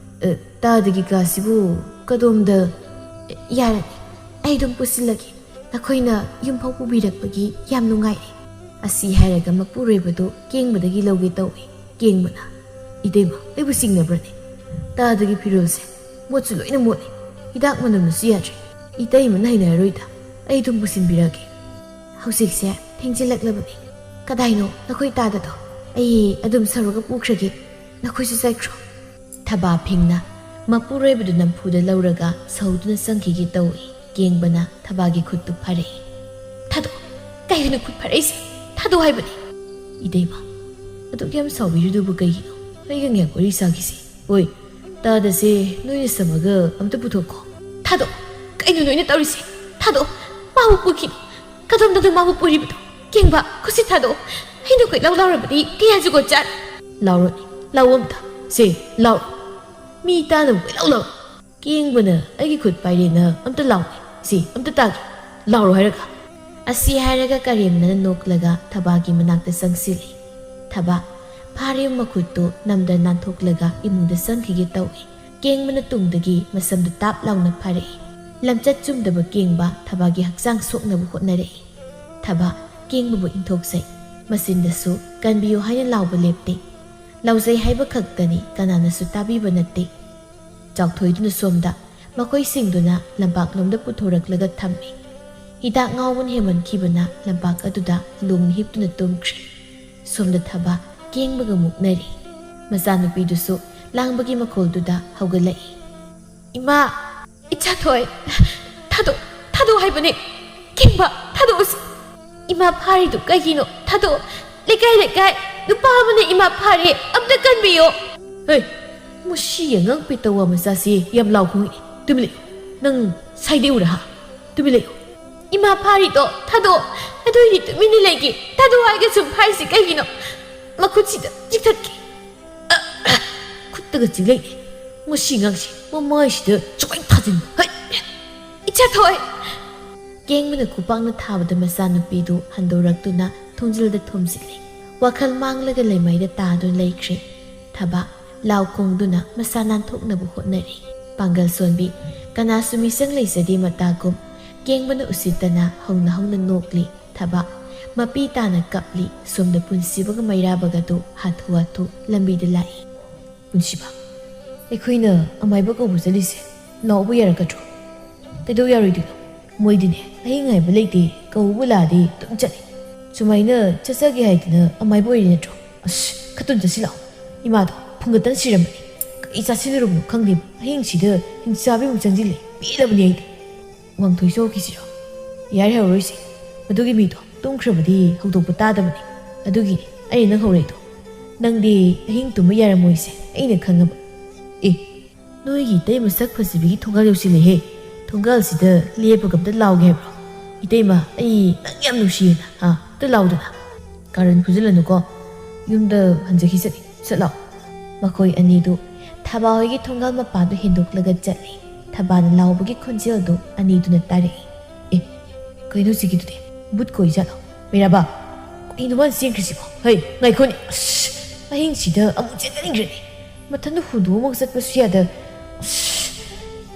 ꯑ, ꯇꯥꯗꯒꯤ ꯀꯥꯁꯤꯕꯨ ꯀꯗꯣꯝꯗ?" "ꯌꯥꯔꯅꯤ, ꯑꯩ ꯑꯗꯨꯝ ꯄꯨꯁꯤꯜꯂꯒꯦ꯫ ꯅꯈꯣꯏꯅ ꯌꯨꯝꯐꯥꯎ ꯄꯨꯕꯤꯔꯛꯄꯒꯤ ꯌꯥꯝ ꯅꯨꯡꯉꯥꯏꯔꯦ꯫" ꯑꯁꯤ ꯍꯥꯏꯔꯒ ꯃꯄꯨꯔꯣꯏꯕꯗꯨ ꯀꯦꯡꯕꯗꯒꯤ ꯂꯧꯒꯦ ꯇꯧꯏ꯫ ꯀꯦꯡꯕꯅ, "ꯏꯇꯩꯃ, ꯑꯩꯕꯨ ꯆꯤꯡꯅꯕ꯭ꯔꯅꯦ? ꯇꯥꯗꯒꯤ ꯐꯤꯔꯣꯜꯁꯦ ꯃꯣꯠꯁꯨ ꯂꯣꯏꯅ ꯃꯣꯠꯂꯤ꯫ ꯍꯤꯗꯥꯛ ꯃꯅꯝꯅꯁꯨ ꯌꯥꯗ꯭ꯔꯦ꯫ ꯏꯇꯩꯃꯅ ꯍꯩꯅꯔꯔꯣꯏꯗ꯫ ꯑꯩ ꯑꯗꯨꯝ ꯄꯨꯁꯤꯟꯕꯤꯔꯛꯑꯒꯦ꯫" "ꯍꯧꯖꯤꯛꯁꯦ ꯊꯦꯡꯖꯤꯜꯂꯛꯂꯕꯅꯤ꯫ ꯀꯗꯥꯏꯅꯣ ꯅꯈꯣꯏ ꯇꯥꯗꯗꯣ? ꯑꯩ ꯑꯗꯨꯝ ꯁꯧꯔꯒ ꯄꯨꯈ꯭ꯔꯒꯦ꯫ ꯅꯈꯣꯏꯁꯨ ꯆꯠꯈ꯭ꯔꯣ꯫" ꯊꯕꯥ ꯐꯤꯡꯅ ꯃꯄꯨꯔꯣꯏꯕꯗꯨ ꯅꯝꯐꯨꯗ ꯂꯧꯔꯒ ꯁꯧꯗꯨꯅ ꯆꯪꯈꯤꯒꯦ ꯇꯧꯏ꯫ ꯀꯦꯡꯕꯅ ꯊꯕꯥꯒꯤ ꯈꯨꯠꯇꯨ ꯐꯥꯔꯛꯏ꯫ "ꯊꯥꯗꯣꯛ! ꯀꯩꯒꯤꯅꯣ ꯈꯨꯠ ꯐꯥꯔꯛꯏꯁꯦ? ꯊꯥꯗꯣꯛ ꯍꯥꯏꯕꯅꯤ!" "ꯏꯇꯩꯃ, ꯑꯗꯨꯛ ꯌꯥꯝ ꯁꯥꯎꯕꯤꯔꯤꯗꯨꯕꯨ ꯀꯩꯒꯤꯅꯣ? ꯑꯩꯒ ꯉꯥꯏꯍꯥꯛ ꯋꯥꯔꯤ ꯁꯥꯈꯤꯁꯤ꯫ ꯍꯣꯏ, ꯇꯥꯗꯁꯦ ꯅꯣꯏꯅ ꯁꯝꯃꯒ ꯑꯝꯇ ꯄꯨꯊꯣꯛꯈꯣ꯫" "ꯊꯥꯗꯣꯛ! ꯀꯩꯅꯣ ꯅꯣꯏꯅ ꯇꯧꯔꯤꯁꯦ? ꯊꯥꯗꯣꯛ! ꯃꯥꯕꯨ ꯄꯨꯈꯤꯅꯨ꯫ ꯀꯗꯣꯝꯗꯅꯣ ꯃꯥꯕꯨ ꯄꯨꯔꯤꯕꯗꯣ? ꯀꯦꯡꯕ, ꯈꯨꯠꯁꯤ ꯊꯥꯗꯣꯛꯑꯣ꯫ ꯑꯩꯅ ꯀꯣꯏꯂꯥꯎ ꯂꯥꯎꯔꯕꯗꯤ ꯀꯌꯥ ꯖꯨꯒꯣꯠ ꯆꯥꯔꯦ꯫" "ꯂꯥꯎꯔꯣꯏ꯫ "ꯂꯥꯎ ꯑꯝꯇ, ꯁꯦ, ꯂꯥꯎ꯫ ꯃꯤ ꯇꯥꯅꯕ ꯀꯣꯏꯂꯥꯎ ꯂꯥꯎ꯫ ꯀꯦꯡꯕꯅ ꯑꯩꯒꯤ ꯈꯨꯠ ꯄꯥꯏꯔꯦꯅ ꯑꯝꯇ ꯂꯥꯎꯅꯦ꯫ ꯁꯤ, ꯑꯝꯇ ꯇꯥꯒꯦ꯫ ꯂꯥꯎꯔꯣ ꯍꯥꯏꯔꯒ꯫" ꯑꯁꯤ ꯍꯥꯏꯔꯒ ꯀꯔꯦꯝꯅꯅ ꯅꯣꯛꯂꯒ ꯊꯕꯥꯒꯤ ꯃꯅꯥꯛꯇ ꯆꯪꯁꯤꯜꯂꯤ꯫ ꯊꯕꯥ, ꯐꯥꯔꯤꯕ ꯃꯈꯨꯠꯇꯨ ꯅꯝꯗ ꯅꯥꯟꯊꯣꯛꯂꯒ ꯏꯃꯨꯡꯗ ꯆꯪꯈꯤꯒꯦ ꯇꯧꯏ꯫ ꯀꯦꯡꯕꯅ ꯇꯨꯡꯗꯒꯤ ꯃꯁꯝꯗꯨ ꯇꯥꯞ ꯂꯥꯎꯅ ꯐꯥꯔꯛꯏ꯫ ꯂꯝꯆꯠ ꯆꯨꯝꯗꯕ ꯀꯦꯡꯕ ꯊꯕꯥꯒꯤ ꯍꯛꯆꯥꯡ ꯁꯣꯛꯅꯕ ꯍꯣꯠꯅꯔꯛꯏ꯫ ꯊꯕꯥ, ꯀꯦꯡꯕꯕꯨ ꯏꯟꯊꯣꯛꯆꯩ꯫ ꯃꯆꯤꯟꯗꯁꯨ "ꯀꯟꯕꯤꯌꯨ" ꯍꯥꯏꯅ ꯂꯥꯎꯕ ꯂꯦꯞꯇꯦ꯫ ꯂꯥꯎꯖꯩ ꯍꯥꯏꯕ ꯈꯛꯇꯅꯤ, ꯀꯅꯥꯅꯁꯨ ꯇꯥꯕꯤꯕ ꯅꯠꯇꯦ꯫ ꯆꯥꯎꯊꯣꯏꯗꯨꯅ ꯁꯣꯝꯗ ꯃꯈꯣꯏꯁꯤꯡꯗꯨꯅ ꯂꯝꯄꯥꯛꯂꯣꯝꯗ ꯄꯨꯊꯣꯔꯛꯂꯒ ꯊꯝꯃꯤ꯫ ꯍꯤꯗꯥꯛ ꯉꯥꯎꯕꯅ ꯍꯦꯟꯃꯟꯈꯤꯕꯅ ꯂꯝꯄꯥꯛ ꯑꯗꯨꯗ ꯂꯣꯡꯅ ꯍꯤꯞꯇꯨꯅ ꯇꯨꯝꯈ꯭ꯔꯦ꯫ ꯁꯣꯝꯗ ꯊꯕꯥ ꯀꯦꯡꯕꯒ ꯃꯨꯛꯅꯔꯤ꯫ ꯃꯆꯥꯅꯨꯄꯤꯗꯨꯁꯨ ꯂꯥꯡꯕꯒꯤ ꯃꯈꯣꯜꯗꯨꯗ ꯍꯧꯒꯠꯂꯛꯏ꯫ "ꯏꯃꯥ! ꯏꯆꯥꯊꯣꯏ! ꯊꯥꯗꯣꯛ, ꯊꯥꯗꯣꯛ ꯍꯥꯏꯕꯅꯦ! ꯀꯦꯡꯕ, ꯊꯥꯗꯣꯛꯑꯁꯤ! ꯏꯃꯥ ꯐꯥꯔꯤꯗꯨ ꯀꯩꯒꯤꯅꯣ? ꯊꯥꯗꯣꯛ! ꯂꯩꯀꯥꯏ ꯂꯩꯀꯥꯏ ꯅꯨꯄꯥ ꯑꯃꯅ ꯏꯃꯥ ꯐꯥꯔꯦ! ꯑꯝꯇ ꯀꯟꯕꯤꯌꯣ!" "ꯍꯦ! ꯃꯁꯤ ꯑꯉꯥꯡ ꯄꯦꯇꯋꯥ ꯃꯆꯥꯁꯤ ꯌꯥꯝ ꯂꯥꯎ ꯈꯣꯡꯉꯛꯑꯦ꯫ ꯇꯨꯃꯤꯟ ꯂꯩꯌꯨ꯫ ꯅꯪ ꯁꯥꯏꯗꯩ ꯎꯔ ꯍꯥ? ꯇꯨꯃꯤꯟ ꯂꯩꯌꯨ꯫" "ꯏꯃꯥ ꯐꯥꯔꯤꯗꯣ ꯊꯥꯗꯣꯛ! ꯑꯗꯨꯏꯗꯤ ꯇꯨꯃꯤꯟꯅ ꯂꯩꯒꯦ꯫ ꯊꯥꯗꯣꯛ ꯍꯥꯏꯒ ꯁꯨꯝ ꯐꯥꯔꯤꯁꯤ ꯀꯩꯒꯤꯅꯣ? ꯃꯈꯨꯠꯁꯤꯗ ꯆꯤꯛꯊꯠꯀꯦ꯫ ꯈꯨꯠꯇꯒ ꯆꯤꯛꯂꯛꯏ꯫ ꯃꯁꯤ ꯑꯉꯥꯡꯁꯤ ꯃꯃꯥꯏꯁꯤꯗ ꯁꯨꯃꯥꯏꯅ ꯊꯥꯖꯤꯟꯕ꯫ ꯍꯩ! ꯏꯆꯥꯊꯣꯏ!" ꯀꯦꯡꯕꯅ ꯈꯨꯄꯥꯛꯅ ꯊꯥꯕꯗ ꯃꯆꯥꯅꯨꯄꯤꯗꯨ ꯍꯟꯗꯣꯔꯛꯇꯨꯅ ꯊꯣꯡꯖꯤꯜꯗ ꯊꯣꯝꯖꯤꯜꯂꯤ꯫ ꯋꯥꯈꯜ ꯃꯥꯡꯂꯒ ꯂꯩꯃꯥꯏꯗ ꯇꯥꯗꯨꯅ ꯂꯩꯈ꯭ꯔꯦ꯫ ꯊꯕꯥ ꯂꯥꯎ ꯈꯣꯡꯗꯨꯅ ꯃꯁꯥ ꯅꯥꯟꯊꯣꯛꯅꯕ ꯍꯣꯠꯅꯔꯤ꯫ ꯄꯥꯡꯒꯜ ꯁꯣꯟꯕꯤ ꯀꯅꯥꯁꯨ ꯃꯤꯆꯪ ꯂꯩꯖꯗꯦ ꯃꯇꯥꯒꯨꯝ꯫ ꯀꯦꯡꯕꯅ ꯎꯁꯤꯠꯇꯅ ꯍꯧꯅ ꯍꯧꯅ ꯅꯣꯛꯂꯤ꯫ ꯊꯕꯥ ꯃꯄꯤ ꯇꯥꯅ ꯀꯞꯂꯤ꯫ ꯁꯣꯝꯗ ꯄꯨꯟꯁꯤꯕꯒ ꯃꯩꯔꯥꯕꯒꯗꯨ ꯍꯥꯊꯨ ꯍꯥꯊꯨ ꯂꯝꯕꯤꯗ ꯂꯥꯛꯏ꯫ "ꯄꯨꯟꯁꯤꯕ, ꯑꯩꯈꯣꯏꯅ ꯑꯃꯥꯏꯕ ꯀꯧꯕ ꯆꯠꯂꯤꯁꯦ ꯂꯥꯎꯕ ꯌꯥꯔꯛꯀꯗ꯭ꯔꯣ?" "ꯀꯩꯗꯧ ꯌꯥꯔꯣꯏꯗꯣꯏꯅꯣ? ꯃꯣꯏꯗꯤꯅꯦ ꯑꯍꯤꯡ ꯍꯥꯏꯕ ꯂꯩꯇꯦ, ꯀꯧꯕꯕꯨ ꯂꯥꯛꯑꯗꯤ ꯑꯗꯨꯝ ꯆꯠꯂꯤ꯫ ꯁꯨꯃꯥꯏꯅ ꯆꯠꯆꯒꯦ ꯍꯥꯏꯗꯅ ꯑꯃꯥꯏꯕ ꯑꯣꯏꯔꯤ ꯅꯠꯇ꯭ꯔꯣ? ꯑꯁ, ꯈꯇꯨꯟ ꯆꯠꯁꯤ ꯂꯥꯛꯑꯣ꯫ ꯏꯃꯥꯗꯣ ꯐꯨꯡꯒꯠꯇꯅ ꯁꯤꯔꯝꯃꯅꯤ꯫ ꯀꯔꯤ ꯆꯥꯁꯤꯜꯂꯨꯔꯕꯅꯣ ꯈꯪꯗꯦꯕ, ꯑꯍꯤꯡꯁꯤꯗ ꯍꯤꯡꯆꯥꯕꯤꯃꯨꯛ ꯆꯪꯁꯤꯜꯂꯦ꯫ ꯄꯦꯜꯂꯕꯅꯤ ꯑꯩꯗꯤ꯫ ꯋꯥꯡꯊꯣꯏ ꯆꯧꯈꯤꯁꯤꯔꯣ?" "ꯌꯥꯔꯦ, ꯍꯧꯔꯣꯏꯁꯦ꯫ ꯃꯗꯨꯒꯤ ꯃꯤꯗꯣ ꯇꯨꯝꯈ꯭ꯔꯕꯗꯤ ꯍꯧꯗꯣꯛꯄ ꯇꯥꯗꯕꯅꯤ꯫ ꯑꯗꯨꯒꯤꯅꯤ ꯑꯩꯅ ꯅꯪ ꯍꯧꯔꯛꯏꯗꯣ꯫ ꯅꯪꯗꯤ ꯑꯍꯤꯡ ꯇꯨꯝꯕ ꯌꯥꯔꯝꯃꯣꯏꯁꯦ ꯑꯩꯅ ꯈꯪꯉꯕ꯫ ꯑꯦ, ꯅꯣꯏꯒꯤ ꯏꯇꯩ ꯃꯁꯛ ꯐꯖꯕꯤꯒꯤ ꯊꯣꯡꯒꯥꯜ ꯌꯧꯁꯤꯜꯂꯦꯍꯦ꯫ ꯊꯣꯡꯒꯥꯜꯁꯤꯗ ꯂꯦꯞꯄꯒ ꯑꯝꯇ ꯂꯥꯎꯒꯦ ꯍꯥꯏꯕ꯭ꯔꯣ? ꯏꯇꯩꯃ, ꯑꯩ ꯅꯪ ꯌꯥꯝ ꯅꯨꯡꯁꯤꯌꯦꯅ꯫ ꯑꯥ, ꯑꯝꯇ ꯂꯥꯎꯗꯅ꯫ ꯀꯥꯔꯟ ꯐꯨꯖꯤꯜꯂꯅꯨꯀꯣ꯫ ꯌꯨꯝꯗ ꯍꯟꯖꯈꯤꯁꯅꯤ꯫ ꯁꯠ ꯂꯥꯎ꯫ ꯃꯈꯣꯏ ꯑꯅꯤꯗꯨ ꯊꯕꯥ ꯍꯣꯏꯒꯤ ꯊꯣꯡꯒꯥꯜ ꯃꯄꯥꯗꯨ ꯍꯦꯟꯗꯣꯛꯂꯒ ꯆꯠꯂꯤ꯫ ꯊꯕꯥꯅ ꯂꯥꯎꯕꯒꯤ ꯈꯣꯟꯖꯦꯜꯗꯨ ꯑꯅꯤꯗꯨꯅ ꯇꯥꯔꯛꯏ꯫ "ꯑꯦ, ꯀꯩꯅꯣ ꯁꯤꯒꯤꯗꯨꯗꯤ? ꯕꯨꯠ ꯀꯣꯏ ꯖꯥꯠꯂꯣ? ꯃꯩꯔꯥꯕ, ꯀꯩꯅꯣ ꯃꯥꯅ ꯆꯦꯟꯈ꯭ꯔꯤꯁꯤꯕꯣ? ꯍꯩ, ꯉꯥꯏꯈꯣꯅꯦ, ꯑꯁ, ꯑꯍꯤꯡꯁꯤꯗ ꯑꯃꯨꯛ ꯆꯦꯟꯊꯅꯤꯡꯈ꯭ꯔꯦꯅꯦ꯫ ꯃꯊꯟꯗ ꯍꯨꯟꯗꯣꯛꯑꯝꯃꯒ ꯆꯠꯄꯁꯨ ꯌꯥꯗ꯫ ꯑꯁ,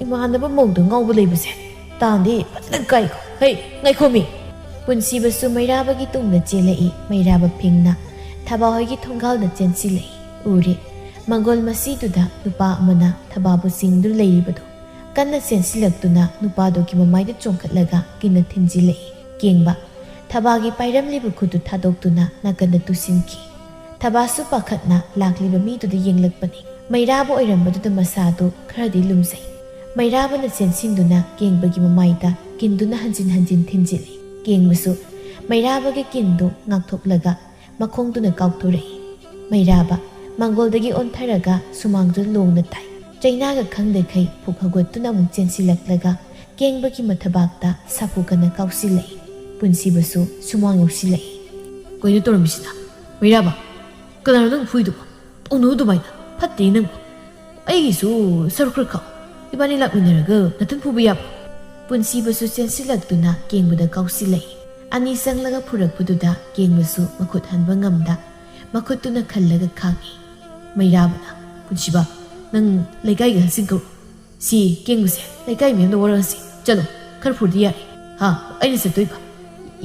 ꯏꯃꯥꯟꯅꯕ ꯃꯧꯗ ꯉꯥꯎꯕ ꯂꯩꯕꯁꯦ ꯇꯥꯟꯗꯤ ꯐꯖꯅ ꯀꯥꯏꯀꯣ꯫ ꯍꯩ, ꯉꯥꯏꯈꯣꯃꯤ!" ꯄꯨꯟꯁꯤꯕꯁꯨ ꯃꯩꯔꯥꯕꯒꯤ ꯇꯨꯡꯗ ꯆꯦꯜꯂꯛꯏ꯫ ꯃꯩꯔꯥꯕ ꯐꯤꯡꯅ ꯊꯕꯥ ꯍꯣꯏꯒꯤ ꯊꯣꯡꯒꯥꯜꯗ ꯆꯦꯟꯁꯤꯜꯂꯛꯏ꯫ ꯎꯔꯦ, ꯃꯪꯒꯣꯜ ꯃꯁꯤꯗꯨꯗ ꯅꯨꯄꯥ ꯑꯃꯅ ꯊꯕꯥꯕꯨ ꯆꯤꯡꯗꯨꯅ ꯂꯩꯔꯤꯕꯗꯨ꯫ ꯀꯟꯅ ꯆꯦꯟꯁꯤꯜꯂꯛꯇꯨꯅ ꯅꯨꯄꯥꯗꯨꯒꯤ ꯃꯃꯥꯏꯗ ꯆꯣꯡꯈꯠꯂꯒ ꯀꯤꯟꯅ ꯊꯤꯟꯖꯤꯜꯂꯛꯏ꯫ ꯀꯦꯡꯕ, ꯊꯕꯥꯒꯤ ꯄꯥꯏꯔꯝꯂꯤꯕ ꯈꯨꯠꯇꯨ ꯊꯥꯗꯣꯛꯇꯨꯅ ꯅꯥꯀꯟꯗ ꯇꯨꯁꯤꯟꯈꯤ꯫ ꯊꯕꯥꯁꯨ ꯄꯥꯈꯠꯅ ꯂꯥꯛꯂꯤꯕ ꯃꯤꯗꯨꯗ ꯌꯦꯡꯂꯛꯄꯅꯤ꯫ ꯃꯩꯔꯥꯕ ꯑꯣꯏꯔꯝꯕꯗꯨꯗ ꯃꯁꯥꯗꯨ ꯈꯔꯗꯤ ꯂꯨꯝꯖꯩ꯫ ꯃꯩꯔꯥꯕꯅ ꯆꯦꯟꯁꯤꯟꯗꯨꯅ ꯀꯦꯡꯕꯒꯤ ꯃꯃꯥꯏꯗ ꯀꯤꯟꯗꯨꯅ ꯍꯟꯖꯤꯟ ꯍꯟꯖꯤꯟ ꯊꯤꯟꯖꯤꯜꯂꯤ꯫ ꯀꯦꯡꯕꯁꯨ ꯃꯩꯔꯥꯕꯒꯤ ꯀꯤꯟꯗꯨ ꯉꯥꯛꯊꯣꯛꯂꯒ ꯃꯈꯣꯡꯗꯨꯅ ꯀꯥꯎꯊꯣꯔꯛꯏ꯫ ꯃꯩꯔꯥꯕ ꯃꯪꯒꯣꯜꯗꯒꯤ ꯑꯣꯟꯊꯔꯒ ꯁꯨꯃꯥꯡꯗꯨ ꯂꯣꯡꯅ ꯇꯥꯏ꯫ ꯆꯩꯅꯥꯒ ꯈꯪꯗꯈꯩ ꯐꯨꯛ ꯍꯧꯒꯠꯇꯨꯅ ꯑꯃꯨꯛ ꯆꯦꯟꯁꯤꯜꯂꯛꯂꯒ ꯀꯦꯡꯕꯒꯤ ꯃꯊꯕꯥꯛꯇ ꯁꯥꯐꯨ ꯀꯟꯅ ꯀꯥꯎꯁꯤꯜꯂꯛꯏ꯫ ꯄꯨꯟꯁꯤꯕꯁꯨ ꯁꯨꯃꯥꯡ ꯌꯧꯁꯤꯜꯂꯛꯏ꯫ "ꯀꯩꯅꯣ ꯇꯧꯔꯝꯃꯤꯁꯤꯅ? ꯃꯩꯔꯥꯕ, ꯀꯅꯥꯅꯣ ꯅꯪ ꯐꯨꯏꯗꯨꯕꯣ? ꯇꯧꯅꯨ ꯑꯗꯨꯃꯥꯏꯅ, ꯐꯠꯇꯦ ꯅꯪꯕꯨ꯫ ꯑꯩꯒꯤꯁꯨ ꯁꯔꯨꯛ ꯈꯔ ꯈꯥꯛꯑꯣ꯫ ꯏꯕꯥꯅꯤ ꯂꯥꯛꯃꯤꯟꯅꯔꯒ ꯅꯊꯟ ꯐꯨꯕ ꯌꯥꯕ꯭ꯔꯣ?" ꯄꯨꯟꯁꯤꯕꯁꯨ ꯆꯦꯟꯁꯤꯜꯂꯛꯇꯨꯅ ꯀꯦꯡꯕꯗ ꯀꯥꯎꯁꯤꯜꯂꯛꯏ꯫ ꯑꯅꯤ ꯆꯪꯂꯒ ꯐꯨꯔꯛꯄꯗꯨꯗ ꯀꯦꯡꯕꯁꯨ ꯃꯈꯨꯠ ꯍꯟꯕ ꯉꯝꯗ ꯃꯈꯨꯠꯇꯨꯅ ꯈꯜꯂꯒ ꯈꯥꯡꯉꯤ꯫ ꯃꯩꯔꯥꯕꯅ, "ꯄꯨꯟꯁꯤꯕ, ꯅꯪ ꯂꯩꯀꯥꯏꯒꯤ ꯑꯍꯜꯁꯤꯡ ꯀꯧꯔꯣ꯫ ꯁꯤ ꯀꯦꯡꯕꯁꯦ ꯂꯩꯀꯥꯏ ꯃꯌꯥꯝꯗ ꯋꯥꯔꯛꯑꯁꯤ꯫ ꯆꯠꯂꯣ, ꯈꯔ ꯐꯨꯔꯗꯤ ꯌꯥꯔꯦ꯫ ꯍꯥ, ꯑꯩꯅ ꯆꯠꯇꯣꯏꯕ?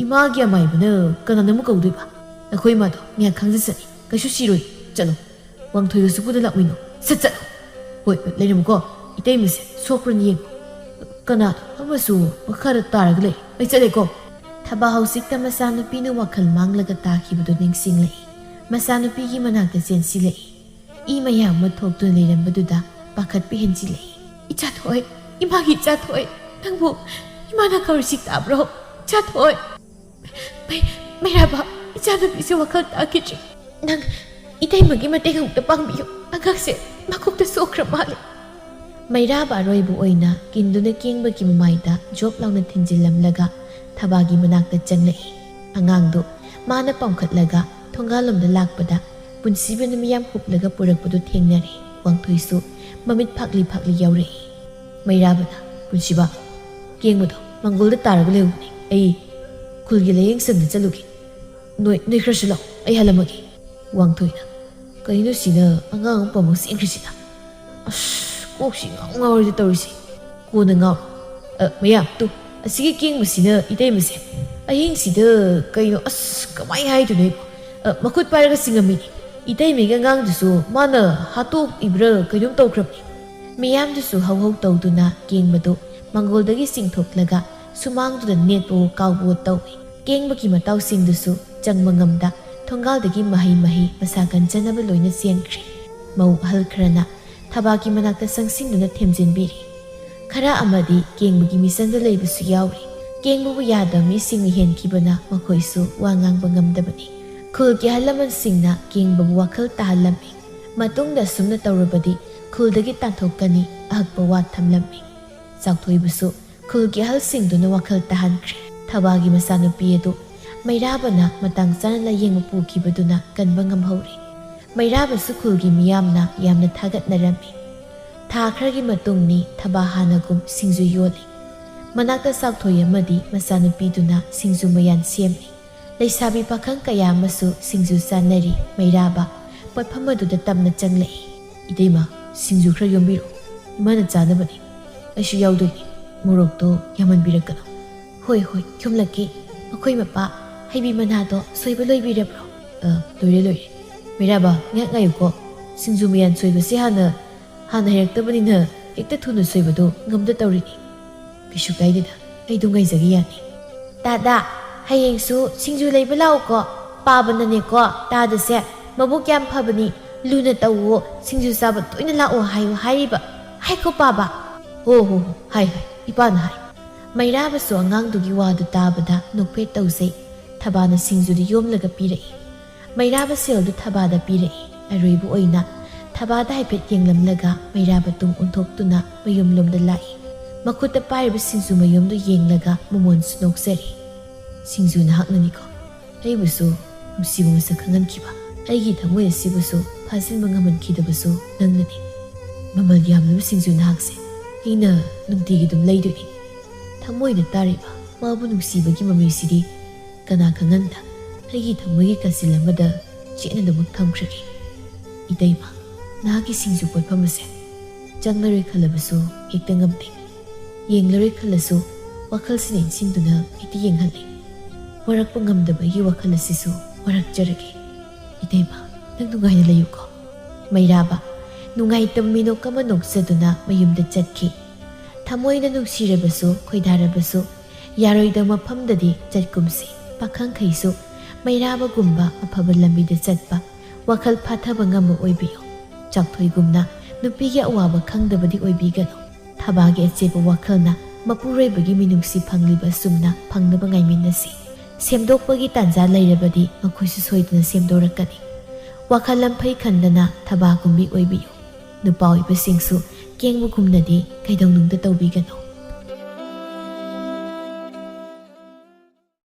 ꯏꯃꯥꯒꯤ ꯑꯃꯥꯏꯕꯅ ꯀꯅꯥꯅ ꯑꯃꯨꯛ ꯀꯧꯗꯣꯏꯕ? ꯅꯈꯣꯏ ꯏꯃꯥꯗꯣ ꯉꯥꯏꯍꯥꯛ ꯈꯥꯡꯖꯁꯅꯤ, ꯀꯩꯁꯨ ꯁꯤꯔꯣꯏ꯫ ꯆꯠꯂꯣ, ꯋꯥꯡꯊꯣꯏꯒꯁꯨ ꯄꯨꯟꯅ ꯂꯥꯛꯃꯤꯟꯅꯣ꯫ ꯁꯠ ꯆꯠꯂꯣ꯫ ꯍꯣꯏ, ꯂꯩꯔꯝꯃꯨꯀꯣ, ꯏꯇꯩꯃꯁꯦ ꯁꯣꯛꯄ꯭ꯔꯅ ꯌꯦꯡꯉꯨ꯫ ꯀꯅꯥꯅꯣ ꯑꯃꯁꯨ ꯃꯈꯥꯗ ꯇꯥꯔꯒ ꯂꯩ꯫ ꯑꯩ ꯆꯠꯂꯦꯀꯣ꯫" ꯊꯕꯥ ꯍꯧꯖꯤꯛꯇ ꯃꯆꯥꯅꯨꯄꯤꯅ ꯋꯥꯈꯜ ꯃꯥꯡꯂꯒ ꯇꯥꯈꯤꯕꯗꯨ ꯅꯤꯡꯁꯤꯡꯂꯛꯏ꯫ ꯃꯆꯥꯅꯨꯄꯤꯒꯤ ꯃꯅꯥꯛꯇ ꯆꯦꯟꯁꯤꯜꯂꯛꯏ꯫ ꯏ ꯃꯌꯥꯝ ꯑꯃ ꯊꯣꯛꯇꯨꯅ ꯂꯩꯔꯝꯕꯗꯨꯗ ꯄꯥꯈꯠꯄ ꯍꯦꯟꯖꯤꯜꯂꯛꯏ꯫ "ꯏꯆꯥ ꯊꯣꯏ, ꯏꯃꯥꯒꯤ ꯏꯆꯥ ꯊꯣꯏ, ꯅꯪꯕꯨ ꯏꯃꯥꯅ ꯀꯧꯔꯤꯁꯤ ꯇꯥꯕ꯭ꯔꯣ? ꯏꯆꯥ ꯊꯣꯏ!" "ꯃꯩ-, ꯃꯩꯔꯥꯕ, ꯏꯆꯥꯅꯨꯄꯤꯁꯦ ꯋꯥꯈꯜ ꯇꯥꯈꯤꯗ꯭ꯔꯦ꯫ ꯅꯪ ꯏꯇꯩꯃꯒꯤ ꯃꯇꯦꯡ ꯑꯃꯨꯛꯇ ꯄꯥꯡꯕꯤꯌꯨ꯫ ꯑꯉꯥꯡꯁꯦ ꯃꯀꯣꯛꯇ ꯁꯣꯛꯈ꯭ꯔ ꯃꯥꯜꯂꯦ꯫" ꯃꯩꯔꯥꯕ ꯑꯔꯣꯏꯕ ꯑꯣꯏꯅ ꯀꯤꯟꯗꯨꯅ ꯀꯦꯡꯕꯒꯤ ꯃꯃꯥꯏꯗ ꯖꯣꯞ ꯂꯥꯎꯅ ꯊꯤꯟꯖꯤꯜꯂꯝꯂꯒ ꯊꯕꯥꯒꯤ ꯃꯅꯥꯛꯇ ꯆꯪꯂꯛꯏ꯫ ꯑꯉꯥꯡꯗꯨ ꯃꯥꯅ ꯄꯥꯝꯈꯠꯂꯒ ꯊꯣꯡꯒꯥꯜꯂꯣꯝꯗ ꯂꯥꯛꯄꯗ ꯄꯨꯟꯁꯤꯕꯅ ꯃꯤꯌꯥꯝ ꯍꯨꯞꯂꯒ ꯄꯨꯔꯛꯄꯗꯨ ꯊꯦꯡꯅꯔꯦ꯫ ꯋꯥꯡꯊꯣꯏꯁꯨ ꯃꯃꯤꯠ ꯐꯥꯛꯂꯤ ꯐꯥꯛꯂꯤ ꯌꯥꯎꯔꯛꯏ꯫ ꯃꯩꯔꯥꯕꯅ, "ꯄꯨꯟꯁꯤꯕ, ꯀꯦꯡꯕꯗꯣ ꯃꯪꯒꯣꯜꯗ ꯇꯥꯔꯒ ꯂꯩꯍꯧꯕꯅꯦ꯫ ꯑꯩ ꯈꯨꯜꯒꯤ ꯂꯥꯌꯦꯡ ꯁꯪꯗ ꯆꯠꯂꯨꯒꯦ꯫ ꯅꯣꯏ, ꯅꯣꯏ ꯈꯔꯁꯨ ꯂꯥꯛꯑꯣ, ꯑꯩ ꯍꯜꯂꯝꯃꯒꯦ꯫" ꯋꯥꯡꯊꯣꯏꯅ, "ꯀꯩꯅꯣ ꯁꯤꯅ ꯑꯉꯥꯡ ꯑꯃ ꯄꯝꯃꯒ ꯆꯦꯟꯈ꯭ꯔꯤꯁꯤꯅ? ꯑꯁ, ꯀꯣꯛꯁꯤ ꯉꯥꯎ ꯉꯥꯎꯔꯦꯗ ꯇꯧꯔꯤꯁꯤ꯫ ꯀꯣꯟꯅ ꯉꯥꯎ꯫ ꯑ, ꯃꯌꯥꯝ, ꯇꯨ, ꯑꯁꯤꯒꯤ ꯀꯦꯡꯕꯁꯤꯅ ꯏꯇꯩꯃꯁꯦ ꯑꯍꯤꯡꯁꯤꯗ ꯀꯩꯅꯣ, ꯑꯁ, ꯀꯃꯥꯏ ꯍꯥꯏꯗꯣꯏꯅꯣ ꯑꯩꯕꯣ? ꯑ, ꯃꯈꯨꯠ ꯄꯥꯏꯔꯒ ꯆꯤꯡꯉꯝꯃꯤꯅꯤ꯫ ꯏꯇꯩꯃꯒꯤ ꯑꯉꯥꯡꯗꯨꯁꯨ ꯃꯥꯅ ꯍꯥꯠꯇꯣꯛꯏꯕ꯭ꯔꯥ ꯀꯩꯅꯣꯝ ꯇꯧꯈ꯭ꯔꯕꯅꯤ꯫" ꯃꯤꯌꯥꯝꯗꯨꯁꯨ ꯍꯧ ꯍꯧ ꯇꯧꯗꯨꯅ ꯀꯦꯡꯕꯗꯨ ꯃꯪꯒꯣꯜꯗꯒꯤ ꯆꯤꯡꯊꯣꯛꯂꯒ ꯁꯨꯃꯥꯡꯗꯨꯗ ꯅꯦꯠꯄꯋꯣ ꯀꯥꯎꯕꯋꯣ ꯇꯧꯏ꯫ ꯀꯦꯡꯕꯒꯤ ꯃꯇꯥꯎꯁꯤꯡꯗꯨꯁꯨ ꯆꯪꯕ ꯉꯝꯗ ꯊꯣꯡꯒꯥꯜꯗꯒꯤ ꯃꯍꯩ ꯃꯍꯩ ꯃꯁꯥ ꯀꯟꯖꯅꯕ ꯂꯣꯏꯅ ꯆꯦꯟꯈ꯭ꯔꯦ꯫ ꯃꯧ ꯑꯍꯜ ꯈꯔꯅ ꯊꯕꯥꯒꯤ ꯃꯅꯥꯛꯇ ꯆꯪꯁꯤꯟꯗꯨꯅ ꯊꯦꯝꯖꯤꯟꯕꯤꯔꯤ꯫ ꯈꯔ ꯑꯃꯗꯤ ꯀꯦꯡꯕꯒꯤ ꯃꯤꯆꯪꯗ ꯂꯩꯕꯁꯨ ꯌꯥꯎꯔꯤ꯫ ꯀꯦꯡꯕꯕꯨ ꯌꯥꯗꯕ ꯃꯤꯁꯤꯡꯅ ꯍꯦꯟꯈꯤꯕꯅ ꯃꯈꯣꯏꯁꯨ ꯋꯥ ꯉꯥꯡꯕ ꯉꯝꯗꯕꯅꯤ꯫ ꯈꯨꯜꯒꯤ ꯑꯍꯜ ꯂꯃꯟꯁꯤꯡꯅ ꯀꯦꯡꯕꯕꯨ ꯋꯥꯈꯜ ꯇꯥꯍꯜꯂꯝꯃꯤ꯫ ꯃꯇꯨꯡꯗ ꯑꯁꯨꯝꯅ ꯇꯧꯔꯕꯗꯤ ꯈꯨꯜꯗꯒꯤ ꯇꯥꯟꯊꯣꯛꯀꯅꯤ ꯑꯍꯛꯄ ꯋꯥ ꯊꯝꯂꯝꯃꯤ꯫ ꯆꯥꯎꯊꯣꯏꯕꯁꯨ ꯈꯨꯜꯒꯤ ꯑꯍꯜꯁꯤꯡꯗꯨꯅ ꯋꯥꯈꯜ ꯇꯥꯍꯟꯈ꯭ꯔꯦ꯫ ꯊꯕꯥꯒꯤ ꯃꯆꯥꯅꯨꯄꯤ ꯑꯗꯨ ꯃꯩꯔꯥꯕꯅ ꯃꯇꯥꯡ ꯆꯥꯅ ꯂꯥꯌꯦꯡꯕ ꯄꯨꯈꯤꯕꯗꯨꯅ ꯀꯟꯕ ꯉꯝꯍꯧꯔꯦ꯫ ꯃꯩꯔꯥꯕꯁꯨ ꯈꯨꯜꯒꯤ ꯃꯤꯌꯥꯝꯅ ꯌꯥꯝꯅ ꯊꯥꯒꯠꯅꯔꯝꯃꯤ꯫ ꯊꯥ ꯈꯔꯒꯤ ꯃꯇꯨꯡꯅꯤ ꯊꯕꯥ ꯍꯥꯟꯅꯒꯨꯝ ꯁꯤꯡꯖꯨ ꯌꯣꯜꯂꯤ꯫ ꯃꯅꯥꯛꯇ ꯆꯥꯎꯊꯣꯏ ꯑꯃꯗꯤ ꯃꯆꯥꯅꯨꯄꯤꯗꯨꯅ ꯁꯤꯡꯖꯨ ꯃꯌꯥꯟ ꯁꯦꯝꯂꯤ꯫ ꯂꯩꯁꯥꯕꯤ ꯄꯥꯈꯪ ꯀꯌꯥ ꯑꯃꯁꯨ ꯁꯤꯡꯖꯨ ꯆꯥꯅꯔꯤ꯫ ꯃꯩꯔꯥꯕ ꯄꯣꯠꯐꯝ ꯑꯗꯨꯗ ꯇꯞꯅ ꯆꯪꯂꯛꯏ꯫ "ꯏꯇꯩꯃ, ꯁꯤꯡꯖꯨ ꯈꯔ ꯌꯣꯝꯕꯤꯔꯛꯑꯣ꯫ ꯏꯃꯥꯅ ꯆꯥꯅꯕꯅꯤ꯫ ꯑꯩꯁꯨ ꯌꯥꯎꯗꯣꯏꯅꯤ꯫ ꯃꯣꯔꯣꯛꯇꯣ ꯌꯥꯝꯃꯟꯕꯤꯔꯛꯀꯅꯨ꯫" "ꯍꯣꯏ, ꯍꯣꯏ, ꯌꯣꯝꯂꯛꯀꯦ꯫ ꯃꯈꯣꯏ ꯃꯄꯥ, ꯍꯩꯕꯤ ꯃꯅꯥꯗꯣ ꯁꯣꯏꯕ ꯂꯣꯏꯕꯤꯔꯕ꯭ꯔꯣ?" "ꯑ, ꯂꯣꯏꯔꯦ, ꯂꯣꯏꯔꯦ꯫ ꯃꯩꯔꯥꯕ, ꯉꯥꯏꯍꯥꯛ ꯉꯥꯏꯌꯨꯀꯣ꯫ ꯁꯤꯡꯖꯨ ꯃꯌꯥꯟ ꯁꯣꯏꯕꯁꯦ ꯍꯥꯟꯅ, ꯍꯥꯟꯅ ꯍꯩꯔꯛꯇꯕꯅꯤꯅ ꯍꯦꯛꯇ ꯊꯨꯅ ꯁꯣꯏꯕꯗꯣ ꯉꯝꯗ ꯇꯧꯔꯤꯅꯤ꯫" "ꯀꯩꯁꯨ ꯀꯥꯏꯗꯦꯗ, ꯑꯩ ꯑꯗꯨꯝ ꯉꯥꯏꯖꯒꯦ, ꯌꯥꯅꯤ꯫" "ꯇꯥꯗ, ꯍꯌꯦꯡꯁꯨ ꯁꯤꯡꯖꯨ ꯂꯩꯕ ꯂꯥꯛꯎꯀꯣ꯫ ꯄꯥꯕꯅꯅꯦꯀꯣ, ꯇꯥꯗꯁꯦ ꯃꯕꯨꯛ ꯌꯥꯝ ꯐꯕꯅꯤ, ꯂꯨꯅ ꯇꯧꯋꯣ, ꯁꯤꯡꯖꯨ ꯆꯥꯕ ꯇꯣꯏꯅ ꯂꯥꯛꯑꯣ ꯍꯥꯏꯌꯨ ꯍꯥꯏꯔꯤꯕ꯫ ꯍꯥꯏꯀꯣ ꯄꯥꯕ?" "ꯍꯣ, ꯍꯣ, ꯍꯣ, ꯍꯥꯏ, ꯍꯥꯏ, ꯏꯄꯥꯅ ꯍꯥꯏ꯫" ꯃꯩꯔꯥꯕꯁꯨ ꯑꯉꯥꯡꯗꯨꯒꯤ ꯋꯥꯗꯨ ꯇꯥꯕꯗ ꯅꯣꯛꯐꯦꯠ ꯇꯧꯖꯩ꯫ ꯊꯕꯥꯅ ꯁꯤꯡꯖꯨꯗꯨ ꯌꯣꯝꯂꯒ ꯄꯤꯔꯛꯏ꯫ ꯃꯩꯔꯥꯕ ꯁꯦꯜꯗꯨ ꯊꯕꯥꯗ ꯄꯤꯔꯛꯏ꯫ ꯑꯔꯣꯏꯕ ꯑꯣꯏꯅ ꯊꯕꯥꯗ ꯍꯥꯏꯐꯦꯠ ꯌꯦꯡꯂꯝꯂꯒ ꯃꯩꯔꯥꯕ ꯇꯨꯡ ꯑꯣꯟꯊꯣꯛꯇꯨꯅ ꯃꯌꯨꯝꯂꯣꯝꯗ ꯂꯥꯛꯏ꯫ ꯃꯈꯨꯠꯇ ꯄꯥꯏꯔꯤꯕ ꯁꯤꯡꯖꯨ ꯃꯌꯨꯝꯗꯨ ꯌꯦꯡꯂꯒ ꯃꯃꯣꯟꯁꯨ ꯅꯣꯛꯆꯔꯤ꯫ "ꯁꯤꯡꯖꯨ ꯅꯍꯥꯛꯅꯅꯤꯀꯣ ꯑꯩꯕꯨꯁꯨ ꯅꯨꯡꯁꯤꯕ ꯃꯁꯛ ꯈꯪꯍꯟꯈꯤꯕ?" ꯑꯩꯒꯤ ꯊꯃꯣꯏ ꯑꯁꯤꯕꯨꯁꯨ ꯐꯥꯖꯤꯟꯕ ꯉꯝꯍꯟꯈꯤꯗꯕꯁꯨ ꯅꯪꯅꯅꯤ꯫ ꯃꯃꯜ ꯌꯥꯝꯂꯕ ꯁꯤꯡꯖꯨ ꯅꯍꯥꯛꯁꯦ ꯑꯩꯅ ꯅꯨꯡꯇꯤꯒꯤ ꯑꯗꯨꯝ ꯂꯩꯗꯣꯏꯅꯤ꯫ ꯊꯃꯣꯏꯅ ꯇꯥꯔꯤꯕ ꯃꯥꯕꯨ ꯅꯨꯡꯁꯤꯕꯒꯤ ꯃꯃꯤꯁꯤꯗꯤ ꯀꯅꯥ ꯈꯪꯍꯟꯗ ꯑꯩꯒꯤ ꯊꯃꯣꯏꯒꯤ ꯀꯥꯆꯤꯜ ꯑꯃꯗ ꯆꯦꯠꯅꯗꯃꯛ ꯊꯝꯈ꯭ꯔꯒꯦ꯫ ꯏꯇꯩꯃ, ꯅꯍꯥꯛꯀꯤ ꯁꯤꯡꯖꯨ ꯄꯣꯠꯐꯝ ꯑꯁꯦ ꯆꯪꯂꯔꯣꯏ ꯈꯜꯂꯕꯁꯨ ꯍꯦꯛꯇ ꯉꯝꯗꯦ꯫ ꯌꯦꯡꯂꯔꯣꯏ ꯈꯜꯂꯁꯨ ꯋꯥꯈꯜꯁꯤꯅ ꯏꯟꯁꯤꯟꯗꯨꯅ ꯍꯦꯛꯇ ꯌꯦꯡꯍꯜꯂꯤ꯫ ꯋꯥꯔꯛꯄ ꯉꯝꯗꯕꯒꯤ ꯋꯥꯈꯜ ꯑꯁꯤꯁꯨ ꯋꯥꯔꯛꯆꯔꯒꯦ꯫ ꯏꯇꯩꯃ, ꯅꯪ ꯅꯨꯡꯉꯥꯏꯅ ꯂꯩꯌꯨꯀꯣ꯫ ꯃꯩꯔꯥꯕ ꯅꯨꯡꯉꯥꯏꯇꯕ ꯃꯤꯅꯣꯛ ꯑꯃ ꯅꯣꯛꯆꯗꯨꯅ ꯃꯌꯨꯝꯗ ꯆꯠꯈꯤ꯫ ꯊꯃꯣꯏꯅ ꯅꯨꯡꯁꯤꯔꯕꯁꯨ ꯈꯣꯏꯗꯥꯔꯕꯁꯨ ꯌꯥꯔꯣꯏꯗꯕ ꯃꯐꯝꯗꯗꯤ ꯆꯠꯀꯨꯝꯁꯤ꯫ ꯄꯥꯈꯪꯈꯩꯁꯨ ꯃꯩꯔꯥꯕꯒꯨꯝꯕ ꯑꯐꯕ ꯂꯝꯕꯤꯗ ꯆꯠꯄ, ꯋꯥꯈꯜ ꯐꯥꯊꯕ ꯉꯝꯕ ꯑꯣꯏꯕꯤꯌꯨ꯫ ꯆꯥꯛꯊꯣꯏꯒꯨꯝꯅ ꯅꯨꯄꯤꯒꯤ ꯑꯋꯥꯕ ꯈꯪꯗꯕꯗꯤ ꯑꯣꯏꯕꯤꯒꯅꯨ꯫ ꯊꯕꯥꯒꯤ ꯑꯆꯦꯠꯄ ꯋꯥꯈꯜꯅ ꯃꯄꯨꯔꯣꯏꯕꯒꯤ ꯃꯤꯅꯨꯡꯁꯤ ꯐꯪꯂꯤꯕ ꯑꯁꯨꯝꯅ ꯐꯪꯅꯕ ꯉꯥꯏꯃꯤꯟꯅꯁꯤ꯫ ꯁꯦꯝꯗꯣꯛꯄꯒꯤ ꯇꯥꯟꯖꯥ ꯂꯩꯔꯕꯗꯤ ꯃꯈꯣꯏꯁꯨ ꯁꯣꯏꯗꯅ ꯁꯦꯝꯗꯣꯔꯛꯀꯅꯤ꯫ ꯋꯥꯈꯜ ꯂꯝꯐꯩ ꯈꯟꯗꯅ ꯊꯕꯥꯒꯨꯝꯕꯤ ꯑꯣꯏꯕꯤꯌꯨ꯫ ꯅꯨꯄꯥ ꯑꯣꯏꯕꯁꯤꯡꯁꯨ ꯀꯦꯡꯕꯒꯨꯝꯅꯗꯤ ꯀꯩꯗꯧꯅꯨꯡꯗ ꯇꯧꯕꯤꯒꯅꯨ꯫